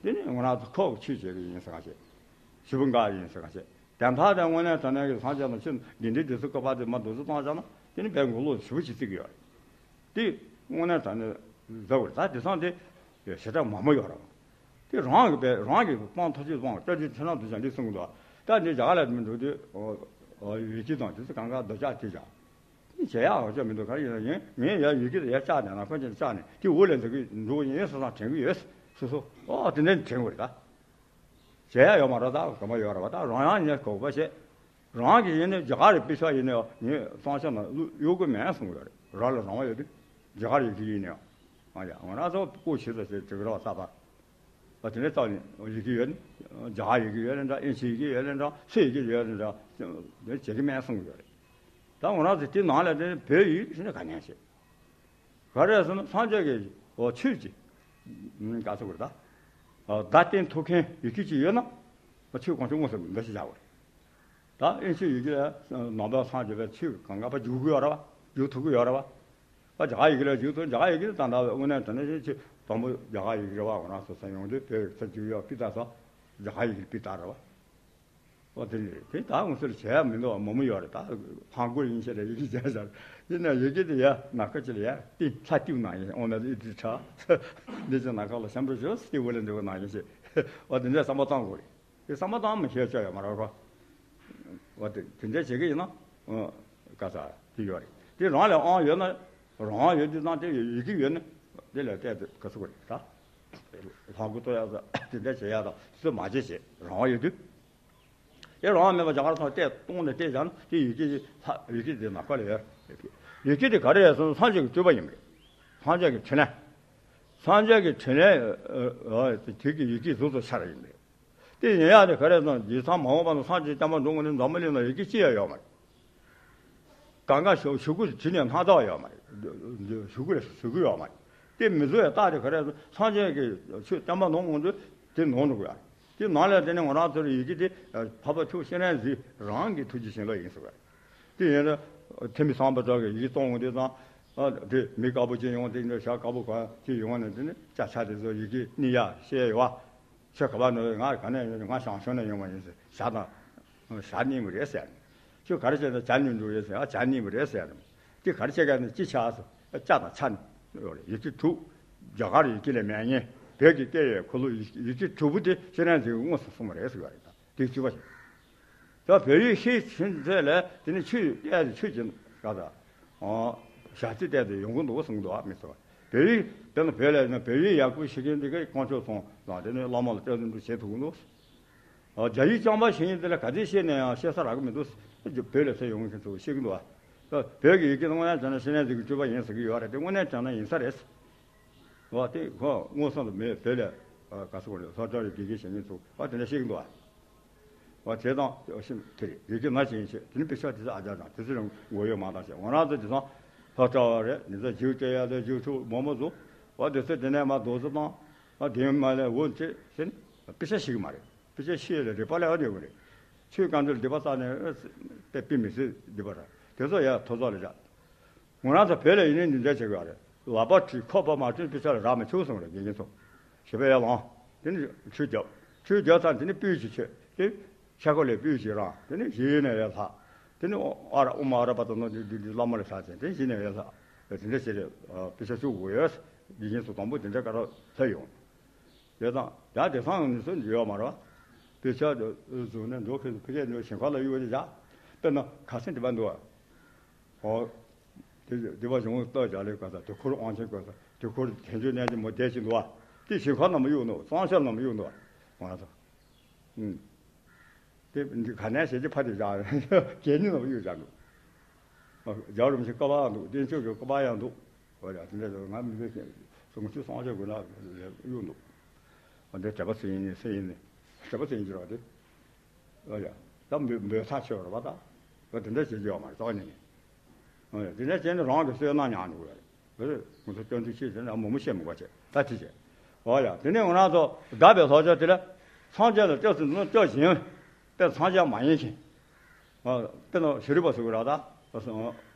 དེ་ནི་ང་རང་ཚོ་ཁོག་ཆུད་བྱེད་ཀྱི་ཡིན་ཟེར་ག་བྱེད། ཞུ་བ་འགའ་ཡིན་ཟེར་ག་བྱེད། དེ་མཐའ་དེ་དངོས་གནས་དྲང་གནས་ཀྱི་སངས་རྒྱས་དང་ཆོས་འདི་འདྲའི་དུས་སུ་བཀོད་པ་དེ་མ་འདུག་སེ་བཏང་བཞག་ན་དེ་ནི་བས་ངོ་ལོག་ཞེ་པོ་ཅིག་བརྩི་གི་ཡོད་རེད། དེ་དངོས་གནས་དྲང་གནས་བཟོ་དགོས་རེད། ད་དེང་སང་དེ་ཞེ་དྲག་མང་པོ་ཡོད་རེད། དེ་རང་གི་བས་རང་གི་སྤང་ཐབས་ཤེས་སྤང་སྐྱབས་རྗེ་ཁྲི་ལམ་དུ་ཀྱང་འདི་གསུང་གི་འདུག་ད་འདི་རྒྱ་གར་ལ་མི་འགྲོ་དུས་ཡི་གེ་དང་དེ་ཚོ་གང་ག་རྡོ་ལྕགས་དེ་ཀྱང་། བྱེད་ཡག་ཅང་མི་འདུག་ག་རེ་ཡིན་ན་ཡིན། ངས་ཡར་ཡི་གེ་དེ་ཡར་བཅག་ནས་ན་ཁོ་ཅན་བཅག་ནས་དེ་འོག་ལ་འཛུལ་གི་འགྲོ་གི་ཡིན་བསམ་བསམ་དྲན་གི་ཡོད། སོ་སོ་ཨོ་དེ་འདྲ་དྲན་དགོས་རེད་ད། བྱེད་ཡག་ཡོད་མ་རེད། ད་ག་མ་ཡོད་རེད་བ། ད་རང་ཡང་ངས་དགོས་པ་བྱེད། རང་གི་ཡིན་ནའི་རྒྱ་གར་རི་དཔེ་ཆ་ཡིན་ནའི་ངས་གཙང་ཆབ་ནང་གཡུག་གི་མེད་གསུང་གི་ཡོད་རེད། རང་ལ་རང་དབང་ཡོད་དུས་རྒྱ་གར་ཡི་གེ་ཡིན་ནའི་ཨ་ཡ་ང་རང་ཚོ་སྐུ་ཆེ་ས་ཆེ་དྲུག་ར་བ་ས་པ། ཨ་དེ་འདྲའི་རྩ་བ་ནས་ཡི་གེ་ཡོད་ནི། རྒྱ་གར་ཡི་གེ་ཡོད་ནི་འདྲ། ཨིན་ཇི་ཡི་གེ་ཡོད་ནི་འདྲ། སུའི་ཡི་གེ་ཡོད་ནི་འདྲ། དེ་བྱེད་ཀྱི་མེད་གསུང་གི་ཡོད་རེད། ད་ང་རང་ཚོ་དེ་ནང་ལ་དེ་ནི་བོད་ཡིག་ཟེར་ནས་ག་ནས་བྱེད། ག་རེ་ཟེར་ན་སངས་རྒྱས་ཀྱི་འོ་ཆོས་ཀྱི་ག་ཚོད་དགོས་རེད་ད། བརྡ་བསྟན་ཐུབ་མཁན་ཡི་གེ་ཅིག་ཡོད་ན་ཆོས་གང་བྱུང་མངོན་སུམ་འདུ་ཤེས་བྱ་དགོས་རེད། ད་ཨིན་ཇི་ཡི་གེ་ལ་ནང་པ་སངས་རྒྱས་པའི་ཆོས་གང་ག་པ་འཇུག་གི་ཡོད་རེད་བ། འཇུག་ཐུབ་ཀྱི་ཡོད་རེད་བ། ཨ་རྒྱ་གར་ཡི་གེ་ལ་འཇུག་ཐུབ། རྒྱ་གར་ཡི་གེ་ད་ལྟ་དངོས་གནས་དྲང་གནས་ཆོས་དང་པོ་རྒྱ་གར་ཡི་གེ་རེད་བ། ང་རང་ཚོ་ས་ཡོང་དུས་བོད་ཡིག་ས་འཇུག་ཡོད་པི་ཏ་ས་རྒྱ་གར་ཡི་གེ་པི་ཏ་རེད་བ། ཨོ་དེ་རེད། དེ་ད་ངོ་སོར་བྱས་མི་འདུག་མོ་མོ་ཡོད་རེད། ད་ཧང་གོ་ཡིན་ཞེས་རེད་ཡི་གེ་བྱས་ཤག་ཡིན་ན་ཡི་གེ་དེ་ཡ་ན་ཁ་ཅི་ལ་ཡ་ཏི་ལྷ་ཏིའུ་ནང་ཡིན། ཨོ་ན་ཨི་ཏི་ཁྲ་འདི་ཚོ་ན་ཁ་ལ་ཤམ་བུ་ཞོ་སི་ཏི་ཝུ་ལ་འདི་བ་ནང་ཡིན་ཞེས། ཨོ་དེ་འདྲ་བསམ་པ་བཏང་དགོས་རེད། དེ་བསམ་པ་བཏང་མི་ཤེས་ཆོག་ཡོད་མ་རེད་ཁོ། ཨོ་དེ་དེ་འདྲ་བྱེད་ཀྱི་ཡིན་ན་ཨོ་ག་ས་དེ་ཡོད་རེད། དེ་རང་ལ་ཨང་ཡོད་ན་རང་ཡོད་དུས་ཙང་དེ་ཡི་གེ་ཡོད་ན་དེ་ལ་བལྟས་ཏེ་ག་ཚོད་དགོས་རེད་ད། ཧང་གོ་ཏོ་ཡ་ས་དེ་འདྲ་བྱེད་ཡ་དང་དེ་ཚོ་མ་བྱེད་ཞེས་རང་ཡོད་དུས། དེ་རང་མེད་པ་རྒྱ་གར་ཚོ་བལྟས་གཏོང་ནས་བལྟས་བཞག་ན་དེ་ཡི་གེ་ལྷ་ཡི་གེ་དེ་ནག་པ་ལ་ཡོད། ཡི་གེ་དེ་ག་རེ་རེད་ཟེར་ན་སངས་རྒྱས་ཀྱི་སྤྲུལ་པ་ཡིན་པ་རེད། སངས་རྒྱས་ཀྱི་འཕྲིན་ལས། སངས་རྒྱས་ཀྱི་འཕྲིན་ལས་དེ་གི་ཡི་གེ་གཟུགས་སུ་ཤར་ཡིན་པ་རེད། དེ་ཡིན་ཡག་དེ་ག་རེ་ཟེར་ན་རྗེས་ཚང་མ་འོངས་པ་ན་སངས་རྒྱས་བསྟན་པ་འགྲོ་དགོས་ན་འཛམ་བུ་གླིང་ན་ཡི་གེ་གཅིག་ཡང་ཡོད་མ་རེད། གང་ག་ཞུ་ཞུ་སྐུལ་བྲིས་ནས་སྣ་ཚོགས་ཡོད་མ་རེད། ཞུ་སྐུལ་ཞུ་གི་ཡོད་མ་རེད། དེ་མི་བཟོ་ཡ་རྟགས་དེ་ག་རེ་སངས་རྒྱས་ཀྱི་ཆོས་བསྟན་པ་ནང་ངོ་འདུ་དེ་ནང་འགྲོ་གི་ཡ། དེ་ནང་ལ་དེ་ནས་ང་རང་ཚོར་ཡི་གེ་དེ་འཕགས་པ་མཆོག་སྤྱན་རས་གཟིགས་རང་གི་ཐུགས་རྗེ་བྱིན་རླབས་ཡིན་ཟེར་བ་རེད། དེ་ཡིན་ན་ཐེ་མི་སང་པ་ཙོག་གི་ཡི་གེ་གཏོང་འོང་དུས་ཙང་དེ་མི་དཀར་པོ་ཅིག་ཡོང་དེ་འདྲ་ཞྭ་དཀར་པོ་ག་ཅིག་ཡོང་ནས་དེ་ནས་ཅ་ཆ་དེ་ཚོ་ཡི་གེ་གཉིས་ཡ་བཤད་ཡོད་བ། ཁྱོད་ག་པར་ནས་ང་ག་ནས་ཡོང་། ང་ཞང་ཞུང་ནས་ཡོང་བ་ཡིན་ཟེར། ཞྭ་དང་ཞྭ་རྙིང་པ་རེད་ཟེར་ནས། ཁྱོད་ག་རེ་བྱས་ན་ཇ་རྙིང་འགྲོ་ཡོད་ཟེར། ཨ་ཇ་རྙིང་པ་རེད་ཟེར་ནས། དེ་ག་རེ་བྱས་ག་ནས་ཅི་ཆགས་ཟེར། ཨ་ཅ་དང་ཆ་ཡོད་རེད། ཡི་གེ་དྲུག་རྒྱ་གར་ཡི་གེ་ལས་མེད་ངེས་བོད་ཀྱི་གཏེར་ཡི་འཁོར་ལོ་ཡི་གེ་དྲུག་པོ་དེ་སྤྱན་རས་གཟིགས་དངོས་སུ་གསུངས་པ་རེད་ཟེར་བ་རེད། ད་དེ་བཅུ་པ་ཞིག་ད་བོད་ཡིག་ཤེས་ཕྱིན་ཚད་ལ་དེ་ནི་ཆོས་གཡས་དེ་ཆོས་ཀྱི་ག་ད་ཞག་རྩི་བལྟས་ཏེ་ཡོང་གི་འདུག་གསུངས་འདུག་མི་ཚོ། བོད་ཡིག་དེ་ནི་བོད་ལ་ན་བོད་ཡིག་ཡག་པོ་ཤེས་མཁན་དེ་ག་དཀོན་མཆོག་གསུམ་དང་དེ་ནི་བླ་མ་ལ་གཏད་སོ་འདུ་བྱེད་ཐུབ་ཀྱི་འདུག་རྒྱ་ཡིག་རྐྱང་པ་ཤེས་མཁན་དེ་ལ་ག་ཚོད་བཤད་ན་ཡང་བཤད་ས་རག་གི་མི་འདུག་བོད་ལ་ཚོ་ཡོང་མཁན་ཚོ་ཤེས་ཀྱི་འདུག་ད་བོད་ཀྱི་ཡི་གེ་དངོས་གནས་བྱས་ན་སྤྱན་རས་གཟིགས་ཀྱི་སྤྲུལ་པ་ཡིན་ཟེར་གྱི་ཡོད་རེད། དེ་དངོས་གནས་བྱས་ན་ཡིན་ས་རེད། འོ་དེ་ཁོ་མངོན་སུམ་དུ་མེད་བོད་ལ་ག་ཚོད་གོ་རེད། ལྷོ་བྲག་རེད། དགེ་རྒན་བྱེད་མཁན་ཚོ་ཨ་དེ་འདྲ་ཤེས་ཀྱི་འདུག་ཨ། འོ་དེ་དང་ཤིན་དེ་རེད། ཡི་གེ་ན་ཅི་ཡིན་ཆེ་དེ་ནི་དཔེ་ཆ་དེ་ཚོ་ཨ་ཅག་དང་དེ་ཚོ་རང་མགོ་ཡོད་མ་དང་ཞེས་ང་རང་ཚོ་དེ་ཚོ་ལྷོ་བྲག་བ་རེད། འདི་ཚོ་རྒྱུགས་སྤྲད་ཡ་དང་རྒྱུགས་ཕྲུག་མང་པོ་ཚོ་ཨ་དེ་ཚོ་དེ་ནས་མ་རྡོ་བཟོ་དང་ཨ་དེ་མ་ལས་འོ་ཅེ་ཟེར་ནས་དཔེ་ཆ་ཤེས་ཀྱི་མ་རེད། དཔེ་ཆ་ཤེས་ལ་རིག་པ་ལས་ཨ་ནི་ཡོད་གི་རེད། ཆོས་བཀའ་འགྲོལ་སྡིག་པ་བསགས་ནས་ཨ་དཔེ་དཔེ་མི་སྲིད་སྡིག་པ་རེད། དེ་ཚོ་ཡ་ཐོ་ཚོགས་ལ་བཞག་ང་རང་ཚོ་བོད་ལ་ཡིན་ནའི་འདི་འདྲ་བྱེད་དགོས་རེད། ལག་པ་བྲིས་ཁོག་པ་མ་བྲིས་དཔེ་ཆ་ལ་རག་མི་ཆོག་གསུངས་རེད། དགེ་རྒན་ཚོ། ཞེས་པའི་ཡར་ལངས། དེ་ནི་ཆོས་རྒྱབ། ཆོས་རྒྱབ་ཚར་དེ་ནི་སྤོས་ཀྱི་མཆོད་དེ། ཤ་ཁོ་ལས་སྤོས་ཀྱི་རང་དེ་ནི་གཞི་ནས་ཡར་ལྷག་དེ་ནི་ཨ་ར་ཨུ་མ་ཨ་ར་པ་ཏོ་ནོ་དེ་དེ་བླ་མ་ལ་ཤ་ཚན་དེ་གཞི་ནས་ཡར་ལྷག་དེ་འདྲ་བྱེད་རེད། དཔེ་ཆ་བཅུག་དགོས་ཡོད། དགེ་རྒན་ཚོ་དང་པོ་དེ་འདྲ་ཀ་ར་ལྷ་ཡོང་། དེ་དང་ཡང་དེང་སང་ནི་སུ་ཡོད་མ་རེད། དཔེ་ཆ་དེ་བཟུང་ནས་འགྲོ་ཁེལ་སོང་། ཕ་གིར་འགྲོ་ཞིང་ཁ་ལ་གཡུག་བཞག་དཔེར་ན་ཁ་སེང་དེ་པ་འདུག་ཨ། ཨོ། དེ་དེ་པ་གཞུང་སྟོད་རྒྱ་ལས་ག་ས་དེ་ཁོར་དབང་ཆེན་ག་ས་དེ་ཁོར་དལ་འབྱོར་གནས་ཀྱི་མོ་བསྡད་ཀྱི་འདུག་ཨ། དེ་ཞིང་ཁ་ནང་མ་གཡུག་ནོ། གཙང་ཆབ་ནང་མ་གཡུག་ནོ། ང་ཚོ། ཨུམ། དེ་འདི་ག་ནས་བྱེད་ཀྱི་ཕ་དེ་བཞག་གད་སྙིགས་ནང་མ་གཡུག་བཞག་འདུག་རྒྱལ་བ་རིན་པོ་ཆེ་བཀའ་པ་ཡང་འདུག་བསྟན་ཆོས་ཀྱི་བཀའ་པ་ཡང་འདུག་འོ་ཡ། དེ་འདྲ་ང་མི་བས་སོང་ཆུ་སངས་རྒྱས་དགོས་ན་གཡུག་འདུག་འོ་འདི་དྲེགས་པ་ཚེ་ཡིན་ནི་ཚེ་ཡིན་ནི་དྲེགས་པ་ཚེ་ཡིན་གྱི་རེད་པ། དེ་འོ་ཡ། ད་འབོད་འབོད་ཚར་ཆོད་རེད་པ། ད་འོ་དེ་འདྲ་བྱེད་རྒྱུ་ཡོད་མ་རེད། རྩ་བ་ཉིད་ནས། འོ་ཡ། དེ་འདྲ་བྱས་ནས་རང་གི་བསོད་ནམས་ཉམས་འགྲོ་གི་རེད། ང་ཚོ་སྐྱབས་འཇུག་ཆེ་ཟེར་ན་མང་པོ་བཤད་མི་དགོས་བྱས། ད་དེ་བྱས། འོ་ཡ། དེ་ནས་ང་རང་ཚོ་དགའ་བའི་ལྷག་ཆད་དེ་ལ་སངས་རྒྱས་ལ་སྐྱབས་སུ་འགྲོ་ན་སྐྱབས་གཞན་དཔེ་སངས་རྒྱས་མ་ཡིན་མཁན། དཔེར་ན་ཤཱ་རིའི་བུ་ཟེར་གྱི་རེད་པ། ད་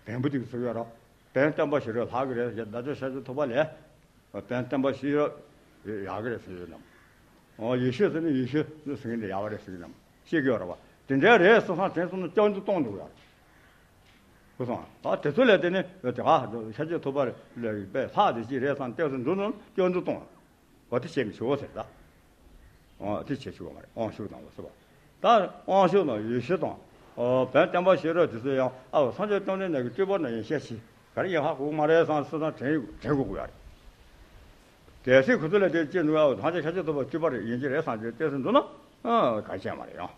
བན་བུ་དེ་ཟེར་གྱི་རེད། བན་བསྟན་པ་ཤེས་རབ་ལྷག་གི་རེད། བདག་ཅག་ཤཱཀྱ་ཐུབ་པ་ལས་བན་བསྟན་པ་ཤེས་རབ་ཡག་གི་རེད་ཟེར་གྱི་རེད་ནམ། འོ་ཡེ་ཤེས་ཟེར་ན་ཡེ་ཤེས་ཟེར་མཁན་དེ་ཡག་པ་རེད་ཟེར་གྱི་རེད་ནམ། ཤེས་ཀྱི་ཡོད་རེད་པ། དེ་འདྲའི་རེད་ཟེར་སོང་དྲན་སོང་ན་སྐྱབས་འགྲོ་གཏོང་འགྲོ་གི་ཡོད་རེད། ཧུ་སོང་། ད་དེ་ཚོ་ལས་དེ་ནི་དེ་ག་ཤཱཀྱ་ཐུབ་པ་ལས་དཔེ་ལྷག་དེ་ཅི་རེད་བསམ་སྐྱབས་སུ་འགྲོ་ན་སྐྱབས་འགྲོ་གཏོང་། འོ་དེ་བྱེད་མི་ཆོག་ཟེར་ད། འོ་དེ་བྱེད་ཆོག་མ་རེད། དབང་ཕྱུག་དང་ལ་སོགས་པ། ད་དབང་ཕྱུག་དང་ཡེ་ཤེས་དང་། འོ་བན་བསྟན་པ་ཤེས་རབ་དེ་ཚོ་ཡང་ཨ་སངས་རྒྱས་བཅོམ་ལྡན་འདས་ཀྱི་སྤྲུལ་པ་འདྲ་ཡིན་ཤས་ཆེ་ག་རེ་ཡིན་ཧ་གོ་གི་མ་རེད་བསམ་སེམས་དྲན་དྲན་དགོས་ཀྱི་ཡོད་རེད། གལ་སྲིད་ཁོ་ཚོ་ལ་དེ་ཅི་འདུག་ཨ་སངས་རྒྱས་ཤཱཀྱ་ཐུབ་པ་སྤྲུལ་པ་རེད་ཡིན་གྱི་རེད་བསམ་གྱི་བལྟས་སུ་འདུག་ན་ཨ་ག་བྱས་མ་རེད་ཡང་།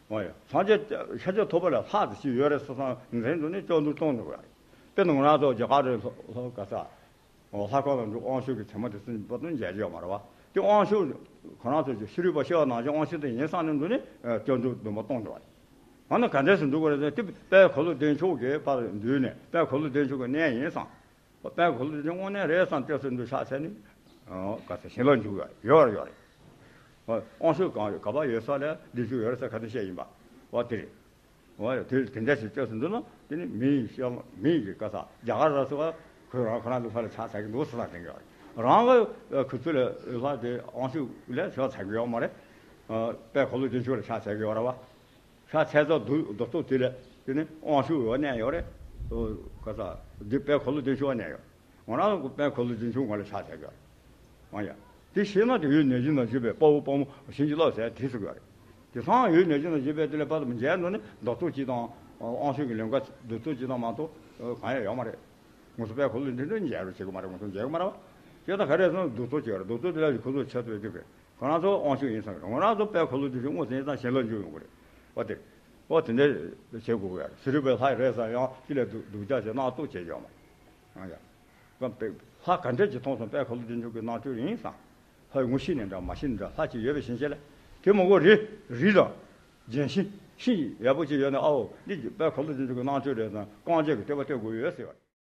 འོ་ཡ། སངས་རྒྱས་ཤཱཀྱ་ཐུབ་པ་ལས་ལྷག་ཏུ་ཅི་ཡོད་རེད་བསམ་བསམ་འཛིན་འདུག་ནས་སྐྱབས་འགྲོ་གཏོང་འགྲོ་གི་རེད། དཔེར་ན་ང་རང་ཚོ་རྒྱ་གར་རེད་ལྷོ་ལྷོ་ག་ས། འོ་ལྷ་ཁང་ལ་འགྲོ་དབང་ཕྱུག་གི་མཚན་མ་དེ་ཚོ་བར་དུ་མཇལ་རྒྱུ་ཡོད་མ་རེད་པ། དེ་དབང་ཕྱུག་ཁོ་རང་ཚོ་ཀྱི་ཤཱ་རིའི་བུ་ཤི་བ་ནང་བཞིན་དབང་ཕྱུག་དེ་ཡིན་བསམ་ནས་འདུག་ནས་སྐྱབས་འགྲོ་སྡོམ་པ་གཏོང་འགྲོ་བ་རེད། ཨ་ནི་ག་འདྲས་སུ་འགྲོ་དགོས་རེད་ཟེར་དེ་དཔལ་གོ་ལ་བདེ་མཆོག་གི་ཕར་འདུས་ནས་དཔལ་གོ་ལ་བདེ་མཆོག་གི་གནས་ཡིན་བསམ། དཔལ་གོ་ལ་བདེ་མཆོག་དངོས་གནས་རེད་བསམ་སྐྱབས་སུ་འགྲོ་ཕྱག་འཚལ་ནས། ག་ཚོད་ཞིང་ལ་འཇུག་ཡ་ཡོད་རེད་ཡོད་རེད། དབང་ཕྱུག་གང་ཡོད་ག་པར་ཡོད་ས་ལ་བདེ་མཆོག་ཡོད་རེད་ཟེར་ག་ཚོད་བཤད་ཡིན་པ། འོ་དེ་རེད། འོ་ཡ་དེ་དེ་འདྲ་ཞིག་སྐྱབས་སུ་འགྲོ་ན་དེ་ནི་མི་ཡི་ཤ་མི་ཡི་ག་ས་རྒྱ་གར་ར་སོགས་ཁོས་རང་ཁོ་རང་ལ་ཕར་ལ་ཕྱག་འཚལ་གྱི་འདུག་ཟེར་ས་དྲན་གྱི་ཡོད་རེད། རང་གི་ཁུ་ཚུར་ལ་ལྷག་དེ་དབང་ཕྱུག་ལ་ཕྱག་འཚལ་གྱི་ཡོད་མ་རེད། དཔལ་གོ་ལ་བདེ་མཆོག་ལ་ཕྱག་འཚལ་གྱི་ཡོད་རེད་བ། ཤ་ཚ་ཚ་འདུག་རྡོ་ཐོག་དེ་ལ་དེ་ནི་དབང་ཕྱུག་ཡོད་གནས་ཡོད་རེད། ཨོ་ག་ས་འདི་དཔལ་གོ་ལ་བདེ་མཆོག་གནས་ཡོད། ང་རང་ཚོ་དཔལ་གོ་ལ་བདེ་མཆོག་ང་ལ་ཕྱག་འཚལ་གྱི་ཡོད་རེད། ཨང་ཡ། དེ་ཤེས་ན་དེ་ཡུལ་ནད་ཀྱི་ནང་བཞུགས་པའི་དཔའ་བོ་དཔའ་མོ་བྱིན་གྱིས་རློབས་ཟེར་དེ་ཟེར་གྱི་ཡོད་རེད། དེང་སང་ཡུལ་ནད་ཀྱི་ནང་བཞུགས་པའི་དེ་ལ་དཔའ་མཇལ་འདུག་ནི་རྡོ་ཐོག་གཅིག་དང་དབང་ཕྱུག་གི་ལིང་ག་རྡོ་ཐོག་གཅིག་དང་མ་གཏོགས་གང་ཡང་ཡོད་མ་རེད། ང་ཚོ་དཔལ་གོ་ལ་བདེ་མཆོག་མཇལ་རོགས་བྱེད་དགོས་མ་རེད། ང་ཚོ་མཇལ་གི་མ་རེད་བ། ཅེས་དང་ག་རེ་ཟེར་ན་རྡོ་ཐོག་གཅིག་ཡོད་རེད། རྡོ་ཐོག་དེ་ལ་ཁོ་ཚོ་ཆ་ཚོད་ཅིག་རེད། ང་རང་ཚོ་དབང་ཕྱུག་ཡིན་བསམ་གི་རེད། ང་རང་ཚོ་དཔལ་གོ་ལ་བདེ་མཆོག་དངོས་སུ་ཡིན་བསམ་ཞེན་ལ་འཇུག་ཡོང་གི་རེད། འོ་དེ། འོ་དེ་འདྲ་བྱེད་དགོས་ཀྱི་ཡོད་རེད། ཤཱ་རིའི་བུ་ལྷ་ཡི་རེད་བསམ་ཡང་དེ་ལས་སྡུག་སྡུག་ཅག་ཅིག་སྣང་སྟོབས་བྱེད་ཀྱི་ཡོད་མ་རེད། ཨང་ཡ། ལྷ་ག་འདྲ་ཅིག་མཐོང་སོང་དཔལ་གོ་ལ་བདེ་མཆོག་གི་རྣམ་སྤྲུལ་ཡིན་བསམ། ལྷ་ཡི་ངོ་ཤེས་ནས་འདྲ་མ་ཤེས་ནས་འདྲ་ལྷ་ཅིག་ཡོད་པའི་ཞེན་ཆེ་ལ། དེ་མ་གོ་རི་རི་དང་། ལྗོན་ཤིང་ཤིང་ཡག་པོ་ཅིག་ཡོད་ན་ཨའོ་འདི་དཔལ་གོ་ལ་བདེ་མཆོག་གི་རྣམ་སྤྲུལ་རེད་བསམ་རྐང་རྗེས་ཀྱི་ལྟེ་བ་ལྟེ་དགོས་ཡོད་ཟེར་བ།